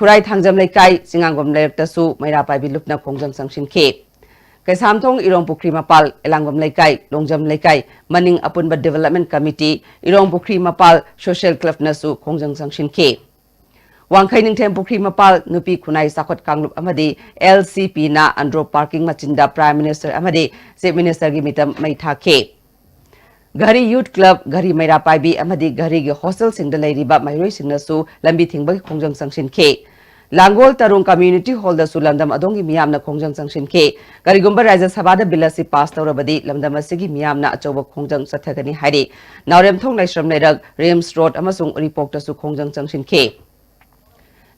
ꯈꯨꯔꯥꯏ ꯊꯥꯡꯖꯝ ꯂꯩꯀꯥꯏ, ꯆꯤꯉꯥꯡꯕꯝ ꯂꯩꯔꯛꯇꯁꯨ ꯃꯩꯔꯥ ꯄꯥꯏꯕꯤ ꯂꯨꯞꯅ ꯈꯣꯡꯖꯪ ꯆꯪꯁꯤꯟꯈꯤ꯫ ꯀꯩꯁꯥꯝꯊꯣꯡ ꯏꯔꯣꯡ ꯄꯨꯈ꯭ꯔꯤ ꯃꯄꯥꯜ, ꯑꯦꯂꯥꯡꯕꯝ ꯂꯩꯀꯥꯏ, ꯂꯣꯡꯖꯝ ꯂꯩꯀꯥꯏ, ꯃꯅꯤꯡ ꯑꯄꯨꯟꯕ ꯗꯤꯚꯦꯂꯞꯃꯦꯟ ꯀꯃꯤꯇꯤ, ꯏꯔꯣꯡ ꯄꯨꯈ꯭ꯔꯤ ꯃꯄꯥꯜ ꯁꯣꯁꯤꯌꯦꯜ ꯀ꯭ꯂꯕꯅꯁꯨ ꯈꯣꯡꯖꯪ ꯆꯪꯁꯤꯟꯈꯤ꯫ ꯋꯥꯡꯈꯩ ꯅꯤꯡꯊꯦꯝ ꯄꯨꯈ꯭ꯔꯤ ꯃꯄꯥꯜ ꯅꯨꯄꯤ ꯈꯨꯟꯅꯥꯏ ꯆꯥꯎꯈꯠ ꯀꯥꯡꯂꯨꯞ ꯑꯃꯗꯤ ꯑꯦꯜ ꯁꯤ ꯄꯤꯅ ꯑꯟꯗ꯭ꯔꯣ ꯄꯥꯔꯀꯤꯡ ꯃꯆꯤꯟꯗ ꯄ꯭ꯔꯥꯏꯝ ꯃꯤꯅꯤꯁꯇꯔ ꯑꯃꯗꯤ ꯆꯤꯐ ꯃꯤꯅꯤꯁꯇꯔꯒꯤ ꯃꯤꯇꯝ ꯃꯩ ꯊꯥꯈꯤ꯫ ꯘꯔꯤ ꯌꯨꯊ ꯀ꯭ꯂꯕ, ꯘꯔꯤ ꯃꯩꯔꯥ ꯄꯥꯏꯕꯤ ꯑꯃꯗꯤ ꯘꯔꯤꯒꯤ ꯍꯣꯁꯇꯦꯜꯁꯤꯡꯗ ꯂꯩꯔꯤꯕ ꯃꯍꯩꯔꯣꯏꯁꯤꯡꯅꯁꯨ ꯂꯝꯕꯤ ꯊꯤꯡꯕꯒꯤ ꯈꯣꯡꯖꯪ ꯆꯪꯁꯤꯟꯈꯤ꯫ ꯂꯥꯡꯒꯣꯜ ꯇꯔꯨꯡ ꯀꯝꯃ꯭ꯌꯨꯅꯤꯇꯤ ꯍꯣꯜꯗꯁꯨ ꯂꯝꯗꯝ ꯑꯗꯣꯝꯒꯤ ꯃꯤꯌꯥꯝꯅ ꯈꯣꯡꯖꯪ ꯆꯪꯁꯤꯟꯈꯤ꯫ ꯀꯔꯤꯒꯨꯝꯕ ꯔꯥꯖ꯭ꯌ ꯁꯚꯥꯗ ꯕꯤꯜ ꯑꯁꯤ ꯄꯥꯁ ꯇꯧꯔꯕꯗꯤ ꯂꯝꯗꯝ ꯑꯁꯤꯒꯤ ꯃꯤꯌꯥꯝꯅ ꯑꯆꯧꯕ ꯈꯣꯡꯖꯪ ꯆꯠꯊꯒꯅꯤ ꯍꯥꯏꯔꯤ꯫ ꯅꯥꯎꯔꯦꯝꯊꯣꯡ ꯂꯥꯏꯁ꯭ꯔꯝ ꯂꯩꯔꯛ, ꯔꯤꯝꯁ ꯔꯣꯗ ꯑꯃꯁꯨꯡ ꯎꯔꯤꯄꯣꯛꯇꯁꯨ ꯈꯣꯡꯖꯪ ꯆꯪꯁꯤꯟꯈꯤ꯫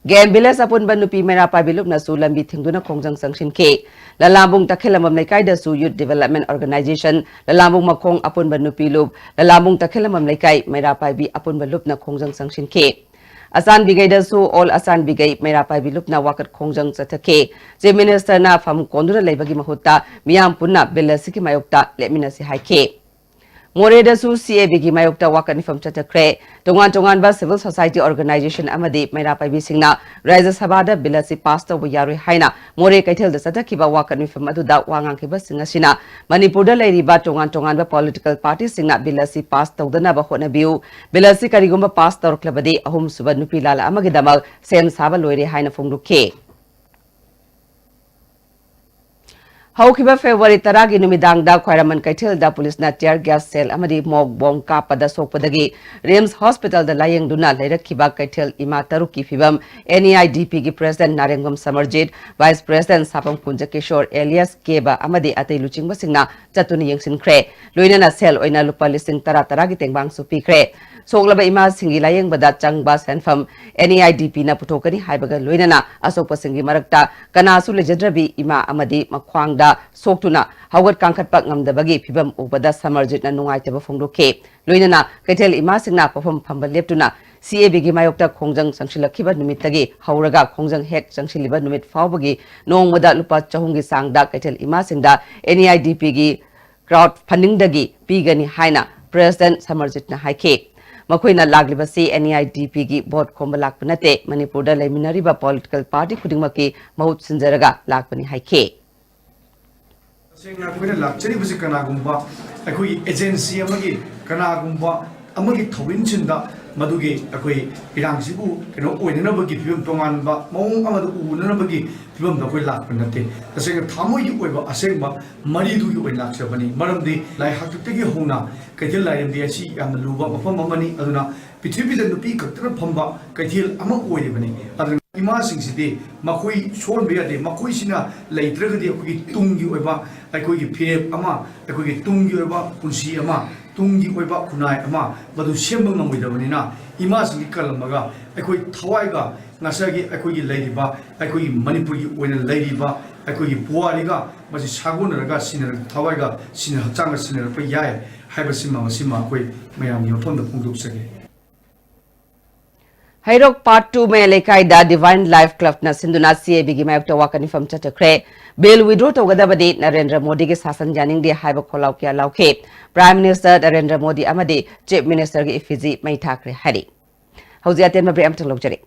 ꯒꯦꯝ ꯚꯤꯂꯦꯖ ꯑꯄꯨꯟꯕ ꯅꯨꯄꯤ ꯃꯩꯔꯥ ꯄꯥꯏꯕꯤ ꯂꯨꯞꯅꯁꯨ ꯂꯝꯕꯤ ꯊꯤꯡꯗꯨꯅ ꯈꯣꯡꯖꯪ ꯆꯪꯁꯤꯟꯈꯤ꯫ ꯂꯂꯥꯝꯕꯨꯡ ꯇꯈꯦꯜꯂꯝꯕꯝ ꯂꯩꯀꯥꯏꯗꯁꯨ ꯌꯨꯠ ꯗꯤꯚꯦꯂꯞꯃꯦꯟ ꯑꯣꯔꯒꯅꯥꯏꯖꯦꯁꯟ, ꯂꯂꯥꯝꯕꯨꯡ ꯃꯈꯣꯡ ꯑꯄꯨꯟꯕ ꯅꯨꯄꯤ ꯂꯨꯞ, ꯂꯂꯥꯝꯕꯨꯡ ꯇꯈꯦꯜꯂꯝꯕꯝ ꯂꯩꯀꯥꯏ ꯃꯩꯔꯥ ꯄꯥꯏꯕꯤ ꯑꯄꯨꯟꯕ ꯂꯨꯞꯅ ꯈꯣꯡꯖꯪ ꯆꯪꯁꯤꯟꯈꯤ꯫ ꯑꯆꯥꯟꯕꯤꯒꯩꯗꯁꯨ ꯑꯣꯜ ꯑꯆꯥꯟꯕꯤꯒꯩ ꯃꯩꯔꯥ ꯄꯥꯏꯕꯤ ꯂꯨꯞꯅ ꯋꯥꯀꯠ ꯈꯣꯡꯖꯪ ꯆꯠꯊꯈꯤ꯫ ꯆꯤꯐ ꯃꯤꯅꯤꯁꯇꯔꯅ ꯐꯝ ꯀꯣꯟꯗꯨꯅ ꯂꯩꯕꯒꯤ ꯃꯍꯨꯠꯇ ꯃꯤꯌꯥꯝ ꯄꯨꯟꯅ ꯕꯤꯜ ꯑꯁꯤꯒꯤ ꯃꯥꯌꯣꯛꯇ ꯂꯦꯞꯃꯤꯟꯅꯁꯤ ꯍꯥꯏꯈꯤ꯫ ꯃꯣꯔꯦꯗꯁꯨ ꯁꯤ ꯑꯦ ꯕꯤꯒꯤ ꯃꯥꯌꯣꯛꯇ ꯋꯥꯀꯠ ꯃꯤꯐꯝ ꯆꯠꯊꯈ꯭ꯔꯦ꯫ ꯇꯣꯉꯥꯟ ꯇꯣꯉꯥꯟꯕ ꯁꯤꯚꯤꯜ ꯁꯣꯁꯥꯏꯇꯤ ꯑꯣꯔꯒꯅꯥꯏꯖꯦꯁꯟ ꯑꯃꯗꯤ ꯃꯩꯔꯥ ꯄꯥꯏꯕꯤꯁꯤꯡꯅ ꯔꯥꯖ꯭ꯌ ꯁꯚꯥꯗ ꯕꯤꯜ ꯑꯁꯤ ꯄꯥꯁ ꯇꯧꯕ ꯌꯥꯔꯣꯏ ꯍꯥꯏꯅ ꯃꯣꯔꯦ ꯀꯩꯊꯦꯜꯗ ꯆꯠꯊꯈꯤꯕ ꯋꯥꯀꯠ ꯃꯤꯐꯝ ꯑꯗꯨꯗ ꯋꯥ ꯉꯥꯡꯈꯤꯕꯁꯤꯡ ꯑꯁꯤꯅ ꯃꯅꯤꯄꯨꯔꯗ ꯂꯩꯔꯤꯕ ꯇꯣꯉꯥꯟ ꯇꯣꯉꯥꯟꯕ ꯄꯣꯂꯤꯇꯤꯀꯦꯜ ꯄꯥꯔꯇꯤꯁꯤꯡꯅ ꯕꯤꯜ ꯑꯁꯤ ꯄꯥꯁ ꯇꯧꯗꯅꯕ ꯍꯣꯠꯅꯕꯤꯌꯨ꯫ ꯕꯤꯜ ꯑꯁꯤ ꯀꯔꯤꯒꯨꯝꯕ ꯄꯥꯁ ꯇꯧꯔꯛꯂꯕꯗꯤ ꯑꯍꯨꯝꯁꯨꯕ ꯅꯨꯄꯤ ꯂꯥꯜ ꯑꯃꯒꯤꯗꯃꯛ ꯁꯦꯝ ꯁꯥꯕ ꯂꯣꯏꯔꯦ ꯍꯥꯏꯅ ꯐꯣꯡꯗꯣꯛꯈꯤ꯫ ꯍꯧꯈꯤꯕ ꯐꯦꯕ꯭ꯔꯨꯋꯥꯔꯤ ꯇꯔꯥꯒꯤ ꯅꯨꯃꯤꯗꯥꯡꯗ ꯈ꯭ꯋꯥꯏꯔꯝꯕꯟ ꯀꯩꯊꯦꯜꯗ ꯄꯨꯂꯤꯁꯅ tear gas shell ꯑꯃꯗꯤ ꯃꯣꯛ ꯕꯣꯝ ꯀꯥꯞꯄꯗ ꯁꯣꯛꯄꯗꯒꯤ RIMS hospitalꯗ ꯂꯥꯌꯦꯡꯗꯨꯅ ꯂꯩꯔꯛꯈꯤꯕ ꯀꯩꯊꯦꯜ ꯏꯃꯥ ꯇꯔꯨꯛꯀꯤ ꯐꯤꯕꯝ NEIDPꯒꯤ president ꯅꯥꯔꯦꯡꯕꯝ ꯁꯃꯔꯖꯤꯠ, vice president ꯁꯥꯄꯝ ꯀꯨꯟꯖꯀꯤꯁꯣꯔ alias ꯀꯦꯕ ꯑꯃꯗꯤ ꯑꯇꯩ ꯂꯨꯆꯤꯡꯕꯁꯤꯡꯅ ꯆꯠꯇꯨꯅ ꯌꯦꯡꯁꯤꯟꯈ꯭ꯔꯦ꯫ ꯂꯣꯏꯅꯅ shell ꯑꯣꯏꯅ ꯂꯨꯄꯥ ꯂꯤꯁꯤꯡ ꯇꯔꯥ ꯇꯔꯥꯒꯤ ꯇꯦꯡꯕꯥꯡꯁꯨ ꯄꯤꯈ꯭ꯔꯦ꯫ ꯁꯣꯛꯂꯕ ꯏꯃꯥꯁꯤꯡꯒꯤ ꯂꯥꯌꯦꯡꯕꯗ ꯆꯪꯕ ꯁꯦꯟꯐꯝ NEIDPꯅ ꯄꯨꯊꯣꯛꯀꯅꯤ ꯍꯥꯏꯕꯒ ꯂꯣꯏꯅꯅ ꯑꯁꯣꯛꯄꯁꯤꯡꯒꯤ ꯃꯔꯛꯇ ꯀꯅꯥꯁꯨ ꯂꯩꯖꯗ꯭ꯔꯕꯤ ꯏꯃꯥ ꯑꯃꯗꯤ ꯃꯈ꯭ꯋꯥꯡꯗ ꯁꯣꯛꯇꯨꯅ ꯍꯧꯒꯠ ꯀꯥꯡꯈꯠꯄ ꯉꯝꯗꯕꯒꯤ ꯐꯤꯕꯝ ꯎꯕꯗ ꯁꯃꯔꯖꯤꯠꯅ ꯅꯨꯡꯉꯥꯏꯇꯕ ꯐꯣꯡꯗꯣꯛꯈꯤ꯫ ꯂꯣꯏꯅꯅ ꯀꯩꯊꯦꯜ ꯏꯃꯥꯁꯤꯡꯅ ꯄꯣꯠꯐꯝ ꯐꯝꯕ ꯂꯦꯞꯇꯨꯅ CABꯒꯤ ꯃꯥꯌꯣꯛꯇ ꯈꯣꯡꯖꯪ ꯆꯪꯁꯤꯜꯂꯛꯈꯤꯕ ꯅꯨꯃꯤꯠꯇꯒꯤ ꯍꯧꯔꯒ ꯈꯣꯡꯖꯪ ꯍꯦꯛ ꯆꯪꯁꯤꯜꯂꯤꯕ ꯅꯨꯃꯤꯠ ꯐꯥꯎꯕꯒꯤ ꯅꯣꯡꯃꯗ ꯂꯨꯄꯥ ꯆꯍꯨꯝꯒꯤ ꯆꯥꯡꯗ ꯀꯩꯊꯦꯜ ꯏꯃꯥꯁꯤꯡꯗ NEIDPꯒꯤ crowd fundingꯗꯒꯤ ꯄꯤꯒꯅꯤ ꯍꯥꯏꯅ president ꯁꯃꯔꯖꯤꯠꯅ ꯍꯥꯏꯈꯤ꯫ ꯃꯈꯣꯏꯅ ꯂꯥꯛꯂꯤꯕꯁꯤ NEIDPꯒꯤ vote ꯈꯣꯝꯕ ꯂꯥꯛꯄ ꯅꯠꯇꯦ, ꯃꯅꯤꯄꯨꯔꯗ ꯂꯩꯃꯤꯟꯅꯔꯤꯕ political party ꯈꯨꯗꯤꯡꯃꯛꯀꯤ ꯃꯍꯨꯠ ꯁꯤꯟꯖꯔꯒ ꯂꯥꯛꯄꯅꯤ ꯍꯥꯏꯈꯤ꯫ ꯇꯁꯦꯡꯅ ꯑꯩꯈꯣꯏꯅ ꯂꯥꯛꯆꯔꯤꯕꯁꯤ ꯀꯅꯥꯒꯨꯝꯕ ꯑꯩꯈꯣꯏꯒꯤ agency ꯑꯃꯒꯤ, ꯀꯅꯥꯒꯨꯝꯕ ꯑꯃꯒꯤ ꯊꯧꯃꯤꯟꯁꯤꯟꯗ ꯃꯗꯨꯒꯤ ꯑꯩꯈꯣꯏ ꯏꯔꯥꯡꯁꯤꯕꯨ ꯀꯩꯅꯣ ꯑꯣꯏꯅꯅꯕꯒꯤ ꯐꯤꯕꯝ, ꯇꯣꯉꯥꯟꯕ ꯃꯑꯣꯡ ꯑꯃꯗ ꯎꯅꯅꯕꯒꯤ ꯐꯤꯕꯝꯗ ꯑꯩꯈꯣꯏ ꯂꯥꯛꯄ ꯅꯠꯇꯦ꯫ ꯇꯁꯦꯡꯅ ꯊꯃꯣꯏꯒꯤ ꯑꯣꯏꯕ ꯑꯁꯦꯡꯕ ꯃꯔꯤꯗꯨꯒꯤ ꯑꯣꯏꯅ ꯂꯥꯛꯆꯕꯅꯤ꯫ ꯃꯔꯝꯗꯤ ꯂꯥꯏ ꯍꯥꯛꯇꯛꯇꯒꯤ ꯍꯧꯅ ꯀꯩꯊꯦꯜ ꯂꯥꯏꯔꯦꯝꯕꯤ ꯑꯁꯤ ꯌꯥꯝꯅ ꯂꯨꯕ ꯃꯐꯝ ꯑꯃꯅꯤ꯫ ꯑꯗꯨꯅ ꯄ꯭ꯔꯤꯊꯤꯕꯤꯗ ꯅꯨꯄꯤ ꯈꯛꯇꯅ ꯐꯝꯕ ꯀꯩꯊꯦꯜ ꯑꯃ ꯑꯣꯏꯔꯤꯕꯅꯤ꯫ ꯑꯗꯨꯅ ꯏꯃꯥꯁꯤꯡꯁꯤꯗꯤ ꯃꯈꯣꯏ ꯁꯣꯟꯕ ꯌꯥꯗꯦ꯫ ꯃꯈꯣꯏꯁꯤꯅ ꯂꯩꯇ꯭ꯔꯒꯗꯤ ꯑꯩꯈꯣꯏꯒꯤ ꯇꯨꯡꯒꯤ ꯑꯣꯏꯕ ꯑꯩꯈꯣꯏꯒꯤ ꯐꯤꯔꯦꯞ ꯑꯃ, ꯑꯩꯈꯣꯏꯒꯤ ꯇꯨꯡꯒꯤ ꯑꯣꯏꯕ ꯄꯨꯟꯁꯤ ꯑꯃ, ꯇꯨꯡꯒꯤ ꯑꯣꯏꯕ ꯈꯨꯟꯅꯥꯏ ꯑꯃ ꯃꯗꯨ ꯁꯦꯝꯕ ꯉꯝꯃꯣꯏꯗꯕꯅꯤꯅ, ꯏꯃꯥꯁꯤꯡꯒꯤ ꯀꯜꯂꯝꯃꯒ ꯑꯩꯈꯣꯏ ꯊꯋꯥꯏꯒ ꯉꯁꯥꯏꯒꯤ ꯑꯩꯈꯣꯏꯒꯤ ꯂꯩꯔꯤꯕ, ꯑꯩꯈꯣꯏꯒꯤ ꯃꯅꯤꯄꯨꯔꯒꯤ ꯑꯣꯏꯅ ꯂꯩꯔꯤꯕ ꯑꯩꯈꯣꯏꯒꯤ ꯄꯨꯋꯥꯔꯤꯒ ꯃꯁꯤ ꯁꯥꯒꯣꯟꯅꯔꯒ ꯁꯤꯟꯅꯔꯛ-, ꯊꯋꯥꯏꯒ ꯁꯤꯟꯅ ꯍꯛꯆꯥꯡꯒ ꯁꯤꯟꯅꯔꯛꯄ ꯌꯥꯏ ꯍꯥꯏꯕꯁꯤꯃ, ꯃꯁꯤꯃ ꯑꯩꯈꯣꯏ ꯃꯌꯥꯝꯒꯤ ꯃꯐꯝꯗ ꯐꯣꯡꯗꯣꯛꯆꯒꯦ꯫ ꯍꯩꯔꯣꯛ Part two ꯃꯌꯥꯏ ꯂꯩꯀꯥꯏꯗ Divine Life Clubꯅ ꯁꯤꯟꯗꯨꯅ CABꯒꯤ ꯃꯥꯌꯣꯛꯇ ꯋꯥꯀꯠ ꯃꯤꯐꯝ ꯆꯠꯊꯈ꯭ꯔꯦ꯫ Bill withdraw ꯇꯧꯒꯗꯕꯗꯤ ꯅꯔꯦꯟꯗ꯭ꯔ ꯃꯣꯗꯤꯒꯤ ꯁꯥꯁꯟ ꯌꯥꯅꯤꯡꯗꯦ ꯍꯥꯏꯕ ꯈꯣꯜꯂꯥꯎ ꯀꯌꯥ ꯂꯥꯎꯈꯤ꯫ Prime Minister ꯅꯔꯦꯟꯗ꯭ꯔ ꯃꯣꯗꯤ ꯑꯃꯗꯤ Chief Ministerꯒꯤ effigy ꯃꯩ ꯊꯥꯈ꯭ꯔꯦ ꯍꯥꯏꯔꯤ꯫ ꯍꯧꯖꯤꯛ ꯑꯇꯦꯟꯕ break ꯑꯃꯇꯪ ꯂꯧꯖꯔꯤ꯫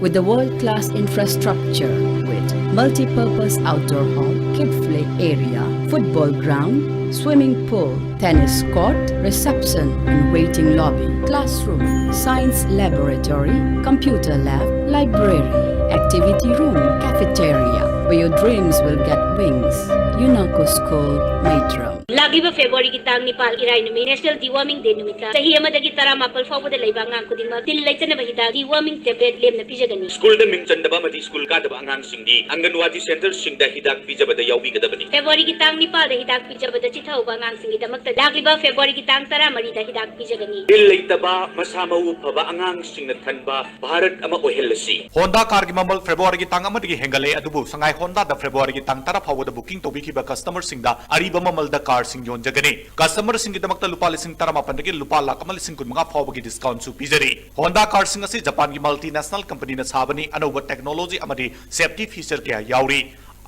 With the world-class infrastructure with multi-purpose outdoor hall, kid play area, football ground, swimming pool, tennis court, reception and waiting lobby, classroom, science laboratory, computer lab, library, activity room, cafeteria, where your dreams will get wings. UNACO School, Maitram. ꯂꯥꯛꯂꯤꯕ ꯐꯦꯕ꯭ꯔꯨꯋꯥꯔꯤꯒꯤ ꯇꯥꯡ ꯅꯤꯄꯥꯟ, ꯏꯔꯥꯏ ꯅꯨꯃꯤꯠ, National Deworming Day ꯅꯨꯃꯤꯠꯇ ꯆꯍꯤ ꯑꯃꯗꯒꯤ ꯇꯔꯥꯃꯥꯄꯜ ꯐꯥꯎꯕꯗ ꯂꯩꯕ ꯑꯉꯥꯡ ꯈꯨꯗꯤꯡꯃꯛ ꯇꯤꯜ ꯂꯩꯇꯅꯕ ꯍꯤꯗꯥꯛ Deworming Tablet ꯂꯦꯝꯅ ꯄꯤꯖꯒꯅꯤ꯫ ꯁ꯭ꯀꯨꯜꯗ ꯃꯤꯡ ꯆꯟꯗꯕ ꯑꯃꯗꯤ ꯁ꯭ꯀꯨꯜ ꯀꯥꯗꯕ ꯑꯉꯥꯡꯁꯤꯡꯗꯤ ꯑꯪꯒꯟꯋꯥꯗꯤ ꯁꯦꯟꯇꯔꯁꯤꯡꯗ ꯍꯤꯗꯥꯛ ꯄꯤꯖꯕꯗ ꯌꯥꯎꯕꯤꯒꯗꯕꯅꯤ꯫ ꯐꯦꯕ꯭ꯔꯨꯋꯥꯔꯤꯒꯤ ꯇꯥꯡ ꯅꯤꯄꯥꯟꯗ ꯍꯤꯗꯥꯛ ꯄꯤꯖꯕꯗ ꯆꯤꯊꯍꯧꯕ ꯑꯉꯥꯡꯁꯤꯡꯒꯤꯗꯃꯛꯇ ꯂꯥꯛꯂꯤꯕ ꯐꯦꯕ꯭ꯔꯨꯋꯥꯔꯤꯒꯤ ꯇꯥꯡ ꯇꯔꯥꯃꯔꯤꯗ ꯍꯤꯗꯥꯛ ꯄꯤꯖꯒꯅꯤ꯫ ꯇꯤꯜ ꯂꯩꯇꯕ, ꯃꯁꯥ ꯃꯎ ꯐꯕ ꯑꯉꯥꯡꯁꯤꯡꯅ ꯊꯟꯕ ꯚꯥꯔꯠ ꯑꯃ ꯑꯣꯏꯍꯜꯂꯁꯤ꯫ ꯍꯣꯟꯗꯥ ꯀꯥꯔꯒꯤ ꯃꯃꯜ ꯐꯦꯕ꯭ꯔꯨꯋꯥꯔꯤꯒꯤ ꯇꯥꯡ ꯑꯃꯗꯒꯤ ꯍꯦꯟꯒꯠꯂꯦ, ꯑꯗꯨꯕꯨ ꯁꯉꯥꯏ ꯍꯣꯟꯗꯥꯗ ꯐꯦꯕ꯭ꯔꯨꯋꯥꯔꯤꯒꯤ ꯇꯥꯡ ꯇꯔꯥ ꯐꯥꯎꯕꯗ ꯕꯨꯀꯤꯡ ꯇꯧꯕꯤꯈꯤꯕ ꯀꯁꯇꯃꯔꯁꯤꯡꯗ ꯑꯔꯤꯕ ꯃꯃꯜꯗ ꯀꯥꯔꯁꯤꯡ ꯌꯣꯟꯖꯒꯅꯤ꯫ ꯀꯁꯇꯃꯔꯁꯤꯡꯒꯤꯗꯃꯛꯇ ꯂꯨꯄꯥ ꯂꯤꯁꯤꯡ ꯇꯔꯥꯃꯥꯄꯟꯗꯒꯤ ꯂꯨꯄꯥ ꯂꯥꯈ ꯑꯃ ꯂꯤꯁꯤꯡ ꯀꯨꯟꯃꯉꯥ ꯐꯥꯎꯕꯒꯤ ꯗꯤꯁꯀꯥꯎꯟꯁꯨ ꯄꯤꯖꯔꯤ꯫ ꯍꯣꯟꯗꯥ ꯀꯥꯔꯁꯤꯡ ꯑꯁꯤ ꯖꯄꯥꯟꯒꯤ ꯃꯜꯇꯤꯅꯦꯁꯅꯦꯜ ꯀꯝꯄꯅꯤꯅ ꯁꯥꯕꯅꯤ꯫ ꯑꯅꯧꯕ ꯇꯦꯛꯅꯣꯂꯣꯖꯤ ꯑꯃꯗꯤ ꯁꯦꯐꯇꯤ ꯐꯤꯆꯔ ꯀꯌꯥ ꯌꯥꯎꯔꯤ꯫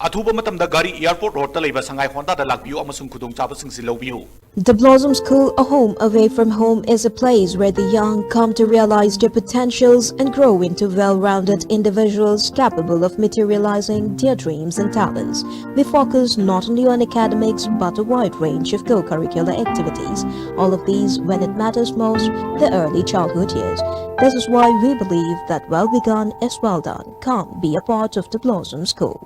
ꯑꯊꯨꯕ ꯃꯇꯝꯗ ꯒꯥꯔꯤ ꯑꯦꯌꯔꯄꯣꯔꯠ ꯔꯣꯗꯇ ꯂꯩꯕ ꯁꯉꯥꯏ ꯍꯣꯟꯗꯥꯗ ꯂꯥꯛꯄꯤꯌꯨ ꯑꯃꯁꯨꯡ ꯈꯨꯗꯣꯡꯆꯥꯕꯁꯤꯡꯁꯤ ꯂꯧꯕꯤꯌꯨ꯫ The Blossom School, a home away from home, is a place where the young come to realize their potentials and grow into well-rounded individuals capable of materializing their dreams and talents. We focus not only on academics but a wide range of co-curricular activities, all of these when it matters most, the early childhood years. This is why we believe that well begun is well done. Come be a part of the Blossom School.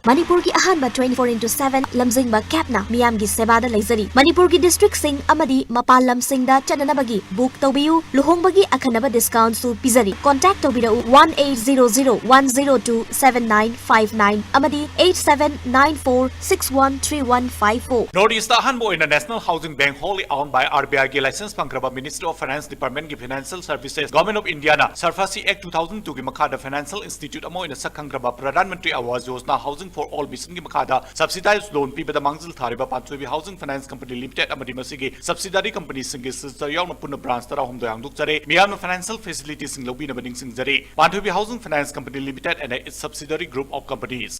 ꯃꯅꯤꯄꯨꯔꯒꯤ ꯑꯍꯥꯟꯕ twenty-four into seven ꯂꯝꯖꯤꯡꯕ ꯀꯦꯞꯅ ꯃꯤꯌꯥꯝꯒꯤ ꯁꯦꯕꯥꯗ ꯂꯩꯖꯔꯤ꯫ ꯃꯅꯤꯄꯨꯔꯒꯤ ꯗꯤꯁꯇ꯭ꯔꯤꯛꯁꯤꯡ ꯑꯃꯗꯤ ꯃꯄꯥꯟ ꯂꯝꯁꯤꯡꯗ ꯆꯠꯅꯅꯕꯒꯤ book ꯇꯧꯕꯤꯌꯨ꯫ ꯂꯨꯍꯣꯡꯕꯒꯤ ꯑꯈꯟꯅꯕ ꯗꯤꯁꯀꯥꯎꯟꯁꯨ ꯄꯤꯖꯔꯤ꯫ ꯀꯣꯟꯇꯦꯛ ꯇꯧꯕꯤꯔꯛꯎ, one eight zero zero one zero two seven nine five nine ꯑꯃꯗꯤ eight seven nine four six one three one five four꯫ North East ꯑꯍꯥꯟꯕ ꯑꯣꯏꯅ National Housing Bank, wholly owned by RBIꯒꯤ license ꯐꯪꯈ꯭ꯔꯕ Ministry of Finance Departmentꯀꯤ Financial Services, Government of Indiaꯅ SARFAESI Act two thousand twoꯒꯤ ꯃꯈꯥꯗ financial institute ꯑꯃ ꯑꯣꯏꯅ ꯁꯛ ꯈꯪꯈ꯭ꯔꯕ Pradhan Mantri Awas Yojana Housing for All Missionꯒꯤ ꯃꯈꯥꯗ subsidized loan ꯄꯤꯕꯗ ꯃꯥꯡꯖꯤꯜ ꯊꯥꯔꯤꯕ ꯄꯥꯟꯊꯣꯏꯕꯤ Housing Finance Company Limited ꯑꯃꯗꯤ ꯃꯁꯤꯒꯤ subsidiary companyꯁꯤꯡꯒꯤ signature ꯌꯥꯎꯅ ꯄꯨꯟꯅ branch ꯇꯔꯥꯍꯨꯝꯗꯣꯏ ꯍꯥꯡꯗꯣꯛꯆꯔꯦ꯫ ꯃꯤꯌꯥꯝꯅ financial facilityꯁꯤꯡ ꯂꯧꯕꯤꯅꯕ ꯅꯤꯡꯁꯤꯡꯖꯔꯤ꯫ ꯄꯥꯟꯊꯣꯏꯕꯤ Housing Finance Company Limited and its subsidiary group of companies.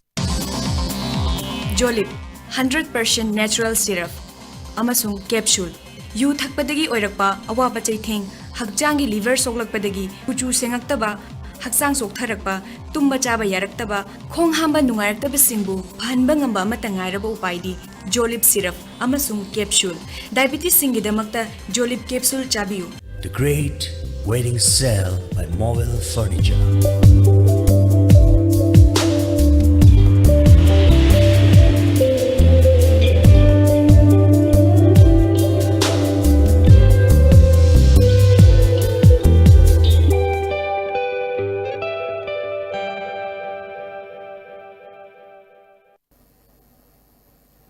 Jolib, hundred percent natural syrup ꯑꯃꯁꯨꯡ capsule꯫ ꯌꯨ ꯊꯛꯄꯗꯒꯤ ꯑꯣꯏꯔꯛꯄ ꯑꯋꯥꯕ ꯆꯩꯊꯦꯡ, ꯍꯛꯆꯥꯡꯒꯤ ꯂꯤꯚꯔ ꯁꯣꯛꯂꯛꯄꯗꯒꯤ ꯀꯨꯆꯨ ꯁꯦꯡꯉꯛꯇꯕ, ꯍꯛꯆꯥꯡ ꯆꯣꯛꯊꯔꯛꯄ, ꯇꯨꯝꯕ ꯆꯥꯕ ꯌꯥꯔꯛꯇꯕ, ꯈꯣꯡ ꯍꯥꯝꯕ ꯅꯨꯡꯉꯥꯏꯔꯛꯇꯕꯁꯤꯡꯕꯨ ꯐꯍꯟꯕ ꯉꯝꯕ ꯑꯃꯠꯇ ꯉꯥꯏꯔꯕ ꯎꯄꯥꯏꯗꯤ ꯖꯣꯂꯤꯞ ꯁꯤꯔꯞ ꯑꯃꯁꯨꯡ ꯀꯦꯞꯁꯨꯜ꯫ ꯗꯥꯏꯕꯤꯇꯤꯁꯁꯤꯡꯒꯤꯗꯃꯛꯇ ꯖꯣꯂꯤꯞ ꯀꯦꯞꯁꯨꯜ ꯆꯥꯕꯤꯌꯨ꯫ The Great Wedding Sale by Mobile Furniture.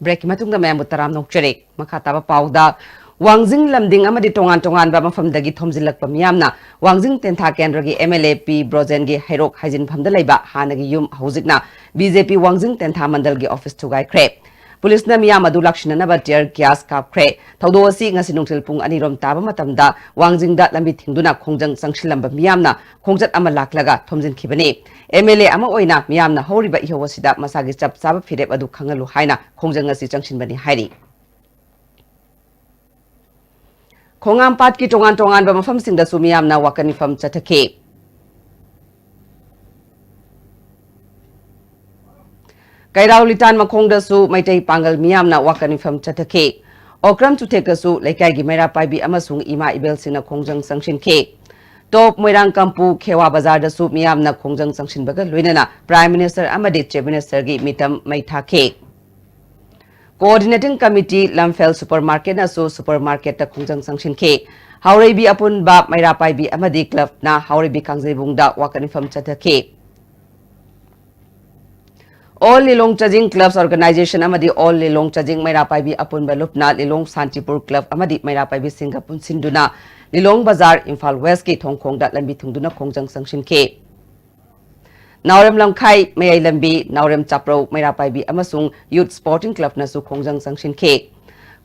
Breakꯀꯤ ꯃꯇꯨꯡꯗ ꯃꯌꯥꯝꯕꯨ ꯇꯔꯥꯝꯅ ꯑꯣꯛꯆꯔꯤ꯫ ꯃꯈꯥ ꯇꯥꯕ ꯄꯥꯎꯗ, ꯋꯥꯡꯖꯤꯡ, ꯂꯝꯗꯤꯡ ꯑꯃꯗꯤ ꯇꯣꯉꯥꯟ ꯇꯣꯉꯥꯟꯕ ꯃꯐꯝꯗꯒꯤ ꯊꯣꯝꯖꯤꯜꯂꯛꯄ ꯃꯤꯌꯥꯝꯅ ꯋꯥꯡꯖꯤꯡ ꯇꯦꯟꯊꯥ ꯀꯦꯟꯗ꯭ꯔꯒꯤ M L A ꯄꯤ ꯕ꯭ꯔꯣꯖꯦꯟꯒꯤ ꯍꯩꯔꯣꯛ ꯍꯥꯏꯖꯤꯟꯐꯝꯗ ꯂꯩꯕ ꯍꯥꯟꯅꯒꯤ ꯌꯨꯝ, ꯍꯧꯖꯤꯛꯅ B J P ꯋꯥꯡꯖꯤꯡ ꯇꯦꯟꯊꯥ ꯃꯟꯗꯜꯒꯤ ꯑꯣꯐꯤꯁ ꯊꯨꯒꯥꯏꯈ꯭ꯔꯦ꯫ ꯄꯨꯂꯤꯁꯅ ꯃꯤꯌꯥꯝ ꯑꯗꯨ ꯂꯥꯛꯁꯤꯟꯅꯅꯕ tear gas ꯀꯥꯞꯈ꯭ꯔꯦ꯫ ꯊꯧꯗꯣꯛ ꯑꯁꯤ ꯉꯁꯤ ꯅꯨꯡꯊꯤꯜ ꯄꯨꯡ ꯑꯅꯤꯔꯣꯝ ꯇꯥꯕ ꯃꯇꯝꯗ ꯋꯥꯡꯖꯤꯡꯗ ꯂꯝꯕꯤ ꯊꯤꯡꯗꯨꯅ ꯈꯣꯡꯖꯪ ꯆꯪꯁꯤꯜꯂꯝꯕ ꯃꯤꯌꯥꯝꯅ ꯈꯣꯡꯆꯠ ꯑꯃ ꯂꯥꯛꯂꯒ ꯊꯣꯝꯖꯤꯟꯈꯤꯕꯅꯤ꯫ M L A ꯑꯃ ꯑꯣꯏꯅ ꯃꯤꯌꯥꯝꯅ ꯍꯧꯔꯤꯕ ꯏꯍꯧ ꯑꯁꯤꯗ ꯃꯁꯥꯒꯤ ꯆꯞ ꯆꯥꯕ ꯐꯤꯔꯦꯞ ꯑꯗꯨ ꯈꯪꯍꯜꯂꯨ ꯍꯥꯏꯅ ꯈꯣꯡꯖꯪ ꯑꯁꯤ ꯆꯪꯁꯤꯟꯕꯅꯤ ꯍꯥꯏꯔꯤ꯫ ꯈꯣꯡꯉꯥꯝꯄꯥꯠꯀꯤ ꯇꯣꯉꯥꯟ ꯇꯣꯉꯥꯟꯕ ꯃꯐꯝꯁꯤꯡꯗꯁꯨ ꯃꯤꯌꯥꯝꯅ ꯋꯥꯀꯠ ꯃꯤꯐꯝ ꯆꯠꯊꯈꯤ꯫ ꯀꯩꯔꯥꯎ ꯂꯤꯇꯥꯟ ꯃꯈꯣꯡꯗꯁꯨ ꯃꯩꯇꯩ ꯄꯥꯡꯒꯜ ꯃꯤꯌꯥꯝꯅ ꯋꯥꯀꯠ ꯃꯤꯐꯝ ꯆꯠꯊꯈꯤ꯫ ꯑꯣꯀ꯭ꯔꯝ ꯆꯨꯊꯦꯛꯇꯁꯨ ꯂꯩꯀꯥꯏꯒꯤ ꯃꯩꯔꯥ ꯄꯥꯏꯕꯤ ꯑꯃꯁꯨꯡ ꯏꯃꯥ ꯏꯕꯦꯜꯁꯤꯡꯅ ꯈꯣꯡꯖꯪ ꯆꯪꯁꯤꯟꯈꯤ꯫ ꯇꯣꯞ ꯃꯣꯏꯔꯥꯡꯀꯝꯄꯨ ꯈꯦꯋꯥ ꯕꯖꯥꯔꯗꯁꯨ ꯃꯤꯌꯥꯝꯅ ꯈꯣꯡꯖꯪ ꯆꯪꯁꯤꯟꯕꯒ ꯂꯣꯏꯅꯅ Prime Minister ꯑꯃꯗꯤ Chief Ministerꯒꯤ ꯃꯤꯇꯝ ꯃꯩ ꯊꯥꯈꯤ꯫ Coordinating Committee ꯂꯝꯐꯦꯜ Supermarketꯅꯁꯨ supermarketꯇ ꯈꯣꯡꯖꯪ ꯆꯪꯁꯤꯟꯈꯤ꯫ ꯍꯥꯎꯔꯩꯕꯤ ꯑꯄꯨꯟꯕ ꯃꯩꯔꯥ ꯄꯥꯏꯕꯤ ꯑꯃꯗꯤ clubꯅ ꯍꯥꯎꯔꯩꯕꯤ ꯀꯥꯡꯖꯩꯕꯨꯡꯗ ꯋꯥꯀꯠ ꯃꯤꯐꯝ ꯆꯠꯊꯈꯤ꯫ All Lilong Chajing Clubs Organization ꯑꯃꯗꯤ All Lilong Chajing ꯃꯩꯔꯥ ꯄꯥꯏꯕꯤ ꯑꯄꯨꯟꯕ ꯂꯨꯞꯅ Lilong Santipur Club ꯑꯃꯗꯤ ꯃꯩꯔꯥ ꯄꯥꯏꯕꯤꯁꯤꯡꯒ ꯄꯨꯟꯁꯤꯟꯗꯨꯅ Lilong ꯕꯖꯥꯔ, ꯏꯝꯐꯥꯜ Westꯀꯤ ꯊꯣꯡꯈꯣꯡꯗ ꯂꯝꯕꯤ ꯊꯤꯡꯗꯨꯅ ꯈꯣꯡꯖꯪ ꯆꯪꯁꯤꯟꯈꯤ꯫ ꯅꯥꯎꯔꯦꯝ ꯂꯝꯈꯥꯏ, ꯃꯌꯥꯏ ꯂꯝꯕꯤ, ꯅꯥꯎꯔꯦꯝ ꯆꯥꯄ꯭ꯔꯧ, ꯃꯩꯔꯥ ꯄꯥꯏꯕꯤ ꯑꯃꯁꯨꯡ Youth Sporting Clubꯅꯁꯨ ꯈꯣꯡꯖꯪ ꯆꯪꯁꯤꯟꯈꯤ꯫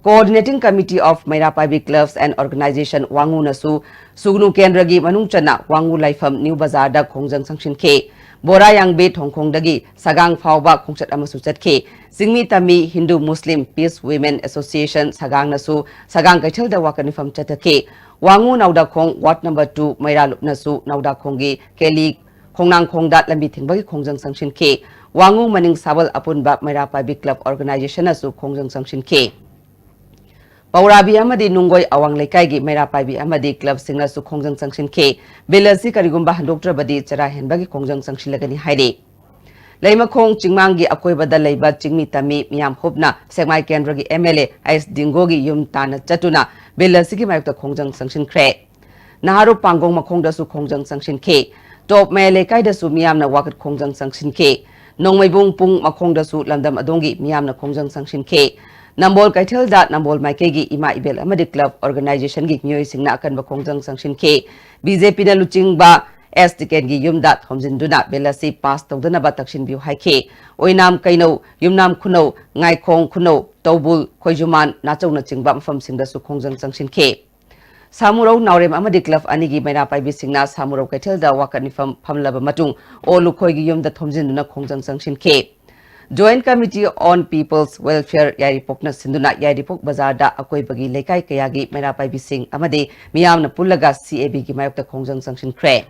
Coordinating Committee of ꯃꯩꯔꯥ ꯄꯥꯏꯕꯤ Clubs and Organization ꯋꯥꯉꯨꯅꯁꯨ ꯁꯨꯒꯅꯨ ꯀꯦꯟꯗ꯭ꯔꯒꯤ ꯃꯅꯨꯡ ꯆꯟꯅ ꯋꯥꯉꯨ ꯂꯥꯏꯐꯝ ꯅ꯭ꯌꯨ ꯕꯖꯥꯔꯗ ꯈꯣꯡꯖꯪ ꯆꯪꯁꯤꯟꯈꯤ꯫ ꯕꯣꯔꯥꯌꯥꯡꯕꯤ ꯊꯣꯡꯈꯣꯡꯗꯒꯤ ꯁꯒꯥꯡ ꯐꯥꯎꯕ ꯈꯣꯡꯆꯠ ꯑꯃꯁꯨ ꯆꯠꯈꯤ꯫ ꯆꯤꯡꯃꯤ ꯇꯝꯃꯤ ꯍꯤꯟꯗꯨ ꯃꯨꯁꯂꯤꯝ ꯄꯤꯁ ꯋꯤꯃꯦꯟ ꯑꯦꯁꯣꯁꯤꯌꯦꯁꯟ ꯁꯒꯥꯡꯅꯁꯨ ꯁꯒꯥꯡ ꯀꯩꯊꯦꯜꯗ ꯋꯥꯀꯠ ꯃꯤꯐꯝ ꯆꯠꯊꯈꯤ꯫ ꯋꯥꯉꯨ ꯅꯥꯎꯗꯥꯈꯣꯡ ꯋꯥꯔꯗ ꯅꯝꯕꯔ ꯇꯨ ꯃꯩꯔꯥ ꯂꯨꯞꯅꯁꯨ ꯅꯥꯎꯗꯥꯈꯣꯡꯒꯤ ꯀꯦꯂꯤ ꯈꯣꯡꯅꯥꯡꯈꯣꯡꯗ ꯂꯝꯕꯤ ꯊꯤꯡꯕꯒꯤ ꯈꯣꯡꯖꯪ ꯆꯪꯁꯤꯟꯈꯤ꯫ ꯋꯥꯉꯨ ꯃꯅꯤꯡ ꯁꯥꯕꯜ ꯑꯄꯨꯟꯕ ꯃꯩꯔꯥ ꯄꯥꯏꯕꯤ ꯀ꯭ꯂꯕ ꯑꯣꯔꯒꯅꯥꯏꯖꯦꯁꯟꯅꯁꯨ ꯈꯣꯡꯖꯪ ꯆꯪꯁꯤꯟꯈꯤ꯫ ꯄꯧꯔꯥꯕꯤ ꯑꯃꯗꯤ ꯅꯨꯡꯒꯣꯏ ꯑꯋꯥꯡ ꯂꯩꯀꯥꯏꯒꯤ ꯃꯩꯔꯥ ꯄꯥꯏꯕꯤ ꯑꯃꯗꯤ ꯀ꯭ꯂꯕꯁꯤꯡꯅꯁꯨ ꯈꯣꯡꯖꯪ ꯆꯪꯁꯤꯟꯈꯤ꯫ ꯕꯤꯜ ꯑꯁꯤ ꯀꯔꯤꯒꯨꯝꯕ ꯍꯟꯗꯣꯛꯇ꯭ꯔꯕꯗꯤ ꯆꯔꯥ ꯍꯦꯟꯕꯒꯤ ꯈꯣꯡꯖꯪ ꯆꯪꯁꯤꯜꯂꯒꯅꯤ ꯍꯥꯏꯔꯤ꯫ ꯂꯩꯃꯈꯣꯡ ꯆꯤꯡꯃꯥꯡꯒꯤ ꯑꯀꯣꯏꯕꯗ ꯂꯩꯕ ꯆꯤꯡꯃꯤ ꯇꯝꯃꯤ ꯃꯤꯌꯥꯝ ꯍꯨꯞꯅ ꯁꯦꯛꯃꯥꯏ ꯀꯦꯟꯗ꯭ꯔꯒꯤ ꯑꯦꯝ ꯑꯦꯜ ꯑꯦ ꯑꯩꯁ ꯗꯤꯡꯒꯣꯒꯤ ꯌꯨꯝ ꯇꯥꯟꯅ ꯆꯠꯇꯨꯅ ꯕꯤꯜ ꯑꯁꯤꯒꯤ ꯃꯥꯌꯣꯛꯇ ꯈꯣꯡꯖꯪ ꯆꯪꯁꯤꯟꯈ꯭ꯔꯦ꯫ ꯅꯍꯥꯔꯨꯞ ꯄꯥꯡꯒꯣꯡ ꯃꯈꯣꯡꯗꯁꯨ ꯈꯣꯡꯖꯪ ꯆꯪꯁꯤꯟꯈꯤ꯫ ꯇꯣꯞ ꯃꯌꯥꯏ ꯂꯩꯀꯥꯏꯗꯁꯨ ꯃꯤꯌꯥꯝꯅ ꯋꯥꯀꯠ ꯈꯣꯡꯖꯪ ꯆꯪꯁꯤꯟꯈꯤ꯫ ꯅꯣꯡꯃꯩꯕꯨꯡ ꯄꯨꯡ ꯃꯈꯣꯡꯗꯁꯨ ꯂꯝꯗꯝ ꯑꯗꯣꯝꯒꯤ ꯃꯤꯌꯥꯝꯅ ꯈꯣꯡꯖꯪ ꯆꯪꯁꯤꯟꯈꯤ꯫ ꯅꯝꯕꯣꯜ ꯀꯩꯊꯦꯜꯗ ꯅꯝꯕꯣꯜ ꯃꯥꯏꯀꯩꯒꯤ ꯏꯃꯥ ꯏꯕꯦꯜ ꯑꯃꯗꯤ ꯀ꯭ꯂꯕ ꯑꯣꯔꯒꯅꯥꯏꯖꯦꯁꯟꯒꯤ ꯃꯤꯑꯣꯏꯁꯤꯡꯅ ꯑꯀꯟꯕ ꯈꯣꯡꯖꯪ ꯆꯪꯁꯤꯟꯈꯤ꯫ ꯕꯤ ꯖꯦ ꯄꯤꯅ ꯂꯨꯆꯤꯡꯕ ꯑꯦꯁ ꯇꯤꯀꯦꯟꯒꯤ ꯌꯨꯝꯗ ꯊꯣꯝꯖꯤꯟꯗꯨꯅ ꯕꯤꯜ ꯑꯁꯤ ꯄꯥꯁ ꯇꯧꯗꯅꯕ ꯇꯛꯁꯤꯟꯕꯤꯌꯨ ꯍꯥꯏꯈꯤ꯫ ꯑꯣꯏꯅꯥꯝ ꯀꯩꯅꯧ, ꯌꯨꯝꯅꯥꯝ ꯈꯨꯅꯧ, ꯉꯥꯏꯈꯣꯡ ꯈꯨꯅꯧ, ꯇꯧꯕꯨꯜ, ꯈꯣꯏꯖꯨꯃꯥꯟ, ꯅꯥꯆꯧꯅꯆꯤꯡꯕ ꯃꯐꯝꯁꯤꯡꯗꯁꯨ ꯈꯣꯡꯖꯪ ꯆꯪꯁꯤꯟꯈꯤ꯫ ꯁꯥꯃꯨꯔꯧ ꯅꯥꯎꯔꯦꯝ ꯑꯃꯗꯤ ꯀ꯭ꯂꯕ ꯑꯅꯤꯒꯤ ꯃꯩꯔꯥ ꯄꯥꯏꯕꯤꯁꯤꯡꯅ ꯁꯥꯃꯨꯔꯧ ꯀꯩꯊꯦꯜꯗ ꯋꯥꯀꯠ ꯃꯤꯐꯝ ꯐꯝꯂꯕ ꯃꯇꯨꯡ ꯑꯣ ꯂꯨꯈꯣꯏꯒꯤ ꯌꯨꯝꯗ ꯊꯣꯝꯖꯤꯟꯗꯨꯅ ꯈꯣꯡꯖꯪ ꯆꯪꯁꯤꯟꯈꯤ꯫ Joint Committee on People's Welfare ꯌꯥꯏꯔꯤꯄꯣꯛꯅ ꯁꯤꯟꯗꯨꯅ ꯌꯥꯏꯔꯤꯄꯣꯛ ꯕꯖꯥꯔꯗ ꯑꯀꯣꯏꯕꯒꯤ ꯂꯩꯀꯥꯏ ꯀꯌꯥꯒꯤ ꯃꯩꯔꯥ ꯄꯥꯏꯕꯤꯁꯤꯡ ꯑꯃꯗꯤ ꯃꯤꯌꯥꯝꯅ ꯄꯨꯜꯂꯒ ꯁꯤ ꯑꯦ ꯕꯤꯒꯤ ꯃꯥꯌꯣꯛꯇ ꯈꯣꯡꯖꯪ ꯆꯪꯁꯤꯟꯈ꯭ꯔꯦ꯫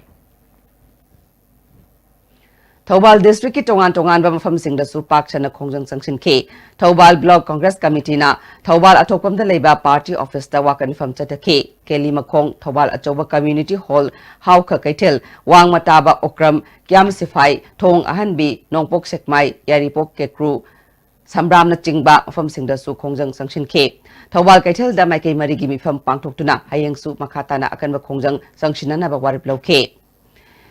ꯊꯧꯕꯥꯜ ꯗꯤꯁꯇ꯭ꯔꯤꯛꯀꯤ ꯇꯣꯉꯥꯟ ꯇꯣꯉꯥꯟꯕ ꯃꯐꯝꯁꯤꯡꯗꯁꯨ ꯄꯥꯛ ꯁꯟꯅ ꯈꯣꯡꯖꯪ ꯆꯪꯁꯤꯟꯈꯤ꯫ ꯊꯧꯕꯥꯜ ꯕ꯭ꯂꯣꯛ ꯀꯪꯒ꯭ꯔꯦꯁ ꯀꯃꯤꯇꯤꯅ ꯊꯧꯕꯥꯜ ꯑꯊꯣꯛꯄꯝꯗ ꯂꯩꯕ ꯄꯥꯔꯇꯤ ꯑꯣꯐꯤꯁꯇ ꯋꯥꯀꯠ ꯃꯤꯐꯝ ꯆꯠꯊꯈꯤ꯫ ꯀꯦꯂꯤꯃꯈꯣꯡ, ꯊꯧꯕꯥꯜ ꯑꯆꯧꯕ ꯀꯝꯃ꯭ꯌꯨꯅꯤꯇꯤ ꯍꯣꯜ, ꯍꯥꯎꯈ ꯀꯩꯊꯦꯜ, ꯋꯥꯡꯃ ꯇꯥꯕ ꯑꯣꯀ꯭ꯔꯝ, ꯀ꯭ꯌꯥꯝ ꯁꯤꯐꯥꯏ, ꯊꯣꯡ ꯑꯍꯟꯕꯤ, ꯅꯣꯡꯄꯣꯛ ꯁꯦꯛꯃꯥꯏ, ꯌꯥꯏꯔꯤꯄꯣꯛ ꯀꯦꯀ꯭ꯔꯨ, ꯁꯝꯕ꯭ꯔꯥꯝꯅꯆꯤꯡꯕ ꯃꯐꯝꯁꯤꯡꯗꯁꯨ ꯈꯣꯡꯖꯪ ꯆꯪꯁꯤꯟꯈꯤ꯫ ꯊꯧꯕꯥꯜ ꯀꯩꯊꯦꯜꯗ ꯃꯥꯏꯀꯩ ꯃꯔꯤꯒꯤ ꯃꯤꯐꯝ ꯄꯥꯡꯊꯣꯛꯇꯨꯅ ꯍꯌꯦꯡꯁꯨ ꯃꯈꯥ ꯇꯥꯅ ꯑꯀꯟꯕ ꯈꯣꯡꯖꯪ ꯆꯪꯁꯤꯟꯅꯅꯕ ꯋꯥꯔꯦꯞ ꯂꯧꯈꯤ꯫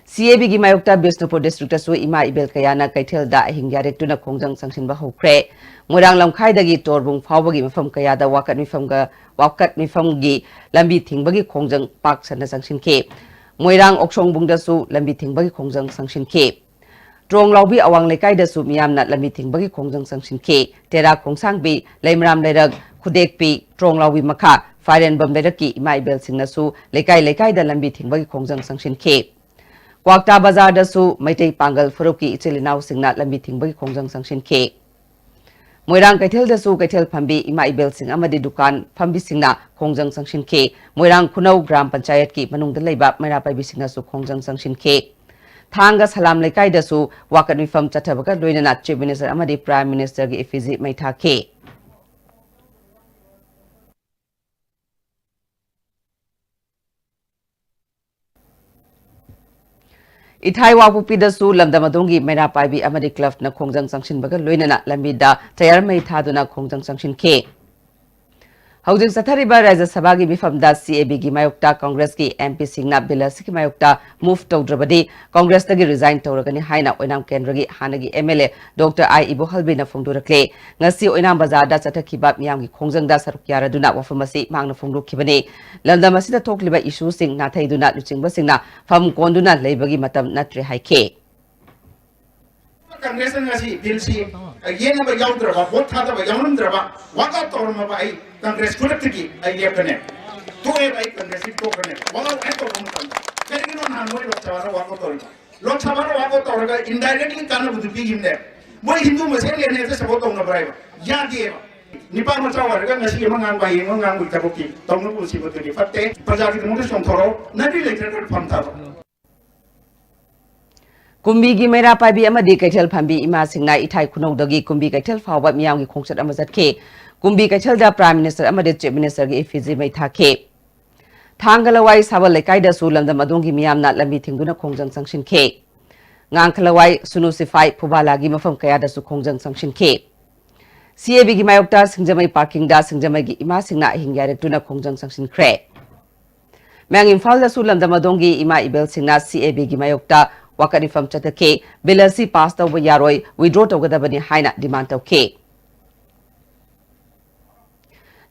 ꯁꯤ ꯑꯦ ꯕꯤꯒꯤ ꯃꯥꯌꯣꯛꯇ ꯕꯤꯁꯅꯨꯄꯨꯔ ꯗꯤꯁꯇ꯭ꯔꯤꯛꯇꯁꯨ ꯏꯃꯥ ꯏꯕꯦꯜ ꯀꯌꯥꯅ ꯀꯩꯊꯦꯜꯗ ꯑꯍꯤꯡ ꯌꯥꯔꯦꯛꯇꯨꯅ ꯈꯣꯡꯖꯪ ꯆꯪꯁꯤꯟꯕ ꯍꯧꯈ꯭ꯔꯦ꯫ ꯃꯣꯏꯔꯥꯡ ꯂꯝꯈꯥꯏꯗꯒꯤ ꯇꯣꯔꯕꯨꯡ ꯐꯥꯎꯕꯒꯤ ꯃꯐꯝ ꯀꯌꯥꯗ ꯋꯥꯀꯠ ꯃꯤꯐꯝꯒ, ꯋꯥꯀꯠ ꯃꯤꯐꯝꯒꯤ ꯂꯝꯕꯤ ꯊꯤꯡꯕꯒꯤ ꯈꯣꯡꯖꯪ ꯄꯥꯛ ꯁꯟꯅ ꯆꯪꯁꯤꯟꯈꯤ꯫ ꯃꯣꯏꯔꯥꯡ ꯑꯣꯛꯁꯣꯡꯕꯨꯡꯗꯁꯨ ꯂꯝꯕꯤ ꯊꯤꯡꯕꯒꯤ ꯈꯣꯡꯖꯪ ꯆꯪꯁꯤꯟꯈꯤ꯫ ꯇ꯭ꯔꯣꯡꯂꯥꯎꯕꯤ ꯑꯋꯥꯡ ꯂꯩꯀꯥꯏꯗꯁꯨ ꯃꯤꯌꯥꯝꯅ ꯂꯝꯕꯤ ꯊꯤꯡꯕꯒꯤ ꯈꯣꯡꯖꯪ ꯆꯪꯁꯤꯟꯈꯤ꯫ ꯇꯦꯔꯥ ꯈꯣꯡꯁꯥꯡꯕꯤ, ꯂꯩꯃꯔꯥꯝ ꯂꯩꯔꯛ, ꯈꯨꯗꯦꯛꯄꯤ, ꯇ꯭ꯔꯣꯡꯂꯥꯎꯕꯤ ꯃꯈꯥ, ꯐꯥꯏꯔꯦꯟꯕꯝ ꯂꯩꯔꯛꯀꯤ ꯏꯃꯥ ꯏꯕꯦꯜꯁꯤꯡꯅꯁꯨ ꯂꯩꯀꯥꯏ ꯂꯩꯀꯥꯏꯗ ꯂꯝꯕꯤ ꯊꯤꯡꯕꯒꯤ ꯈꯣꯡꯖꯪ ꯆꯪꯁꯤꯟꯈꯤ꯫ ꯀ꯭ꯋꯥꯛꯇꯥ ꯕꯖꯥꯔꯗꯁꯨ ꯃꯩꯇꯩ ꯄꯥꯡꯒꯜ ꯐꯨꯔꯨꯞꯀꯤ ꯏꯆꯤꯜ ꯏꯅꯥꯎꯁꯤꯡꯅ ꯂꯝꯕꯤ ꯊꯤꯡꯕꯒꯤ ꯈꯣꯡꯖꯪ ꯆꯪꯁꯤꯟꯈꯤ꯫ ꯃꯣꯏꯔꯥꯡ ꯀꯩꯊꯦꯜꯗꯁꯨ ꯀꯩꯊꯦꯜ ꯐꯝꯕꯤ ꯏꯃꯥ ꯏꯕꯦꯜꯁꯤꯡ ꯑꯃꯗꯤ ꯗꯨꯀꯥꯟ ꯐꯝꯕꯤꯁꯤꯡꯅ ꯈꯣꯡꯖꯪ ꯆꯪꯁꯤꯟꯈꯤ꯫ ꯃꯣꯏꯔꯥꯡ ꯈꯨꯅꯧ ꯒ꯭ꯔꯥꯝ ꯄꯟꯆꯥꯌꯠꯀꯤ ꯃꯅꯨꯡꯗ ꯂꯩꯕ ꯃꯩꯔꯥ ꯄꯥꯏꯕꯤꯁꯤꯡꯅꯁꯨ ꯈꯣꯡꯖꯪ ꯆꯪꯁꯤꯟꯈꯤ꯫ ꯊꯥꯡꯒ ꯁꯂꯥꯝ ꯂꯩꯀꯥꯏꯗꯁꯨ ꯋꯥꯀꯠ ꯃꯤꯐꯝ ꯆꯠꯊꯕꯒ ꯂꯣꯏꯅꯅ Chief Minister ꯑꯃꯗꯤ Prime Ministerꯒꯤ effigy ꯃꯩ ꯊꯥꯈꯤ꯫ ꯏꯊꯥꯏ ꯋꯥꯡꯄꯣꯛꯄꯤꯗꯁꯨ ꯂꯝꯗꯝ ꯑꯗꯣꯝꯒꯤ ꯃꯩꯔꯥ ꯄꯥꯏꯕꯤ ꯑꯃꯗꯤ clubꯅ ꯈꯣꯡꯖꯪ ꯆꯪꯁꯤꯟꯕꯒ ꯂꯣꯏꯅꯅ ꯂꯝꯕꯤꯗ tyre ꯃꯩ ꯊꯥꯗꯨꯅ ꯈꯣꯡꯖꯪ ꯆꯪꯁꯤꯟꯈꯤ꯫ ꯍꯧꯖꯤꯛ ꯆꯠꯊꯔꯤꯕ ꯔꯥꯖ꯭ꯌ ꯁꯚꯥꯒꯤ ꯃꯤꯐꯝꯗ CABꯒꯤ ꯃꯥꯌꯣꯛꯇ ꯀꯪꯒ꯭ꯔꯦꯁꯀꯤ MPꯁꯤꯡꯅ ꯕꯤꯜ ꯑꯁꯤꯒꯤ ꯃꯥꯌꯣꯛꯇ move ꯇꯧꯗ꯭ꯔꯕꯗꯤ ꯀꯪꯒ꯭ꯔꯦꯁꯇꯒꯤ resign ꯇꯧꯔꯒꯅꯤ ꯍꯥꯏꯅ ꯑꯣꯏꯅꯥꯝ ꯀꯦꯟꯗ꯭ꯔꯒꯤ ꯍꯥꯟꯅꯒꯤ MLA Doctor I ꯏꯕꯣꯍꯜꯕꯤꯅ ꯐꯣꯡꯗꯣꯔꯛꯂꯦ꯫ ꯉꯁꯤ ꯑꯣꯏꯅꯥꯝ ꯕꯖꯥꯔꯗ ꯆꯠꯊꯈꯤꯕ ꯃꯤꯌꯥꯝꯒꯤ ꯈꯣꯡꯖꯪꯗ ꯁꯔꯨꯛ ꯌꯥꯔꯗꯨꯅ ꯋꯥꯐꯝ ꯑꯁꯤ ꯃꯍꯥꯛꯅ ꯐꯣꯡꯗꯣꯛꯈꯤꯕꯅꯤ꯫ ꯂꯝꯗꯝ ꯑꯁꯤꯗ ꯊꯣꯛꯂꯤꯕ issueꯁꯤꯡ ꯅꯥꯊꯩꯗꯨꯅ ꯂꯨꯆꯤꯡꯕꯁꯤꯡꯅ ꯐꯝ ꯀꯣꯟꯗꯨꯅ ꯂꯩꯕꯒꯤ ꯃꯇꯝ ꯅꯠꯇ꯭ꯔꯦ ꯍꯥꯏꯈꯤ꯫ ꯀꯪꯒ꯭ꯔꯦꯁꯅ ꯉꯁꯤ ꯕꯤꯜꯁꯤ ꯌꯦꯠꯅꯕ ꯌꯥꯎꯗ꯭ꯔꯕ, ꯚꯣꯠ ꯊꯥꯗꯕ ꯌꯥꯎꯔꯝꯗ꯭ꯔꯕ, walk out ꯇꯧꯔꯝꯃꯕ ꯑꯩ ꯀꯪꯒ꯭ꯔꯦꯁ ꯈꯨꯗꯛꯇꯒꯤ ꯑꯩ ꯂꯦꯞꯀꯅꯦ꯫ ꯇꯣꯛꯑꯦꯕ, ꯑꯩ ꯀꯪꯒ꯭ꯔꯦꯁꯁꯤ ꯇꯣꯛꯀꯅꯦ꯫ Walk out ꯍꯦꯛ ꯇꯧꯕ ꯃꯇꯝꯗ ꯀꯔꯤꯒꯤꯅꯣ ꯅꯍꯥꯟ ꯃꯣꯏ ꯂꯣꯛ ꯁꯚꯥꯗ walk out ꯇꯧꯔꯤꯕ? ꯂꯣꯛ ꯁꯚꯥꯗ walk out ꯇꯧꯔꯒ indirectly ꯀꯥꯟꯅꯕꯗꯨ ꯄꯤꯈꯤꯕꯅꯦ꯫ ꯃꯣꯏ ꯍꯤꯟꯗꯨ ꯃꯁꯦꯟ ꯂꯦꯟꯅ ꯍꯦꯛꯇ support ꯇꯧꯅꯕ꯭ꯔꯥ ꯍꯥꯏꯕ? ꯌꯥꯗꯦꯕ꯫ ꯅꯤꯄꯥ ꯃꯆꯥ ꯑꯣꯏꯔꯒ ꯉꯁꯤ ꯑꯃ ꯉꯥꯡꯕ ꯍꯌꯦꯡ ꯑꯃ ꯉꯥꯡꯕꯒꯤ ꯊꯕꯛꯇꯤ ꯇꯧꯅꯨ꯫ ꯁꯤꯕꯗꯨꯗꯤ ꯐꯠꯇꯦ꯫ ꯄ꯭ꯔꯖꯥꯒꯤꯗꯃꯛꯇ ꯆꯣꯡꯊꯣꯔꯛꯑꯣ꯫ ꯅꯕꯤ ꯂꯩꯇ꯭ꯔꯒ ꯐꯝ ꯊꯥꯔꯣ꯫ ꯀꯨꯝꯕꯤꯒꯤ ꯃꯩꯔꯥ ꯄꯥꯏꯕꯤ ꯑꯃꯗꯤ ꯀꯩꯊꯦꯜ ꯐꯝꯕꯤ ꯏꯃꯥꯁꯤꯡꯅ ꯏꯊꯥꯏ ꯈꯨꯅꯧꯗꯒꯤ ꯀꯨꯝꯕꯤ ꯀꯩꯊꯦꯜ ꯐꯥꯎꯕ ꯃꯤꯌꯥꯝꯒꯤ ꯈꯣꯡꯆꯠ ꯑꯃ ꯆꯠꯈꯤ꯫ ꯀꯨꯝꯕꯤ ꯀꯩꯊꯦꯜꯗ Prime Minister ꯑꯃꯗꯤ Chief Ministerꯒꯤ effigy ꯃꯩ ꯊꯥꯈꯤ꯫ ꯊꯥꯡꯒ ꯂꯋꯥꯏ ꯁꯥꯕꯜ ꯂꯩꯀꯥꯏꯗꯁꯨ ꯂꯝꯗꯝ ꯑꯗꯣꯝꯒꯤ ꯃꯤꯌꯥꯝꯅ ꯂꯝꯕꯤ ꯊꯤꯡꯗꯨꯅ ꯈꯣꯡꯖꯪ ꯆꯪꯁꯤꯟꯈꯤ꯫ ꯉꯥꯡꯈ ꯂꯋꯥꯏ, ꯁꯨꯅꯨ ꯁꯤꯐꯥꯏ, ꯐꯨꯕꯥꯂꯥꯒꯤ ꯃꯐꯝ ꯀꯌꯥꯗꯁꯨ ꯈꯣꯡꯖꯪ ꯆꯪꯁꯤꯟꯈꯤ꯫ CABꯒꯤ ꯃꯥꯌꯣꯛꯇ ꯁꯤꯡꯖꯃꯩ parkingꯗ ꯁꯤꯡꯖꯃꯩꯒꯤ ꯏꯃꯥꯁꯤꯡꯅ ꯑꯍꯤꯡ ꯌꯥꯏꯔꯛꯇꯨꯅ ꯈꯣꯡꯖꯪ ꯆꯪꯁꯤꯟꯈ꯭ꯔꯦ꯫ ꯃꯌꯥꯡ ꯏꯝꯐꯥꯜꯗꯁꯨ ꯂꯝꯗꯝ ꯑꯗꯣꯝꯒꯤ ꯏꯃꯥ ꯏꯕꯦꯜꯁꯤꯡꯅ CABꯒꯤ ꯃꯥꯌꯣꯛꯇ ꯋꯥꯀꯠ ꯃꯤꯐꯝ ꯆꯠꯊꯈꯤ꯫ ꯕꯤꯜ ꯑꯁꯤ pass ꯇꯧꯕ ꯌꯥꯔꯣꯏ, withdraw ꯇꯧꯒꯗꯕꯅꯤ ꯍꯥꯏꯅ demand ꯇꯧꯈꯤ꯫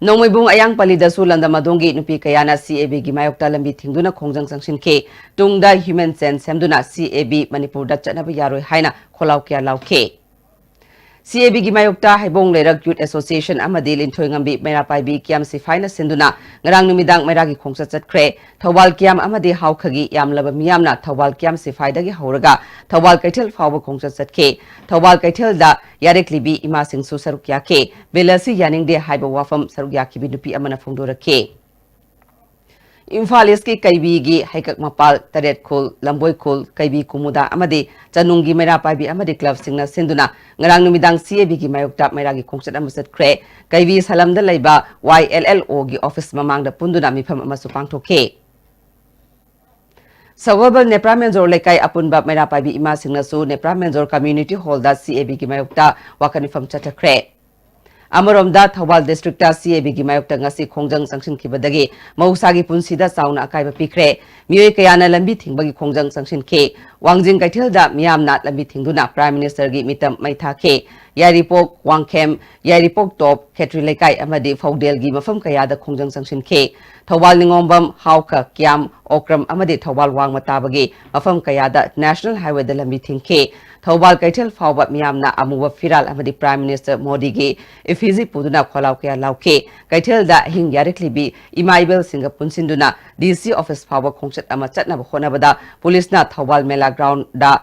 ꯅꯣꯡꯃꯩꯕꯨꯡ ꯑꯌꯥꯡꯄꯜꯂꯤꯗꯁꯨ ꯂꯝꯗꯝ ꯑꯗꯣꯝꯒꯤ ꯅꯨꯄꯤ ꯀꯌꯥꯅ CABꯒꯤ ꯃꯥꯌꯣꯛꯇ ꯂꯝꯕꯤ ꯊꯤꯡꯗꯨꯅ ꯈꯣꯡꯖꯪ ꯆꯪꯁꯤꯟꯈꯤ꯫ ꯇꯨꯡꯗ human chain ꯁꯦꯝꯗꯨꯅ CAB ꯃꯅꯤꯄꯨꯔꯗ ꯆꯠꯅꯕ ꯌꯥꯔꯣꯏ ꯍꯥꯏꯅ ꯈꯣꯜꯂꯥꯎ ꯀꯌꯥ ꯂꯥꯎꯈꯤ꯫ C A B ꯒꯤ ꯃꯥꯌꯣꯛꯇ ꯍꯩꯕꯣꯡ ꯂꯩꯔꯛ Youth Association ꯑꯃꯗꯤ ꯂꯤꯟꯊꯣꯏꯉꯝꯕꯤ ꯃꯩꯔꯥ ꯄꯥꯏꯕꯤ ꯀꯤꯌꯥꯝ ꯁꯤꯐꯥꯏꯅ ꯁꯤꯟꯗꯨꯅ ꯉꯔꯥꯡ ꯅꯨꯃꯤꯗꯥꯡ ꯃꯩꯔꯥꯒꯤ ꯈꯣꯡꯆꯠ ꯆꯠꯈ꯭ꯔꯦ꯫ ꯊꯧꯕꯥꯜ ꯀꯤꯌꯥꯝ ꯑꯃꯗꯤ ꯍꯥꯎꯈꯒꯤ ꯌꯥꯝꯂꯕ ꯃꯤꯌꯥꯝꯅ ꯊꯧꯕꯥꯜ ꯀꯤꯌꯥꯝ ꯁꯤꯐꯥꯏꯗꯒꯤ ꯍꯧꯔꯒ ꯊꯧꯕꯥꯜ ꯀꯩꯊꯦꯜ ꯐꯥꯎꯕ ꯈꯣꯡꯆꯠ ꯆꯠꯈꯤ꯫ ꯊꯧꯕꯥꯜ ꯀꯩꯊꯦꯜꯗ ꯌꯥꯔꯦꯛꯂꯤꯕꯤ ꯏꯃꯥꯁꯤꯡꯁꯨ ꯁꯔꯨꯛ ꯌꯥꯈꯤ꯫ ꯕꯤꯜ ꯑꯁꯤ ꯌꯥꯅꯤꯡꯗꯦ ꯍꯥꯏꯕ ꯋꯥꯐꯝ ꯁꯔꯨꯛ ꯌꯥꯈꯤꯕꯤ ꯅꯨꯄꯤ ꯑꯃꯅ ꯐꯣꯡꯗꯣꯔꯛꯈꯤ꯫ ꯏꯝꯐꯥꯜ ꯏꯁꯀꯤ ꯀꯩꯕꯤꯒꯤ ꯍꯩꯀꯛ ꯃꯄꯥꯜ, ꯇꯔꯦꯠꯈꯨꯜ, ꯂꯝꯕꯣꯏꯈꯨꯜ, ꯀꯩꯕꯤ ꯀꯨꯃꯨꯗꯥ ꯑꯃꯗꯤ ꯆꯅꯨꯡꯒꯤ ꯃꯩꯔꯥ ꯄꯥꯏꯕꯤ ꯑꯃꯗꯤ ꯀ꯭ꯂꯕꯁꯤꯡꯅ ꯁꯤꯟꯗꯨꯅ ꯉꯔꯥꯡ ꯅꯨꯃꯤꯗꯥꯡ C A B ꯒꯤ ꯃꯥꯌꯣꯛꯇ ꯃꯩꯔꯥꯒꯤ ꯈꯣꯡꯆꯠ ꯑꯃ ꯆꯠꯈ꯭ꯔꯦ꯫ ꯀꯩꯕꯤ ꯁꯂꯝꯗ ꯂꯩꯕ Y L L O ꯒꯤ ꯑꯣꯐꯤꯁ ꯃꯃꯥꯡꯗ ꯄꯨꯟꯗꯨꯅ ꯃꯤꯐꯝ ꯑꯃꯁꯨ ꯄꯥꯡꯊꯣꯛꯈꯤ꯫ ꯁꯒꯣꯜꯕꯜ ꯅꯦꯄ꯭ꯔꯥ ꯃꯦꯟꯖꯣꯔ ꯂꯩꯀꯥꯏ ꯑꯄꯨꯟꯕ ꯃꯩꯔꯥ ꯄꯥꯏꯕꯤ ꯏꯃꯥꯁꯤꯡꯅꯁꯨ ꯅꯦꯄ꯭ꯔꯥ ꯃꯦꯟꯖꯣꯔ ꯀꯝꯃ꯭ꯌꯨꯅꯤꯇꯤ ꯍꯣꯜꯗ C A B ꯒꯤ ꯃꯥꯌꯣꯛꯇ ꯋꯥꯀꯠ ꯃꯤꯐꯝ ꯆꯠꯊꯈ꯭ꯔꯦ꯫ ꯑꯃꯔꯣꯝꯗ Thoubal district C A B ꯒꯤ ꯃꯥꯌꯣꯛꯇ ꯉꯁꯤ ꯈꯣꯡꯖꯪ ꯆꯪꯁꯤꯟꯈꯤꯕꯗꯒꯤ ꯃꯍꯧꯁꯥꯒꯤ ꯄꯨꯟꯁꯤꯗ ꯆꯥꯎꯅ ꯑꯀꯥꯏꯕ ꯄꯤꯈ꯭ꯔꯦ꯫ ꯃꯤꯑꯣꯏ ꯀꯌꯥꯅ ꯂꯝꯕꯤ ꯊꯤꯡꯕꯒꯤ ꯈꯣꯡꯖꯪ ꯆꯪꯁꯤꯟꯈꯤ꯫ ꯋꯥꯡꯖꯤꯡ ꯀꯩꯊꯦꯜꯗ ꯃꯤꯌꯥꯝꯅ ꯂꯝꯕꯤ ꯊꯤꯡꯗꯨꯅ ꯄ꯭ꯔꯥꯏꯝ ꯃꯤꯅꯤꯁꯇꯔꯒꯤ ꯃꯤꯇꯝ ꯃꯩ ꯊꯥꯈꯤ꯫ ꯌꯥꯏꯔꯤꯄꯣꯛ, ꯋꯥꯡꯈꯦꯝ, ꯌꯥꯏꯔꯤꯄꯣꯛ ꯇꯣꯞ, ꯈꯦꯇ꯭ꯔꯤ ꯂꯩꯀꯥꯏ ꯑꯃꯗꯤ ꯐꯧꯗꯦꯜꯒꯤ ꯃꯐꯝ ꯀꯌꯥꯗ ꯈꯣꯡꯖꯪ ꯆꯪꯁꯤꯟꯈꯤ꯫ ꯊꯧꯕꯥꯜ ꯅꯤꯉꯣꯝꯕꯝ, ꯍꯥꯎꯈ, ꯀ꯭ꯌꯥꯝ, ꯑꯣꯀ꯭ꯔꯝ ꯑꯃꯗꯤ ꯊꯧꯕꯥꯜ ꯋꯥꯡꯃ ꯇꯥꯕꯒꯤ ꯃꯐꯝ ꯀꯌꯥꯗ ꯅꯦꯁꯅꯦꯜ ꯍꯥꯏꯋꯦꯗ ꯂꯝꯕꯤ ꯊꯤꯡꯈꯤ꯫ ꯊꯧꯕꯥꯜ ꯀꯩꯊꯦꯜ ꯐꯥꯎꯕ ꯃꯤꯌꯥꯝꯅ ꯑꯃꯨꯕ ꯐꯤꯔꯥꯜ ꯑꯃꯗꯤ ꯄ꯭ꯔꯥꯏꯝ ꯃꯤꯅꯤꯁꯇꯔ ꯃꯣꯗꯤꯒꯤ ꯏꯐꯤꯖꯤ ꯄꯨꯗꯨꯅ ꯈꯣꯜꯂꯥꯎ ꯀꯌꯥ ꯂꯥꯎꯈꯤ꯫ ꯀꯩꯊꯦꯜꯗ ꯑꯍꯤꯡ ꯌꯥꯔꯛꯂꯤꯕꯤ ꯏꯃꯥ ꯏꯕꯦꯜꯁꯤꯡꯒ ꯄꯨꯟꯁꯤꯟꯗꯨꯅ D C ꯑꯣꯐꯤꯁ ꯐꯥꯎꯕ ꯈꯣꯡꯆꯠ ꯑꯃ ꯆꯠꯅꯕ ꯍꯣꯠꯅꯕꯗ ꯄꯨꯂꯤꯁꯅ ꯊꯧꯕꯥꯜ ꯃꯦꯂꯥ ꯒ꯭ꯔꯥꯎꯟꯗ,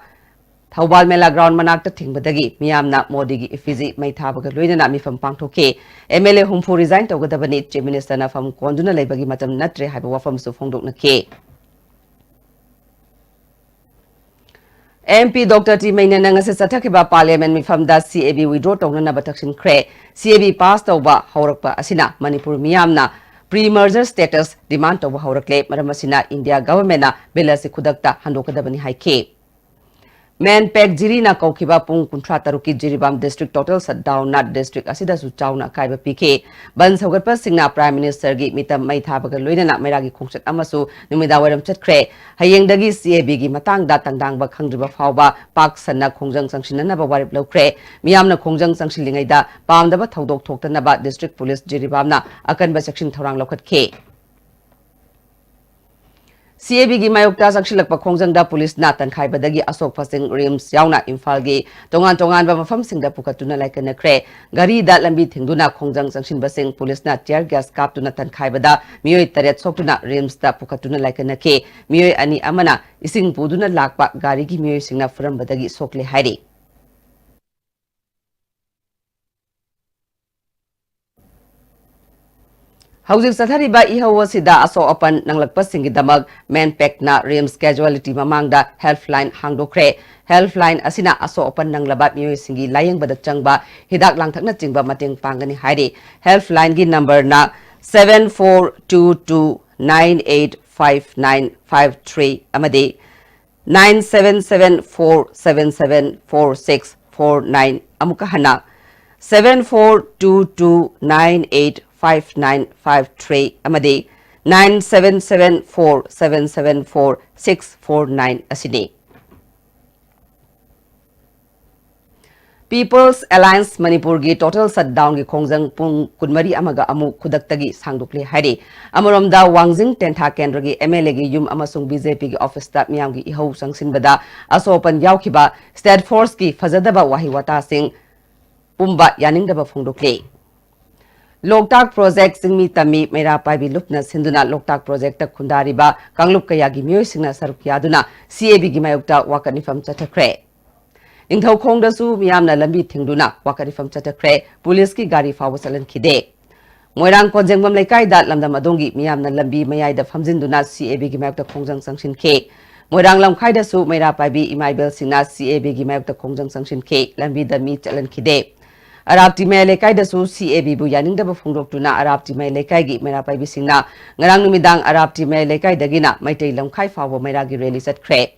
ꯊꯧꯕꯥꯜ ꯃꯦꯂꯥ ꯒ꯭ꯔꯥꯎꯟ ꯃꯅꯥꯛꯇ ꯊꯤꯡꯕꯗꯒꯤ ꯃꯤꯌꯥꯝꯅ ꯃꯣꯗꯤꯒꯤ ꯏꯐꯤꯖꯤ ꯃꯩ ꯊꯥꯕꯒ ꯂꯣꯏꯅꯅ ꯃꯤꯐꯝ ꯄꯥꯡꯊꯣꯛꯈꯤ꯫ M L A ꯍꯨꯝꯐꯨ ꯔꯤꯖꯥꯏꯟ ꯇꯧꯒꯗꯕꯅꯤ, ꯆꯤꯐ ꯃꯤꯅꯤꯁꯇꯔꯅ ꯐꯝ ꯀꯣꯟꯗꯨꯅ ꯂꯩꯕꯒꯤ ꯃꯇꯝ ꯅꯠꯇ꯭ꯔꯦ ꯍꯥꯏꯕ ꯋꯥꯐꯝꯁꯨ ꯐꯣꯡꯗꯣꯛꯅꯈꯤ꯫ M P Doctor T ꯃꯩꯅꯦꯅ ꯉꯁꯤ ꯆꯠꯊꯈꯤꯕ parliament ꯃꯤꯐꯝꯗ C A B withdraw ꯇꯧꯅꯅꯕ ꯇꯛꯁꯤꯟꯈ꯭ꯔꯦ꯫ C A B pass ꯇꯧꯕ ꯍꯧꯔꯛꯄ ꯑꯁꯤꯅ ꯃꯅꯤꯄꯨꯔ ꯃꯤꯌꯥꯝꯅ pre-merger status demand ꯇꯧꯕ ꯍꯧꯔꯛꯂꯦ꯫ ꯃꯔꯝ ꯑꯁꯤꯅ ꯏꯟꯗꯤꯌꯥ ꯒꯚꯔꯟꯃꯦꯟꯠꯅ ꯕꯤꯜ ꯑꯁꯤ ꯈꯨꯗꯛꯇ ꯍꯟꯗꯣꯛꯀꯗꯕꯅꯤ ꯍꯥꯏꯈꯤ꯫ ꯃꯦꯟ ꯄꯦꯛ ꯖꯤꯔꯤꯅ ꯀꯧꯈꯤꯕ ꯄꯨꯡ ꯀꯨꯟꯊ꯭ꯔꯥ ꯇꯔꯨꯛꯀꯤ ꯖꯤꯔꯤꯕꯥꯝ ꯗꯤꯁꯇ꯭ꯔꯤꯛ ꯇꯣꯇꯦꯜ ꯁꯠꯗꯥꯎꯟꯅ ꯗꯤꯁꯇ꯭ꯔꯤꯛ ꯑꯁꯤꯗꯁꯨ ꯆꯥꯎꯅ ꯑꯀꯥꯏꯕ ꯄꯤꯈꯤ꯫ ꯕꯟ ꯁꯧꯒꯠꯄꯁꯤꯡꯅ ꯄ꯭ꯔꯥꯏꯝ ꯃꯤꯅꯤꯁꯇꯔꯒꯤ ꯃꯤꯇꯝ ꯃꯩ ꯊꯥꯕꯒ ꯂꯣꯏꯅꯅ ꯃꯩꯔꯥꯒꯤ ꯈꯣꯡꯆꯠ ꯑꯃꯁꯨ ꯅꯨꯃꯤꯗꯥꯡꯋꯥꯏꯔꯝ ꯆꯠꯈ꯭ꯔꯦ꯫ ꯍꯌꯦꯡꯗꯒꯤ C A B ꯒꯤ ꯃꯇꯥꯡꯗ ꯇꯪꯗꯥꯡꯕ ꯈꯪꯗ꯭ꯔꯤꯕ ꯐꯥꯎꯕ ꯄꯥꯛ ꯁꯟꯅ ꯈꯣꯡꯖꯪ ꯆꯪꯁꯤꯟꯅꯅꯕ ꯋꯥꯔꯦꯞ ꯂꯧꯈ꯭ꯔꯦ꯫ ꯃꯤꯌꯥꯝꯅ ꯈꯣꯡꯖꯪ ꯆꯪꯁꯤꯜꯂꯤꯉꯩꯗ ꯄꯥꯝꯗꯕ ꯊꯧꯗꯣꯛ ꯊꯣꯛꯇꯅꯕ ꯗꯤꯁꯇ꯭ꯔꯤꯛ ꯄꯨꯂꯤꯁ ꯖꯤꯔꯤꯕꯥꯝꯅ ꯑꯀꯟꯕ ꯆꯦꯛꯁꯤꯟ ꯊꯧꯔꯥꯡ ꯂꯧꯈꯠꯈꯤ꯫ ꯁꯤ ꯑꯦ ꯕꯤꯒꯤ ꯃꯥꯌꯣꯛꯇ ꯆꯪꯁꯤꯜꯂꯛꯄ ꯈꯣꯡꯖꯪꯗ ꯄꯨꯂꯤꯁꯅ ꯇꯟꯈꯥꯏꯕꯗꯒꯤ ꯑꯁꯣꯛꯄꯁꯤꯡ ꯔꯤꯝꯁ ꯌꯥꯎꯅ ꯏꯝꯐꯥꯜꯒꯤ ꯇꯣꯉꯥꯟ ꯇꯣꯉꯥꯟꯕ ꯃꯐꯝꯁꯤꯡꯗ ꯄꯨꯈꯠꯇꯨꯅ ꯂꯥꯏꯀꯠꯅꯈ꯭ꯔꯦ꯫ ꯒꯥꯔꯤꯗ ꯂꯝꯕꯤ ꯊꯤꯡꯗꯨꯅ ꯈꯣꯡꯖꯪ ꯆꯪꯁꯤꯟꯕꯁꯤꯡ ꯄꯨꯂꯤꯁꯅ tear gas ꯀꯥꯞꯇꯨꯅ ꯇꯟꯈꯥꯏꯕꯗ ꯃꯤꯑꯣꯏ ꯇꯔꯦꯠ ꯁꯣꯛꯇꯨꯅ ꯔꯤꯝꯁꯇ ꯄꯨꯈꯠꯇꯨꯅ ꯂꯥꯏꯀꯠꯅꯈꯤ꯫ ꯃꯤꯑꯣꯏ ꯑꯅꯤ ꯑꯃꯅ ꯏꯁꯤꯡ ꯄꯨꯗꯨꯅ ꯂꯥꯛꯄ ꯒꯥꯔꯤꯒꯤ ꯃꯤꯑꯣꯏꯁꯤꯡꯅ ꯐꯨꯔꯝꯕꯗꯒꯤ ꯁꯣꯛꯂꯦ ꯍꯥꯏꯔꯤ꯫ ꯍꯧꯖꯤꯛ ꯆꯠꯊꯔꯤꯕ ꯏꯍꯧ ꯑꯁꯤꯗ ꯑꯁꯣꯛ ꯑꯄꯟ ꯅꯪꯂꯛꯄꯁꯤꯡꯒꯤꯗꯃꯛ ꯃꯦꯟꯄꯦꯛꯅ ꯔꯤꯝꯁ casualty ꯃꯃꯥꯡꯗ helpline ꯍꯥꯡꯗꯣꯛꯈ꯭ꯔꯦ꯫ Helpline ꯑꯁꯤꯅ ꯑꯁꯣꯛ ꯑꯄꯟ ꯅꯪꯂꯕ ꯃꯤꯑꯣꯏꯁꯤꯡꯒꯤ ꯂꯥꯌꯦꯡꯕꯗ ꯆꯪꯕ ꯍꯤꯗꯥꯛ ꯂꯥꯡꯊꯛꯅꯆꯤꯡꯕ ꯃꯇꯦꯡ ꯄꯥꯡꯒꯅꯤ ꯍꯥꯏꯔꯤ꯫ Helplineꯒꯤ numberꯅ seven four two two nine eight five nine five three ꯑꯃꯗꯤ nine seven seven four seven seven four six four nine, ꯑꯃꯨꯛꯀ ꯍꯟꯅ seven four two two nine eight five nine five three ꯑꯃꯗꯤ nine seven seven four seven seven four six four nine ꯑꯁꯤꯅꯤ꯫ People's Alliance ꯃꯅꯤꯄꯨꯔꯒꯤ total shutdownꯒꯤ ꯈꯣꯡꯖꯪ ꯄꯨꯡ ꯀꯨꯟꯃꯔꯤ ꯑꯃꯒ ꯑꯃꯨꯛ ꯈꯨꯗꯛꯇꯒꯤ ꯁꯥꯡꯗꯣꯛꯂꯦ ꯍꯥꯏꯔꯤ꯫ ꯑꯃꯔꯣꯝꯗ, ꯋꯥꯡꯖꯤꯡ ꯇꯦꯟꯊꯥ ꯀꯦꯟꯗ꯭ꯔꯒꯤ MLAꯒꯤ ꯌꯨꯝ ꯑꯃꯁꯨꯡ BJPꯒꯤ officeꯇ ꯃꯤꯌꯥꯝꯒꯤ ꯏꯍꯧ ꯆꯪꯁꯤꯟꯕꯗ ꯑꯁꯣꯛ ꯑꯄꯟ ꯌꯥꯎꯈꯤꯕ state forceꯀꯤ ꯐꯖꯗꯕ ꯋꯥꯍꯩ ꯋꯥꯇꯥꯁꯤꯡ ꯄꯨꯝꯕ ꯌꯥꯅꯤꯡꯗꯕ ꯐꯣꯡꯗꯣꯛꯂꯤ꯫ ꯂꯣꯛꯇꯥꯛ project ꯆꯤꯡꯃꯤ ꯇꯝꯃꯤ ꯃꯩꯔꯥ ꯄꯥꯏꯕꯤ ꯂꯨꯞꯅ ꯁꯤꯟꯗꯨꯅ ꯂꯣꯛꯇꯥꯛ projectꯇ ꯈꯨꯟꯗꯥꯔꯤꯕ ꯀꯥꯡꯂꯨꯞ ꯀꯌꯥꯒꯤ ꯃꯤꯑꯣꯏꯁꯤꯡꯅ ꯁꯔꯨꯛ ꯌꯥꯗꯨꯅ CABꯒꯤ ꯃꯥꯌꯣꯛꯇ ꯋꯥꯀꯠ ꯃꯤꯐꯝ ꯆꯠꯊꯈ꯭ꯔꯦ꯫ ꯅꯤꯡꯊꯧꯈꯣꯡꯗꯁꯨ ꯃꯤꯌꯥꯝꯅ ꯂꯝꯕꯤ ꯊꯤꯡꯗꯨꯅ ꯋꯥꯀꯠ ꯃꯤꯐꯝ ꯆꯠꯊꯈ꯭ꯔꯦ꯫ ꯄꯨꯂꯤꯁꯀꯤ ꯒꯥꯔꯤ ꯐꯥꯎꯕ ꯆꯠꯍꯟꯈꯤꯗꯦ꯫ ꯃꯣꯏꯔꯥꯡ ꯀꯣꯟꯖꯦꯡꯕꯝ ꯂꯩꯀꯥꯏꯗ ꯂꯝꯗꯝ ꯑꯗꯣꯝꯒꯤ ꯃꯤꯌꯥꯝꯅ ꯂꯝꯕꯤ ꯃꯌꯥꯏꯗ ꯐꯝꯖꯤꯟꯗꯨꯅ CABꯒꯤ ꯃꯥꯌꯣꯛꯇ ꯈꯣꯡꯖꯪ ꯆꯪꯁꯤꯟꯈꯤ꯫ ꯃꯣꯏꯔꯥꯡ ꯂꯝꯈꯥꯏꯗꯁꯨ ꯃꯩꯔꯥ ꯄꯥꯏꯕꯤ ꯏꯃꯥ ꯏꯕꯦꯜꯁꯤꯡꯅ CABꯒꯤ ꯃꯥꯌꯣꯛꯇ ꯈꯣꯡꯖꯪ ꯆꯪꯁꯤꯟꯈꯤ꯫ ꯂꯝꯕꯤꯗ ꯃꯤ ꯆꯠꯍꯟꯈꯤꯗꯦ꯫ ꯑꯔꯥꯞꯇꯤ ꯃꯌꯥꯏ ꯂꯩꯀꯥꯏꯗꯁꯨ CABꯕꯨ ꯌꯥꯅꯤꯡꯗꯕ ꯐꯣꯡꯗꯣꯛꯇꯨꯅ ꯑꯔꯥꯞꯇꯤ ꯃꯌꯥꯏ ꯂꯩꯀꯥꯏꯒꯤ ꯃꯩꯔꯥ ꯄꯥꯏꯕꯤꯁꯤꯡꯅ ꯉꯔꯥꯡ ꯅꯨꯃꯤꯗꯥꯡ ꯑꯔꯥꯞꯇꯤ ꯃꯌꯥꯏ ꯂꯩꯀꯥꯏꯗꯒꯤꯅ ꯃꯩꯇꯩ ꯂꯝꯈꯥꯏ ꯐꯥꯎꯕ ꯃꯩꯔꯥꯒꯤ rally ꯆꯠꯈ꯭ꯔꯦ꯫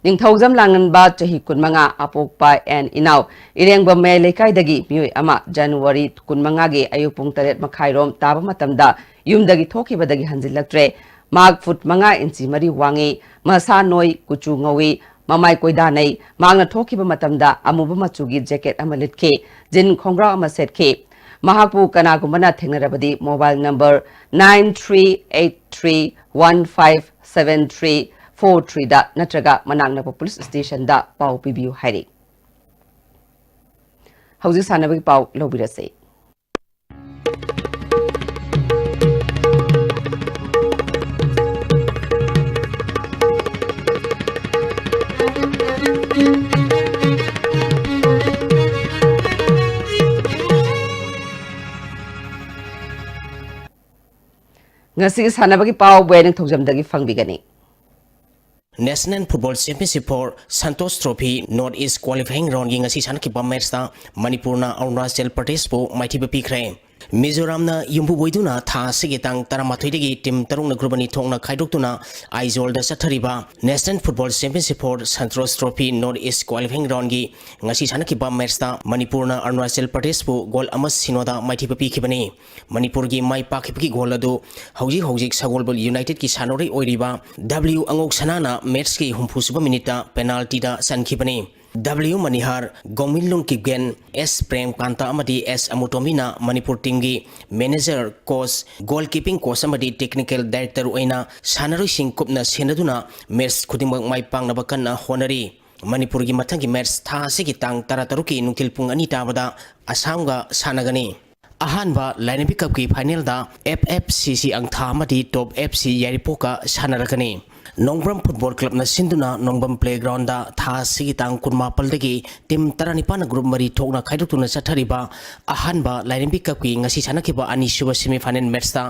ꯅꯤꯡꯊꯧꯖꯝ ꯂꯥꯡꯉꯟꯕ, ꯆꯍꯤ ꯀꯨꯟꯃꯉꯥ, ꯑꯄꯣꯛꯄ ꯑꯦꯟ ꯏꯅꯥꯎ, ꯏꯔꯦꯡꯕꯝ ꯃꯌꯥꯏ ꯂꯩꯀꯥꯏꯗꯒꯤ ꯃꯤꯑꯣꯏ ꯑꯃ ꯖꯅꯋꯥꯔꯤ ꯀꯨꯟꯃꯉꯥꯒꯤ ꯑꯌꯨꯛ ꯄꯨꯡ ꯇꯔꯦꯠ ꯃꯈꯥꯏꯔꯣꯝ ꯇꯥꯕ ꯃꯇꯝꯗ ꯌꯨꯝꯗꯒꯤ ꯊꯣꯛꯈꯤꯕꯗꯒꯤ ꯍꯟꯖꯤꯜꯂꯛꯇ꯭ꯔꯦ꯫ ꯃꯍꯥꯛ ꯐꯨꯠ ꯃꯉꯥ ꯏꯟꯆꯤ ꯃꯔꯤ ꯋꯥꯡꯉꯤ, ꯃꯁꯥ ꯅꯣꯏ, ꯀꯨꯆꯨ ꯉꯧꯏ, ꯃꯃꯥꯏ ꯀꯣꯏꯗꯥꯅꯩ꯫ ꯃꯍꯥꯛꯅ ꯊꯣꯛꯈꯤꯕ ꯃꯇꯝꯗ ꯑꯃꯨꯕ ꯃꯆꯨꯒꯤ jacket ꯑꯃ ꯂꯤꯠꯈꯤ, jean ꯈꯣꯡꯒ꯭ꯔꯥꯎ ꯑꯃ ꯁꯦꯠꯈꯤ꯫ ꯃꯍꯥꯛꯄꯨ ꯀꯅꯥꯒꯨꯝꯕꯅ ꯊꯦꯡꯅꯔꯕꯗꯤ mobile number nine three eight three one five seven three four three ꯗ ꯅꯠꯇ꯭ꯔꯒ ꯃꯅꯥꯛ ꯅꯛꯄ police station ꯗ ꯄꯥꯎ ꯄꯤꯕꯤꯌꯨ ꯍꯥꯏꯔꯤ꯫ ꯍꯧꯖꯤꯛ ꯁꯥꯟꯅꯕꯒꯤ ꯄꯥꯎ ꯂꯧꯕꯤꯔꯁꯤ꯫ ꯉꯁꯤꯒꯤ ꯁꯥꯟꯅꯕꯒꯤ ꯄꯥꯎ ꯕꯣꯌꯥ ꯅꯤꯡꯊꯧꯖꯝꯗꯒꯤ ꯐꯪꯕꯤꯒꯅꯤ꯫ National Football Championship for Santosh Trophy North East Qualifying Round ꯒꯤ ꯉꯁꯤ ꯁꯥꯟꯅꯈꯤꯕ match ꯇ ꯃꯅꯤꯄꯨꯔꯅ ꯑꯔꯨꯅꯥꯆꯜ ꯄ꯭ꯔꯗꯦꯁꯄꯨ ꯃꯥꯏꯊꯤꯕ ꯄꯤꯈ꯭ꯔꯦ꯫ ꯃꯤꯖꯣꯔꯥꯝꯅ ꯌꯨꯝꯕꯨ ꯑꯣꯏꯗꯨꯅ ꯊꯥ ꯑꯁꯤꯒꯤ ꯇꯥꯡ ꯇꯔꯥꯃꯥꯊꯣꯏꯗꯒꯤ team ꯇꯔꯨꯛꯅ group ꯑꯅꯤ ꯊꯣꯛꯅ ꯈꯥꯏꯗꯣꯛꯇꯨꯅ ꯑꯥꯏꯖꯣꯜꯗ ꯆꯠꯊꯔꯤꯕ National Football Championship for Santosh Trophy North East Qualifying Round ꯒꯤ ꯉꯁꯤ ꯁꯥꯟꯅꯈꯤꯕ match ꯇ ꯃꯅꯤꯄꯨꯔꯅ ꯑꯔꯨꯅꯥꯆꯜ ꯄ꯭ꯔꯗꯦꯁꯄꯨ goal ꯑꯃ ꯁꯤꯅꯣꯗ ꯃꯥꯏꯊꯤꯕ ꯄꯤꯈꯤꯕꯅꯤ꯫ ꯃꯅꯤꯄꯨꯔꯒꯤ ꯃꯥꯏ ꯄꯥꯛꯈꯤꯕꯒꯤ goal ꯑꯗꯨ ꯍꯧꯖꯤꯛ ꯍꯧꯖꯤꯛ ꯁꯒꯣꯜꯕꯜ United ꯀꯤ ꯁꯥꯟꯅꯔꯣꯏ ꯑꯣꯏꯔꯤꯕ W ꯑꯉꯧꯁꯅꯥꯅ match ꯀꯤ ꯍꯨꯝꯐꯨ ꯁꯨꯕ minute ꯇ penalty ꯗ ꯆꯟꯈꯤꯕꯅꯤ꯫ W ꯃꯅꯤꯍꯥꯔ, ꯒꯣꯃꯤꯟꯂꯨꯡ ꯀꯤꯞꯒꯦꯟ, S ꯄ꯭ꯔꯦꯝꯀꯥꯟꯇ ꯑꯃꯗꯤ S ꯑꯃꯨꯇꯣꯝꯕꯤꯅ ꯃꯅꯤꯄꯨꯔ team ꯒꯤ manager, coach, goal keeping coach ꯑꯃꯗꯤ technical director ꯑꯣꯏꯅ ꯁꯥꯟꯅꯔꯣꯏꯁꯤꯡ ꯀꯨꯞꯅ ꯁꯦꯟꯅꯗꯨꯅ match ꯈꯨꯗꯤꯡꯃꯛ ꯃꯥꯏ ꯄꯥꯛꯅꯕ ꯀꯟꯅ ꯍꯣꯠꯅꯔꯤ꯫ ꯃꯅꯤꯄꯨꯔꯒꯤ ꯃꯊꯪꯒꯤ match ꯊꯥ ꯑꯁꯤꯒꯤ ꯇꯥꯡ ꯇꯔꯥꯇꯔꯨꯛꯀꯤ ꯅꯨꯡꯊꯤꯜ ꯄꯨꯡ ꯑꯅꯤ ꯇꯥꯕꯗ ꯑꯁꯥꯝꯒ ꯁꯥꯟꯅꯒꯅꯤ꯫ ꯑꯍꯥꯟꯕ ꯂꯥꯏꯔꯦꯝꯕꯤ cupꯀꯤ final ꯗ F F C C ꯑꯪꯊꯥ ꯑꯃꯗꯤ Top F C ꯌꯥꯏꯔꯤꯄꯣꯛꯀ ꯁꯥꯟꯅꯔꯛꯀꯅꯤ꯫ ꯅꯣꯡꯕ꯭ꯔꯝ Football Clubꯅ ꯁꯤꯟꯗꯨꯅ ꯅꯣꯡꯕ꯭ꯔꯝ playground ꯗ ꯊꯥ ꯑꯁꯤꯒꯤ ꯇꯥꯡ ꯀꯨꯟꯃꯥꯄꯜꯗꯒꯤ team ꯇꯔꯥꯅꯤꯄꯥꯟꯅ group ꯃꯔꯤ ꯊꯣꯛꯅ ꯈꯥꯏꯗꯣꯛꯇꯨꯅ ꯆꯠꯊꯔꯤꯕ ꯑꯍꯥꯟꯕ ꯂꯥꯏꯔꯦꯝꯕꯤ cupꯀꯤ ꯉꯁꯤ ꯁꯥꯟꯅꯈꯤꯕ ꯑꯅꯤꯁꯨꯕ semi final match ꯇ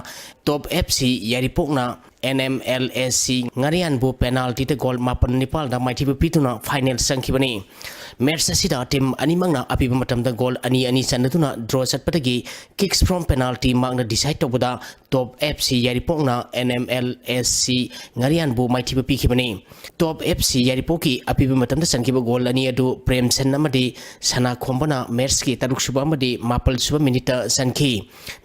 Top F C ꯌꯥꯏꯔꯤꯄꯣꯛꯅ N M L S C ꯉꯥꯔꯤꯌꯥꯟꯕꯨ penalty ꯗ goal ꯃꯥꯄꯟ ꯅꯤꯄꯥꯜꯗ ꯃꯥꯏꯊꯤꯕ ꯄꯤꯗꯨꯅ final ꯆꯪꯈꯤꯕꯅꯤ꯫ Match ꯑꯁꯤꯗ team ꯑꯅꯤꯃꯛꯅ ꯑꯄꯤꯕ ꯃꯇꯝꯗ goal ꯑꯅꯤ ꯑꯅꯤ ꯆꯟꯅꯗꯨꯅ draw ꯆꯠꯄꯗꯒꯤ kicks from penalty ꯃꯥꯛꯅ decide ꯇꯧꯕꯗ Top F C ꯌꯥꯏꯔꯤꯄꯣꯛꯅ N M L S C ꯉꯥꯔꯤꯌꯥꯟꯕꯨ ꯃꯥꯏꯊꯤꯕ ꯄꯤꯈꯤꯕꯅꯤ꯫ Top F C ꯌꯥꯏꯔꯤꯄꯣꯛꯀꯤ ꯑꯄꯤꯕ ꯃꯇꯝꯗ ꯆꯟꯈꯤꯕ goal ꯑꯅꯤ ꯑꯗꯨ ꯄ꯭ꯔꯦꯝꯁꯟ ꯑꯃꯗꯤ ꯁꯅꯥꯈꯣꯝꯕꯅ match ꯀꯤ ꯇꯔꯨꯛꯁꯨꯕ ꯑꯃꯗꯤ ꯃꯥꯄꯜꯁꯨꯕ minute ꯇ ꯆꯟꯈꯤ꯫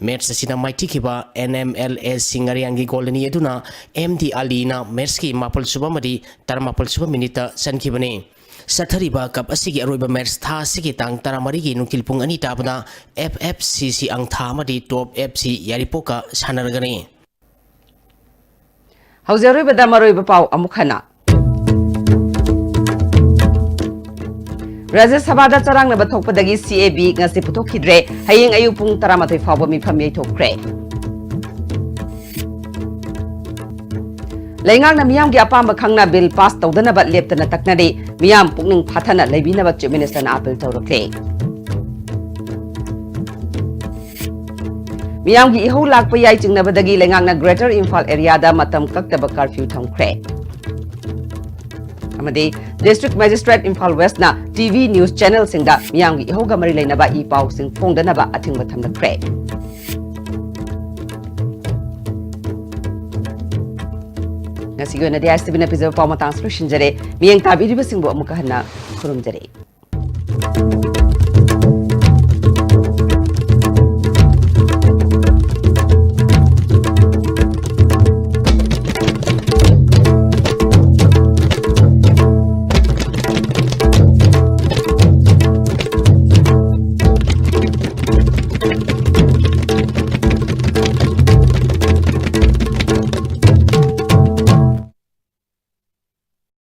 Match ꯑꯁꯤꯗ ꯃꯥꯏꯊꯤꯈꯤꯕ N M L S C ꯉꯥꯔꯤꯌꯥꯟꯒꯤ goal ꯑꯅꯤ ꯑꯗꯨꯅ M D ꯑꯂꯤꯅ match ꯀꯤ ꯃꯥꯄꯜꯁꯨꯕ ꯑꯃꯗꯤ ꯇꯔꯥꯃꯥꯄꯜꯁꯨꯕ minute ꯇ ꯆꯟꯈꯤꯕꯅꯤ꯫ ꯆꯠꯊꯔꯤꯕ ꯀꯞ ꯑꯁꯤꯒꯤ ꯑꯔꯣꯏꯕ ꯃꯦꯠꯆ ꯊꯥ ꯑꯁꯤꯒꯤ ꯇꯥꯡ ꯇꯔꯥꯃꯔꯤꯒꯤ ꯅꯨꯡꯊꯤꯜ ꯄꯨꯡ ꯑꯅꯤ ꯇꯥꯕꯗ F F C C ꯑꯪꯊꯥ ꯑꯃꯗꯤ ꯇꯣꯞ F C ꯌꯥꯏꯔꯤꯄꯣꯛꯀ ꯁꯥꯟꯅꯔꯒꯅꯤ꯫ ꯍꯧꯖꯤꯛ ꯑꯔꯣꯏꯕꯗ ꯃꯔꯨꯑꯣꯏꯕ ꯄꯥꯎ ꯑꯃꯨꯛ ꯍꯟꯅ꯫ ꯔꯥꯖ꯭ꯌ ꯁꯚꯥꯗ ꯆꯔꯥꯡꯅꯕ ꯊꯣꯛꯄꯗꯒꯤ C A B ꯉꯁꯤ ꯄꯨꯊꯣꯛꯈꯤꯗ꯭ꯔꯦ꯫ ꯍꯌꯦꯡ ꯑꯌꯨꯛ ꯄꯨꯡ ꯇꯔꯥꯃꯥꯊꯣꯏ ꯐꯥꯎꯕ ꯃꯤꯐꯝ ꯌꯩꯊꯣꯛꯈ꯭ꯔꯦ꯫ ꯂꯩꯉꯥꯛꯅ ꯃꯤꯌꯥꯝꯒꯤ ꯑꯄꯥꯝꯕ ꯈꯪꯅ ꯕꯤꯜ ꯄꯥꯁ ꯇꯧꯗꯅꯕ ꯂꯦꯞꯇꯅ ꯇꯛꯅꯔꯤ꯫ ꯃꯤꯌꯥꯝ ꯄꯨꯛꯅꯤꯡ ꯐꯥꯊꯅ ꯂꯩꯕꯤꯅꯕ ꯆꯤꯐ ꯃꯤꯅꯤꯁꯇꯔꯅ ꯑꯥꯄꯤꯜ ꯇꯧꯔꯛꯂꯦ꯫ ꯃꯤꯌꯥꯝꯒꯤ ꯏꯍꯧ ꯂꯥꯛꯄ ꯌꯥꯏ ꯆꯤꯡꯅꯕꯗꯒꯤ ꯂꯩꯉꯥꯛꯅ ꯒ꯭ꯔꯦꯇꯔ ꯏꯝꯐꯥꯜ ꯑꯦꯔꯤꯌꯥꯗ ꯃꯇꯝ ꯀꯛꯇꯕ ꯀꯔꯐ꯭ꯌꯨ ꯊꯝꯈ꯭ꯔꯦ꯫ ꯑꯃꯗꯤ ꯗꯤꯁꯇ꯭ꯔꯤꯛ ꯃꯦꯖꯤꯁꯇ꯭ꯔꯦꯠ ꯏꯝꯐꯥꯜ ꯋꯦꯁꯅ ꯇꯤ ꯚꯤ ꯅ꯭ꯌꯨꯁ ꯆꯦꯅꯦꯜꯁꯤꯡꯗ ꯃꯤꯌꯥꯝꯒꯤ ꯏꯍꯧꯒ ꯃꯔꯤ ꯂꯩꯅꯕ ꯏ ꯄꯥꯎꯁꯤꯡ ꯐꯣꯡꯗꯅꯕ ꯑꯊꯤꯡꯕ ꯊꯝꯂꯛꯈ꯭ꯔꯦ꯫ ꯉꯁꯤꯒꯤ ꯑꯣꯏꯅꯗꯤ ꯑꯥꯏ ꯑꯦꯁ ꯇꯤ ꯚꯤꯅ ꯄꯤꯖꯕ ꯄꯥꯎ ꯃꯇꯥꯡꯁꯤ ꯂꯣꯏꯁꯤꯟꯖꯔꯦ꯫ ꯃꯤꯠꯌꯦꯡ ꯇꯥꯕꯤꯔꯤꯕꯁꯤꯡꯕꯨ ꯑꯃꯨꯛꯀ ꯍꯟꯅ ꯈꯨꯔꯨꯝꯖꯔꯤ꯫